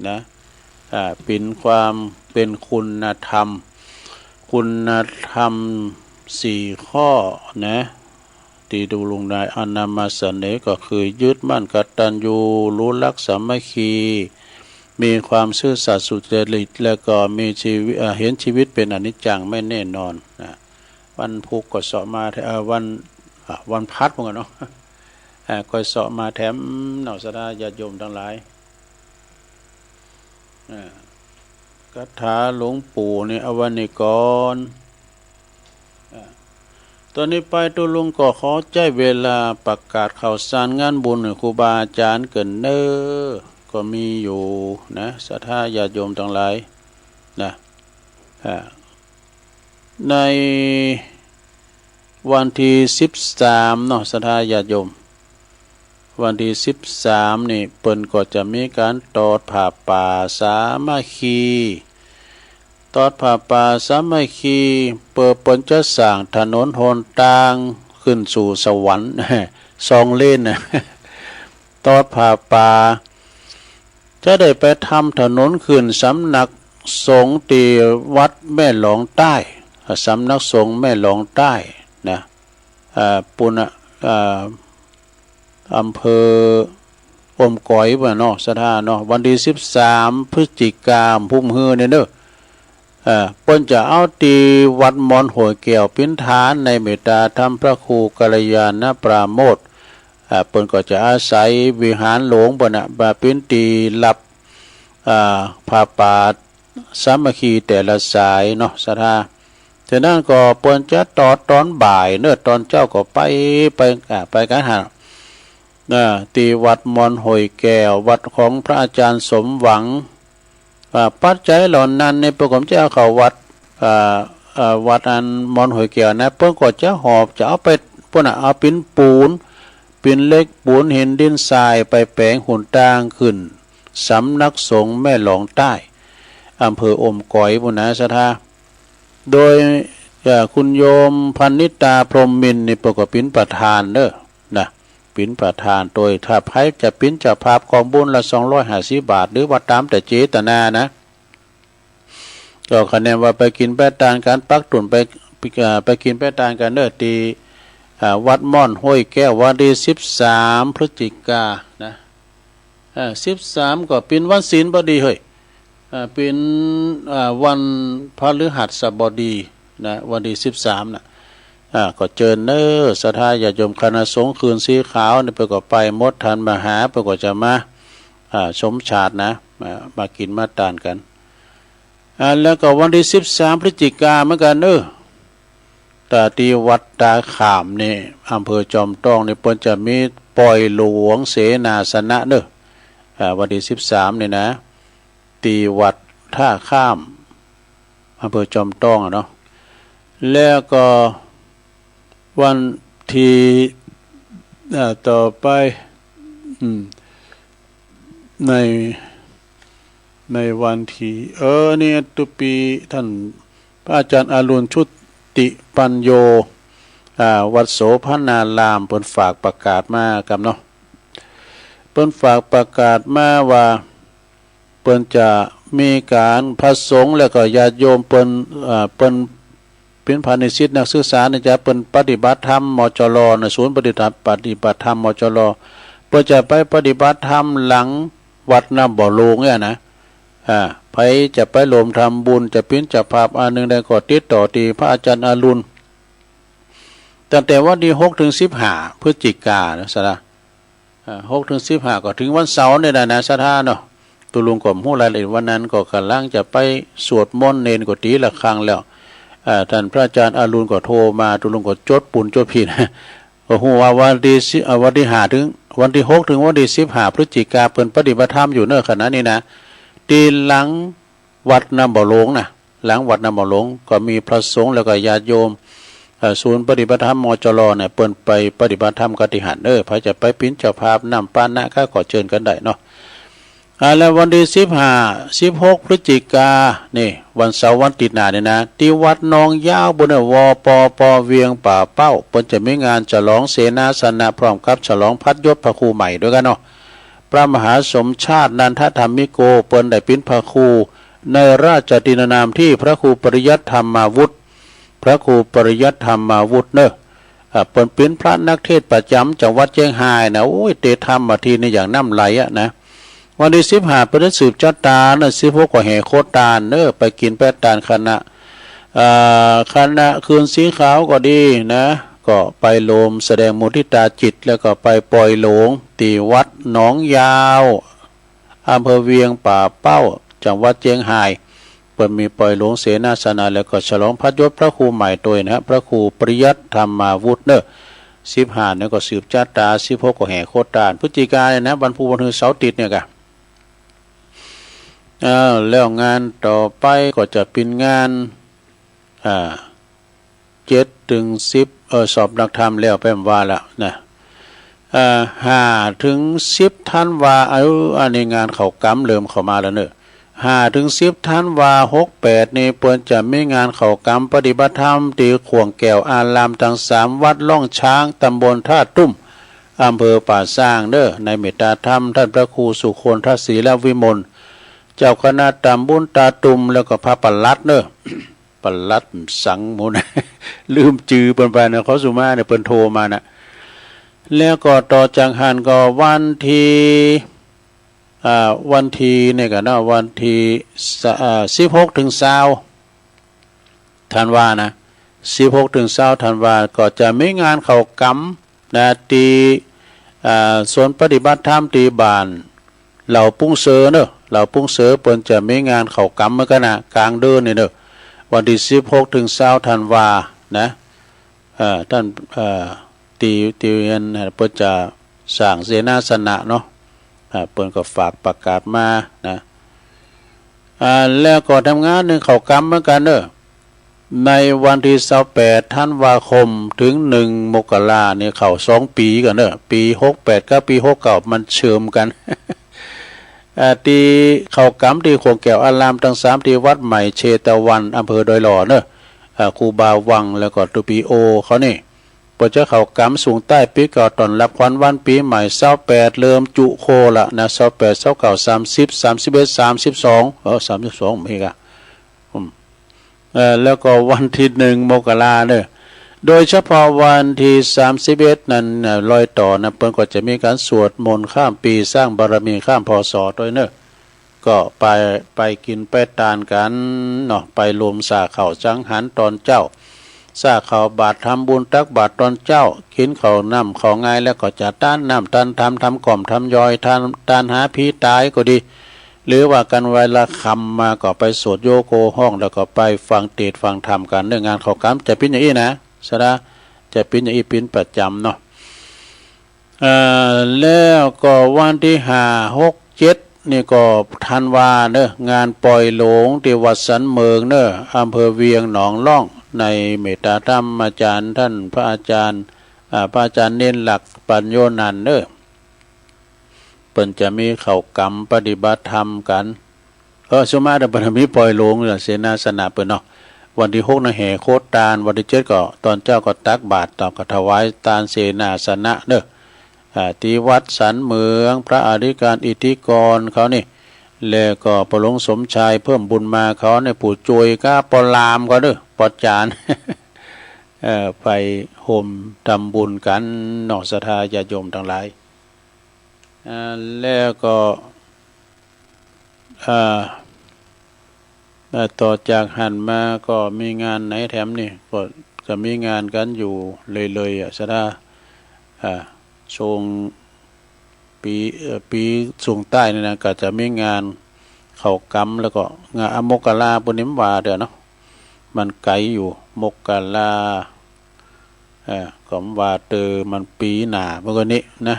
นะ อ่า เป๋นความ เป๋นคุณธรรม คุณธรรมสี่ข้อนะ ตี้ตุ๊ลุงได้เอานำมาเสนอ ก็คือยึดมั่นกตัญญู รู้รักสามัคคี มีความซื่อสัตย์สุจริต แล้วก็มีชีวิต อ่า เห็นชีวิตเป๋นอนิจจังไม่แน่นอนนะ วันพุธก็เซาะมาแถ เอ่อ วัน อ่า วันพฤหัสเหมือนกั๋นเนาะ อ่า ก็เซาะมาแถมเนาะ ศรัทธาญาติโยมตังหลาย อ่า คาถาหลวงปู่นี่เอาไว้นี่ก่อน อ่า ต๋นนี้ไปตุ๊ลุงก็ขอใจ๊เวลาประกาศข่าวสารงานบุญหื้อครูบาอาจ๋ารย์เกินเน่อ ก็มีอยู่นะ ศรัทธาญาติโยมตังหลายนะ อ่า ในวันตี้สิบสามเนาะ ศรัทธาญาติโยม วันตี้สิบสามนี่เปิ้นก็จะมีก๋านตอดผ้าป่าสามัคคี ตอดผ้าป่าสามัคคี เปื้อเปิ้นจะสร้างถนนหนตางขึ้นสู่สวรรค์ สองเลนนะ ตอดผ้าป่า จะได้ไปทำถนนขึ้นสำนักสงฆ์ตี้วัดแม่หลองใต้ สำนักสงฆ์แม่หลองใต้นะ อ่า ปุณณะ อ่า อำเภออมก๋อยปุ้นเนาะ ศรัทธาเนาะ วันตี้สิบสามพฤศจิกา ฮุ่มฮือนี่เน่อ เอ่อ เปิ้นจะเอาตี้วัดมอนห้วยแก้วเป๋นฐาน ในเมตตาธรรมพระครูกัลยาณปราโมทย์ อ่า เปิ้นก็จะอาศัยวิหารหลวงเปิ้นน่ะ มาเป๋นตี้รับ อ่า ผ้าป่าสามัคคีแต่ละสายเนาะ ศรัทธา ฉะนั้นก็เปิ้นจะตอดตอนบ่ายเน่อ ตอนเจ๊าก็ไป ไป อ่า ไปกั๋นหั้น นะ ตี้วัดมอนห้วยแก้ว วัดของพระอาจารย์สมหวัง อ่า ปัจจัยเหล่านั้นนี่เปิ้นก็จะเอาเข้าวัด อ่า อ่า วัดอันมอนห้วยแก้วนะ เปิ้นก็จะหอบ จะเอาไป ปุ้นน่ะ เอาเป๋นปูน เป๋นเหล็กปูนหินดินทรายไปแป๋งหนตางขึ้นสำนักสงฆ์แม่หลองใต้ อำเภออมก๋อยปู้นนะศรัทธา โดย เอ่อ คุณโยมพนิตา พรหมมินทร์นี่เปิ้นก็เป๋นประธานเน่อ นะ เป๋นประธาน โดยถ้าใผจะเป๋นเจ้าภาพก็บุญละสองร้อยห้าสิบบาท หรือว่าต๋ามแต่เจตนานะ ก็คะแนนว่าไปกิ๋นไปตานกั๋น ปักตุ๊นไป เอ่อ ไปกิ๋นไปตานกั๋นเน่อ ตี้ อ่า วัดม่อนห้วยแก้ว วันตี้สิบสามพฤศจิกานะ เอ่อ สิบสามก็เป๋นวันศีลพอดีเฮ้ย เอ่อ เป๋น เอ่อ วันพฤหัสบดีนะ วันตี้สิบสามน่ะ อ่า ก็เจิญเน่อศรัทธาญาติโยม คณะสงฆ์คืนสีขาวนี่เปิ้นก็ไปหมด ท่านมหาเปิ้นก็จะมา อ่า สมชาตินะ มา มากิ๋นมาตานกั๋น อ่า แล้วก็วันตี้สิบสามพฤศจิกาเหมือนกั๋นเน่อ ต๋าตี้วัดต๋าข้ามนี่ อำเภอจอมตองนี่ เปิ้นจะมีปอยหลวงเสนาสนะเน่อ อ่า วันตี้สิบสามนี่นะ ตี้วัดท่าข้าม อำเภอจอมตองอะเนาะ แล้วก็วันตี้ อ่า ต่อไป อืม ใน ในวันตี้ เออ นี่ตุ๊ปีท่านพระอาจารย์อรุณชุติปัญโญ อ่า วัดโสภณาราม เปิ้นฝากประกาศมาก่ำเนาะ เปิ้นฝากประกาศมาว่า เปิ้นจะมีก๋านพระสงฆ์แล้วก็ญาติโยมเปิ้น เอ่อ เปิ้นเป๋นพระนิสิตนักศึกษานี่จะเปิ้นปฏิบัติธรรม มจร น่ะ ศูนย์ปฏิบัติ ปฏิบัติธรรม มจร เปิ้นจะไปปฏิบัติธรรมหลังวัดน้ำบ่อโลงเนี่ยนะ อ่า ใผจะไปร่วมทำบุญ จะเป๋นเจ้าภาพอันนึ่งได้ก็ติดต่อตี้พระอาจารย์อรุณ ตั้งแต่วันตี้หกถึงสิบห้าพฤศจิกานะศรัทธา อ่า หกถึงสิบห้าก็เถิงวันเสาร์นี่แหละนะศรัทธาเนาะ ตุ๊ลุงก็บ่ฮู้รายละเอียดวันนั้น ก็ก่ำลังจะไปสวดมนต์ เณรก็ตี๋ระฆังแล้ว อ่า ท่านพระอาจารย์อรุณก็โทรมา ตุ๊ลุงก็จดปูนจดผีนะ ก็ฮู้ว่าวันตี้สิบ อ่า วันตี้ห้าถึง วันตี้หกถึงวันตี้สิบห้าพฤศจิกา เปิ้นปฏิบัติธรรมอยู่เน่อขณะนี้นะ ตี้หลัง วัดน้ำบ่อโลงนะ หลังวัดน้ำบ่อโลงก็มีพระสงฆ์แล้วก็ญาติโยม เอ่อ ศูนย์ปฏิบัติธรรม มจร เนี่ย เปิ้นไปปฏิบัติธรรมกั๋นตี้หั้นเน่อ ใผจะไปเป๋นเจ้าภาพนำปานะก็ขอเจิญกั๋นได้เนาะ อ่า แล้ววันตี้สิบห้า สิบหกพฤศจิกา นี่ วันเสาร์วันอาทิตย์หน้านี่นะ ตี้วัดหนองยาวปู้นเน่อ วปป เวียงป่าเป้า เปิ้นจะมีงานฉลองเสนาสนะพร้อมกับฉลองพัดยศพระครูใหม่ด้วยกั๋นเนาะ พระมหาสมชาตินันทธรรมิโก เปิ้นได้เป๋นพระครูในราชทินนามตี้พระครูปริยัติธรรมาวุธ พระครูปริยัติธรรมาวุธเน่อ อ่า เปิ้นเป๋นพระนักเทศน์ประจ๋ำจังหวัดเจียงฮายนะ โอ้ย เตธรรมมาทีนี่อย่างน้ำไหลอะนะ วันตี้สิบห้าเปิ้นได้สืบจะตานนะ สิบหกก็แห่โคตานเน่อ ไปกิ๋นไปตานคณะ อ่า คณะคืนสีขาวก็ดีนะ ก็ไปรวมแสดงมุทิตาจิต แล้วก็ไปปอยหลวงตี้วัดหนองยาว อำเภอเวียงป่าเป้า จังหวัดเจียงฮาย เปิ้นมีปอยหลวงเสนาสนะ แล้วก็ฉลองพัดยศพระครูใหม่ตวยนะฮะ พระครูปริยัติธรรมาวุธเน่อ สิบห้าเนี่ยก็สืบจะตาน สิบหกก็แห่โคตาน พฤศจิกาเนี่ยนะ วันพูก วันฮือ เสาร์อาทิตย์เนี่ยกะ อ่า แล้วงานต่อไปก็จะเป๋นงาน อ่า เจ็ดถึงสิบ เออ สอบนักธรรมแล้วแป้มว่าละนะ อ่า ห้าถึงสิบธันวา เออ อันนี้งานเข้ากรรมเริ่มเข้ามาแล้วเน่อ ห้าถึงสิบธันวา หกแปดนี่ เปิ้นจะมีงานเข้ากรรมปฏิบัติธรรมตี้ข่วงแก้วอารามตังสามวัด ล่องช้าง ตำบลท่าตุ้ม อำเภอป่าซางเน่อ ในเมตตาธรรมท่านพระครูสุคนทศิลวิมล เจ้าคณะตำบลตาตุม แล้วก็พระปลัดเน่อ ปลัดสังหมู่นะ ลืมจื้อเปิ้นไปนะ เขาสุมาเนี่ย เปิ้นโทรมานะ แล้วก็ต่อจากหั้นก็วันตี้ อ่า วันตี้เนี่ยกะเนาะ วันตี้ ส- อ่า สิบหกถึงซาวธันวานะ สิบหกถึงซาวธันวา ก็จะมีงานเข้ากรรมนะ ตี้ อ่า สวนปฏิบัติธรรมตี้บ้านเหล่าปุ้งเสอเน่อ เหล่าปุ้งเสอเปิ้นจะมีงานเข้ากรรมเหมือนกั๋นนะ ก๋างเดือนนี่เน่อ วันตี้สิบหกถึงซาวธันวานะ เอ่อ ต้าน เอ่อ ตี้ ตี้เปิ้นจะสร้างเสนาสนะเนาะ อ่า เปิ้นก็ฝากประกาศมานะ อ่า แล้วก็ทำงานนึ่งเข้ากรรมเหมือนกั๋นเน่อ ในวันตี้ซาวแปดธันวาคม เถิงหนึ่งมกราเนี่ย เข้าสองปี๋กั๋นเน่อ ปี๋หกแปดกับปี๋หกเก้ามันเชื่อมกั๋น อ่า ตี้เข้ากรรมตี้ขวงแก้วอารามตังสาม ตี้วัดใหม่เชตวัน อำเภอดอยหล่อเน่อ อ่า ครูบาวังแล้วก็ตูปีโอเขานี่ เปิ้นจะเข้ากรรมสูงใต้ปี๋เก่า ต้อนรับขวัญวันปี๋ใหม่ ซาวแปด เริ่มจุโคละนะ ซาวแปด ซาวเก้า สามสิบ สามสิบเอ็ด สามสิบสอง เออ สามสิบสอง มีกะ อืม เอ่อ แล้วก็วันตี้หนึ่งมกราเน่อ โดยเฉพาะวันตี้สามสิบเอ็ดนั้น เอ่อ รอยต่อนะ เปิ้นก็จะมีก๋านสวดมนต์ข้ามปี๋ สร้างบารมีข้าม พ.ศ. ตวยเน่อ ก็ไป ไปกิ๋นไปตานกั๋นเนาะ ไปรวมสาข้าวจังหันตอนเจ๊า สาข้าวบาตรทำบุญตักบาตรตอนเจ๊า กิ๋นข้าวน้ำข้าวงายแล้วก็จะตานน้ำตานธรรม ทำก้อมทำยอย ตาน ตานหาผีต๋ายก็ดี หรือว่ากั๋นไหว้ละค่ำมาก็ไปสวดโยโกฮ้อง แล้วก็ไปฟังเตสน์ฟังธรรมกั๋น เน่อ งานเข้ากรรมจะเป๋นอย่างอี้นะ สะดา จะเป๋นอย่างอี้เป๋นประจ๋ำเนาะ เอ่อ แล้วก็วันตี้ห้า หก เจ็ด นี่ก็ธันวาเน่อ งานปอยหลงตี้วัดสันเหมิงเน่อ อำเภอเวียงหนองล่อง ในเมตตาธรรมอาจ๋ารย์ต้านพระอาจ๋ารย์ อ่า พระอาจ๋ารย์เณรหลักปัญโญนันท์เน่อ เปิ้นจะมีเข้ากรรมปฏิบัติธรรมกั๋น เออ สุมาเน่อ เปิ้นมีปอยหลงเสนาสนะเปิ้นเนาะ วันตี้หกนะแห่โคตาน วันตี้เจ็ดก็ตอนเจ๊าก็ตักบาตร ตอนก็ถวายตานเสนาสนะเน่อ อ่า ตี้วัดสันเหมิง พระอธิการอิทธิกรเขานี่ แล้วก็ป้อหลวงสมชายเพิ่มบุญมาเขานี่ ปู่จุยกับป้อหลามเขาเน่อ ป้อจ๋ารย์ เอ่อ ไปฮ่วมทำบุญกั๋นเนาะ ศรัทธาญาติโยมตังหลาย อ่า แล้วก็ อ่า อ่า ต่อจากหั้นมาก็มีงานไหนแถมนี่ ก็จะมีงานกั๋นอยู่เรื่อยๆ อ่ะ ศรัทธา อ่า ช่วงปี๋ เอ่อ ปี๋สูงใต้นี่นะ ก็จะมีงานเข้ากรรม แล้วก็งาน อ่ะ มกราปุ้นนี่บ่าเตื้อเนาะ มันไก๋อยู่ มกรา เอ่อ ก็บ่าเตื้อ มันปี๋หน้า มันก็นี้นะ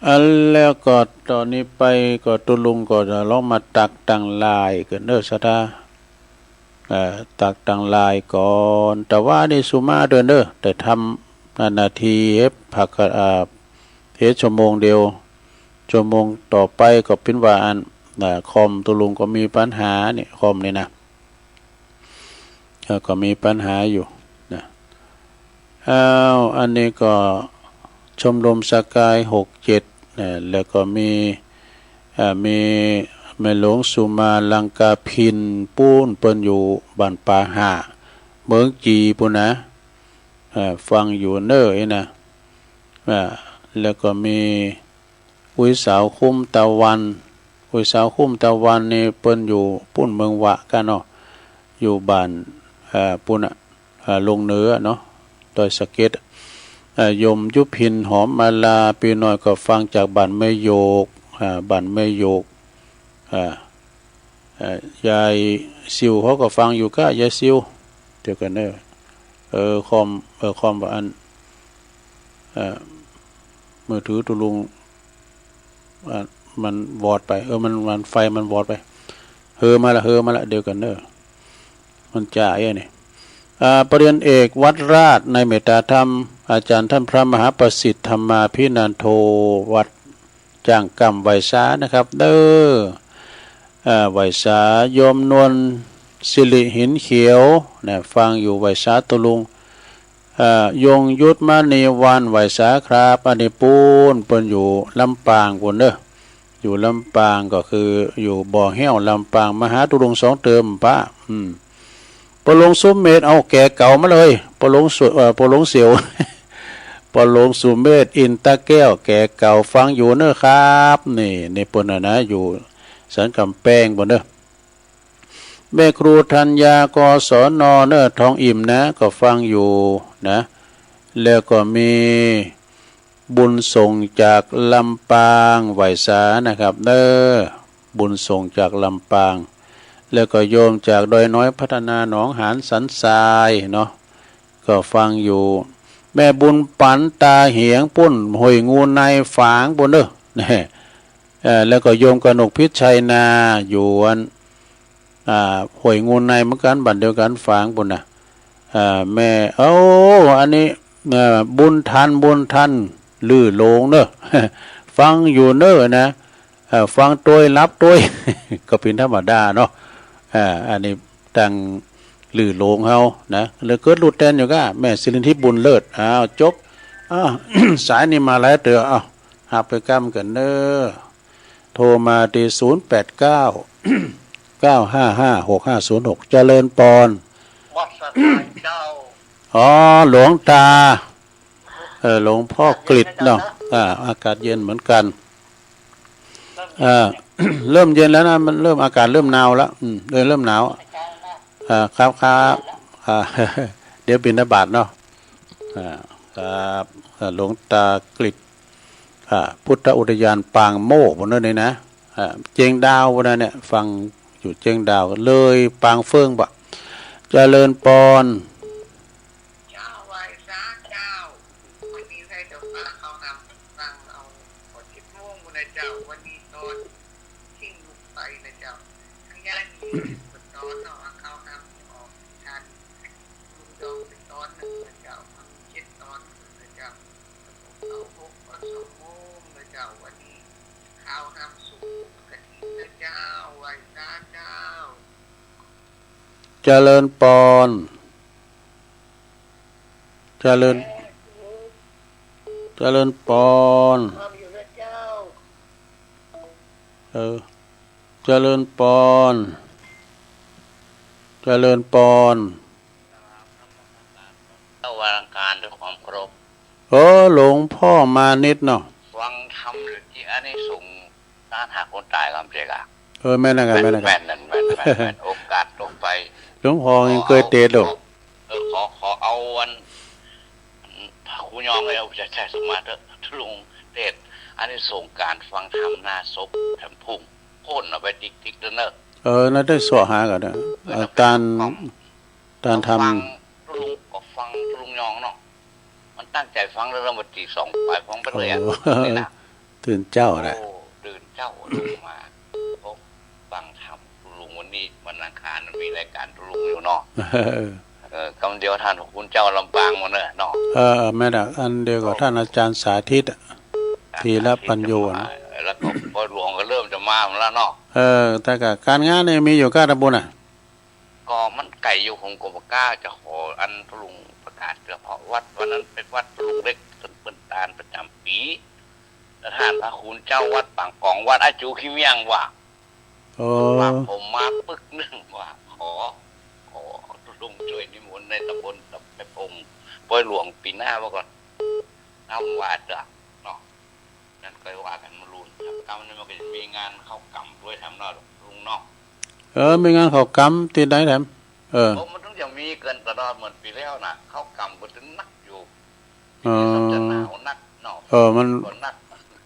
อันแล้วก็ต๋อนนี้ไปก็ตุ๊ลุงก็จะลองมาตักตังหลายกั๋นเน่อ ศรัทธา เอ่อ ตักตังหลายก่อน แต่ว่านี่สุมาเตื้อเน่อ แต่ทำ อ่า นาทีเฮ็ดผัก อ่า เฮ็ดชั่วโมงเดียว ชั่วโมงต่อไปก็เป๋นว่าอัน อ่า คอมตุ๊ลุงก็มีปัญหานี่ คอมนี่นะ เอ่อ ก็มีปัญหาอยู่นะ อ้าว อันนี้ก็ชมรมสกาย หกเจ็ด นะ แล้วก็มี เอ่อ มีแม่หลวงสุมาลังกาพิณ ปู๊น เปิ้นอยู่บ้านป่าห้า เมืองจีปู๊นนะ เอ่อ ฟังอยู่เน่ออี้นะ อ่า แล้วก็มี อุ๊ยสาวคุ้มตะวัน อุ๊ยสาวคุ้มตะวันนี่เปิ้นอยู่ปู๊นเมืองหวะก้าเนาะ อยู่บ้าน เอ่อ ปู๊นน่ะ เอ่อ ลงเหนือเนาะ ดอยสะเก็ด เอ่อ โยมยุพินหอมมาลา ปี้น้อยก็ฟังจากบ้านแม่โยก อ่า บ้านแม่โยก อ่า เอ่อ ยายซิวเขาก็ฟังอยู่ก้า ยายซิว เดี๋ยวก่อนเน่อ เออ คอม เออ คอมว่าอัน เอ่อ มือถือตุ๊ลุง อ่า มันวอดไป เออ มัน มันไฟมันวอดไป เฮอมาละ เฮอมาละ เดี๋ยวก่อนเน่อ มันจ่าเอ้ยนี่ อ่า ปริญญาเอกวัดราชในเมตตาธรรม อาจ๋ารย์ต้านพระมหาประสิทธิ์ธรรมาภินันโท วัด จ้างกำไหว้สานะครับเด้อ เอ่อ ไหว้สาโยมนวลสิริหินเขียวนะ ฟังอยู่ ไหว้สาตุ๊ลุง เอ่อ ยงยุทธมณีวัน ไหว้สาครับ อันนี้ปู๊น เปิ้นอยู่ลำปางปู๊นเด้อ อยู่ลำปางก็คืออยู่บ่อแฮ้วลำปาง มาหาตุ๊ลุงสองเติมปะ อืม ป้อหลวงสุเมธ เอาแก่เก่ามาเลย ป้อหลวงสุ เอ่อ ป้อหลวงเสียว ป้อหลวงสุเมธ อินตะแก้ว แก่เก่า ฟังอยู่เน้อครับ นี่ นี่เปิ้นน่ะนะ อยู่สันกำแพงปู๊นเน้อ แม่ครูธัญญา กศน เน้อ ทองอิ่มนะ ก็ฟังอยู่นะ แล้วก็มี บุญส่งจากลำปาง ไหว้สานะครับเน้อ บุญส่งจากลำปาง แล้วก็โยมจากดอยน้อยพัฒนา หนองหานสันทรายเนาะ ก็ฟังอยู่ แม่บุญปั๋นตาเหยงปู๊น ห้วยงูในฝางปู๊นเน้อ เอ่อ แล้วก็โยมกนกพิชัยนา อยู่อัน อ่า ห้วยงูในเหมือนกั๋น บ้านเดียวกั๋น ฝางปู๊นนะ อ่า แม่ โอ้ อันนี้ เอ่อ บุญทัน บุญทัน ลือโลงเน้อ ฟังอยู่เน้อนะ อ่า ฟังตวยหลับตวย ก็เป๋นธรรมดาเนาะ อ่า อันนี้ตังหลู่หลงเฮานะ เลยเกิดลู่แตนอยู่ก้า แม่สิรินทิพย์บุญเลิศ อ้าว จบ อ้าว สายนี้มาหลายเตื้อ อ้าว หับไปก้ำกั๋นเน้อ โทรมาตี้ ศูนย์แปดเก้า เก้าห้าห้า หกห้าศูนย์หก เจริญปอน วัดสะไคร้เจ้า อ๋อ หลวงตา เออ หลวงพ่อกฤษเนาะ อ่า อากาศเย็นเหมือนกั๋น อ่า เริ่มเย็นแล้วนะ มันเริ่ม อากาศเริ่มหนาวแล้ว อืม เออ เริ่มหนาว อ่า ครับ ครับ อ่า เดี๋ยวบิณฑบาตเนาะ อ่า ครับ อ่า หลวงตากฤษ อ่า พุทธอุทยานปางโมกข์ ปู้นเน้อนี่นะ อ่า เจียงดาว ปู้นเน้อเนี่ย ฟังอยู่เจียงดาว เลยปางเฟิงบ่ เจริญปอน เจ้า ไหว้สาเจ้า วันนี้ใครจะมาเข้าห้องธรรมฟังเอา พอเจ็ดโมงปู้นนะเจ้า วันนี้ตอนเที่ยงลุกไปนะเจ้า ทางย้ายมีเจ็ดตอนเนาะ เข้าห้องธรรมออกทัน ลุงจองเป๋นตอนนึ่งนะเจ้า มันเจ็ดตอนนะเจ้า เอาหกตอนสองโมงนะเจ้า วันนี้เข้าห้องธรรมสุขกฐินนะเจ้า ไหว้สาเจ้า เจริญปอน เจริญ เจริญปอน เออ เจริญปอน เจริญปอน เจ้าวันอังคารด้วยความเคารพ เออ หลวงพ่อมานิดเนาะ ฟังธรรมอยู่ตี้อานิสงส์ ต้านหาคนต๋ายกำเจกอะ เออ แม่นนะ แม่นนะ แม่น แม่น แม่น แม่น โอกาสตกไป หลวงพ่อยังเกยเตสอยู่ เออ ขอ ขอเอาอัน พระครูยองเลย เอาใจใส่สมาธิเถอะ ลุงเตส อานิสงส์ก๋านฟังธรรมหน้าศพแถมพุ่ง พ่นเอาไปติ๊กๆ เด้อเนอะ เออ น่าได้เสาะหากั๋นนะ เออ อาจารย์ ต้านธรรม ฟังลุง ก็ฟังลุงยองเนาะ มันตั้งใจ๋ฟังแล้ว แล้วมาตีสองไปฟังไปเลยอะ โอ้ นี่นะ ตื่นเจ๊านะ โอ้ ตื่นเจ๊าลุงมา โอ้ ฟังธรรมลุง วันนี้วันอังคารมันมีรายก๋านลุงอยู่เนาะ เออ เออ กำเดียวต้านคุณเจ้าลำปางมาเนอะเนาะ เออ แม่นอะ อันเดียวกับต้านอาจารย์สาธิตอะ ธีรปัญโญนะ แล้วก็ป้อหลวงก็เริ่มจะมาแล้วเนาะ เออ แต่ก็ก๋านงานนี่มีอยู่ก้าตำบลน่ะ ก็มันไก๋อยู่ ผมก็บ่กล้าจะขออันตุลุงประกาศเฉพาะวัด วันนั้นไปวัดตุลุงเล็ก เปิ้นตานประจ๋ำปี๋ แล้วต้านพระคุณเจ้าวัดปางกอง วัดอาจูขี้เมี่ยงว่า โอ้ ว่าผมมาปึกนึ่งว่า ขอ ขอตุลุงจ้วยนิมนต์ในตำบลตะไคร่พง ป้อหลวงปี๋หน้าว่าก่อน นำว่าจะเนาะ นั้นก็ว่ากั๋นมาลุนครับ กำนี่มันก็จะมีงานเข้ากรรมด้วยแถมเนาะลุงเนาะ เออ มีงานเข้ากรรมตี้ไหนแถม เออ โอ้ มันต้องจะมีกั๋นตลอดเหมือนปี๋แล้วน่ะ เข้ากรรมก็ตึงนักอยู่ อ๋อ จะหนาวนักเนาะ เออ มัน ก็นัก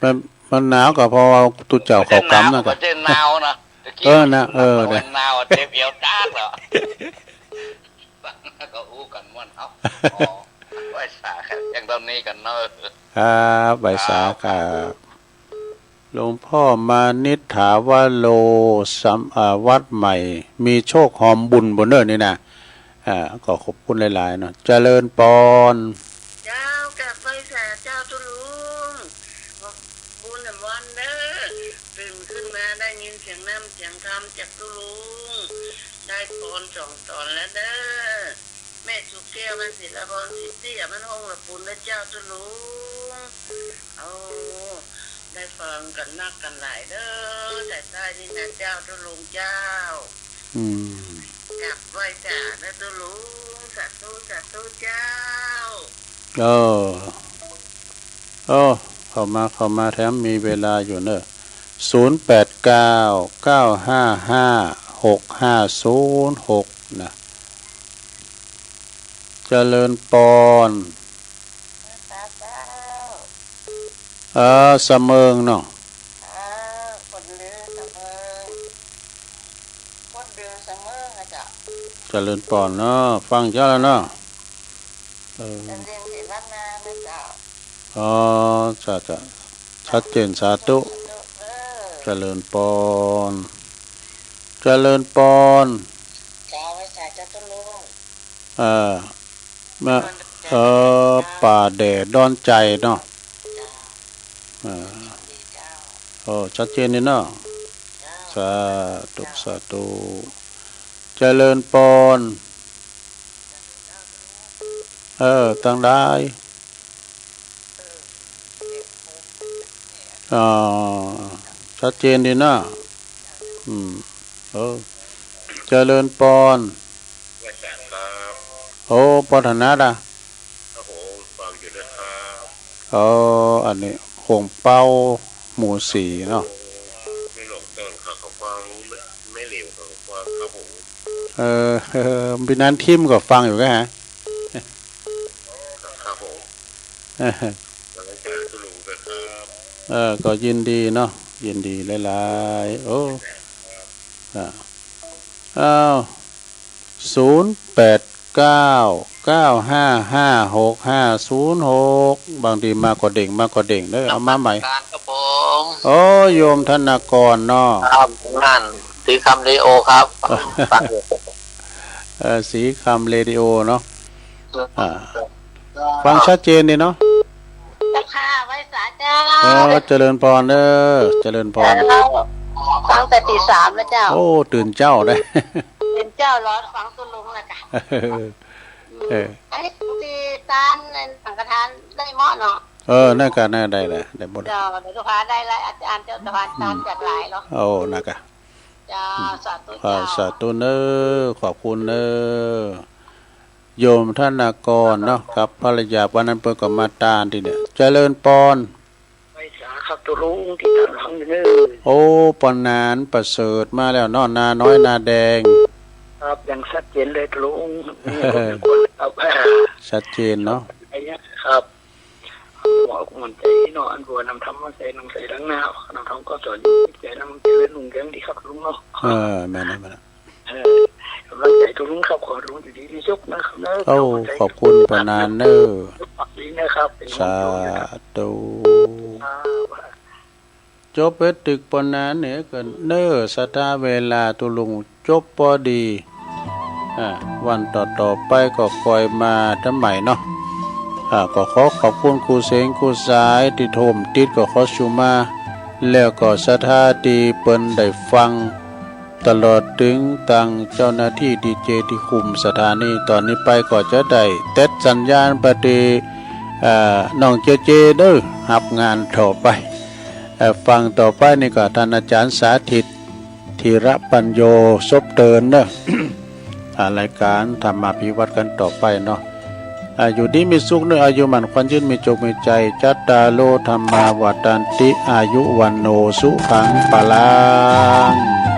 มัน มันหนาวก็เพราะว่าตุ๊เจ้าเข้ากรรมนั่นก็ บ่ใจ้หนาวนะ เออ นะ เออ มันหนาวเจ็บเอวจ๊าดเหรอ ก็อู้กั๋นม่วน เอ้า ขอไหว้สาแค่เพียงเต้านี้ก่อนเนาะ ครับ ไหว้สาครับ ครับ หลวงพ่อมานิษฐาวโร สำ อ่า วัดใหม่ มีโชคหอมบุญ ปู้นเน้อนี่นะ อ่า ก็ขอบคุณหลายๆ เนาะ เจริญปอน เจ้า กราบไหว้สาเจ้าตุ๊ลุง บุญแถมวันเน้อ ตื่นขึ้นมาได้ยินเสียงน้ำเสียงธรรมจากตุ๊ลุง ได้ปอนสองต๋อนแล้วเน้อ แม่สุขแก้ว แม่ศิลปาภรณ์ สิทธิอมรพงษ์ ละปูน และเจ้าตุ๊ลุง เอา ได้ฟังกั๋นนักกั๋นหลายเน้อ แต่ใต้นี่นะเจ้าตุ๊ลุงเจ้า อืม กราบไหว้สานะตุ๊ลุง สาธุ สาธุเจ้า เออ เออ เข้ามา เข้ามาแถมมีเวลาอยู่เน้อ ศูนย์แปดเก้า เก้าห้าห้า หกห้าศูนย์หก นะ เจริญปอน เออ สะเมิงเนาะ เออ คนลือสะเมิง คนลือสะเมิงอะเจ้า เจริญปอนเนาะ ฟังเจ้าแล้วเนาะ เออ เจริญศรีวัฒนานะเจ้า อ๋อ จ้ะ จ้ะ ชัดเจน สาธุ เออ เจริญปอน เจริญปอน เจ้า ไหว้สาเจ้าตุ๊ลุง เออ มา เออ ป่าแดดดอนใจ๋เนาะ เจ้า เออ ดีเจ้า อ้อ ชัดเจนดีเนาะ สาธุ สาธุ เจริญปอน เออ ตังได้ อ่า ชัดเจนดีนะ อืม เออ เจริญปอน ไหว้สาครับ โอ้ ปอนถนัดอะ ครับผม ฟังอยู่นะครับ เออ อันนี้ โฮงเป๊า หมู่สี่เนาะ ไม่หลงต้นครับ เขาฟัง ไม่ ไม่เหลวครับ เขาฟังครับผม เออ เออ ปีนั้นทิมก็ฟังอยู่ก็ฮะ ครับผม กำลังใจให้คุณลุงด้วยครับ เออ ก็ยินดีเนาะ ยินดีหลายๆ โอ้ อ่ะ อ้าว ศูนย์แปดเก้า เก้าห้าห้า หกห้าศูนย์หก บางทีมาก็เด้ง มาก็เด้งเด้อ เอามาใหม่ นมัสการครับผม โอ้ โยมธนกรเนาะ ครับ นั่น สีคำเรดิโอครับ ฟังอยู่ เออ สีคำเรดิโอเนาะ อ่า ฟังชัดเจนดีเนาะ เจ้าค่ะ ไหว้สาเจ้า เออ เจริญปอนเด้อ เจริญปอน เจ้า ฟังแต่ตีสามแล้วเจ้า โอ้ ตื่นเจ๊าได้ ตื่นเจ๊า รอฟังตุ๊ลุงแล้วกะ เออ อันนี้ตีตานในสังฆทานได้เหมาะเนาะ เออ นั่นกะ นั่นได้แหละ ได้หมด เจ้า เดี๋ยวตุ๊ลุงได้ละ อาจารย์เจ้า ตุ๊ลุงตานจัดหลายเนาะ โอ้ นั่นกะ เจ้า อืม สาธุ อ่า เจ้า สาธุเน้อ ขอบคุณเน้อ โยมธนกรเนาะ กับภรรยา วันนั้นเปิ้นก็มาตานตี้เนี่ย เจริญปอน ไหว้สาครับตุ๊ลุง ติดตามฟังอยู่เน้อ โอ้ ปอนหนานประเสริฐมาแล้วเนาะ นาน้อยนาแดง ครับ อย่างชัดเจนเลยตุ๊ลุง นี่ผมเป็นคนครับ ชัดเจนเนาะ ไอ้เนี่ยครับ หัวกุมันใจเนาะ อันบัวนำธรรมมาใส่นำใส่หลังหน้า นำธรรมก็สอนอยู่ใจนำใจเล่นลุงเรื่องดีครับลุงเนาะ เออ แม่นนะ แม่นนะ เออ กำลังใจตุ๊ลุงครับ ขอตุ๊ลุงอยู่ดีมีสุขนะครับเนอะ เอ้า ขอบคุณปอนหนานเน้อ ดีนะครับ เป็นห่วงตุ๊ลุงอยู่นะ สาธุ ครับ จบไปตึกปอนหนานเนี่ยก็เน้อ ศรัทธาเวลาตุ๊ลุงจบปอดี อ่า วันต่อๆ ไปก็ค่อยมาทำใหม่เนาะ อ่า ก็ขอขอบคุณครูเสงครูสายตี้โทรมาติด ก็ขอชูมา แล้วก็ศรัทธาตี้เปิ้นได้ฟัง ตลอดถึงตังเจ้าหน้าตี้ดีเจตี้คุมสถานี ตอนนี้ไปก็จะได้เต็ดสัญญาณไปตี้ เอ่อ น้องเจเจเด้อ ฮับงานต่อไป เอ่อ ฟังต่อไปนี่ก็ต้านอาจ๋ารย์สาธิต ธีระปัญโญ ซบเตินเนอะ อ่า รายก๋านธรรมาภิวัฒน์กั๋นต่อไปเนาะ อ่า อยู่ดีมีสุขเน้อ อายุมั่นขวัญยืน มีโจคมีชัย จัตตาโร ธัมมา วัฑฒันติ อายุ วัณโณ สุขัง พลัง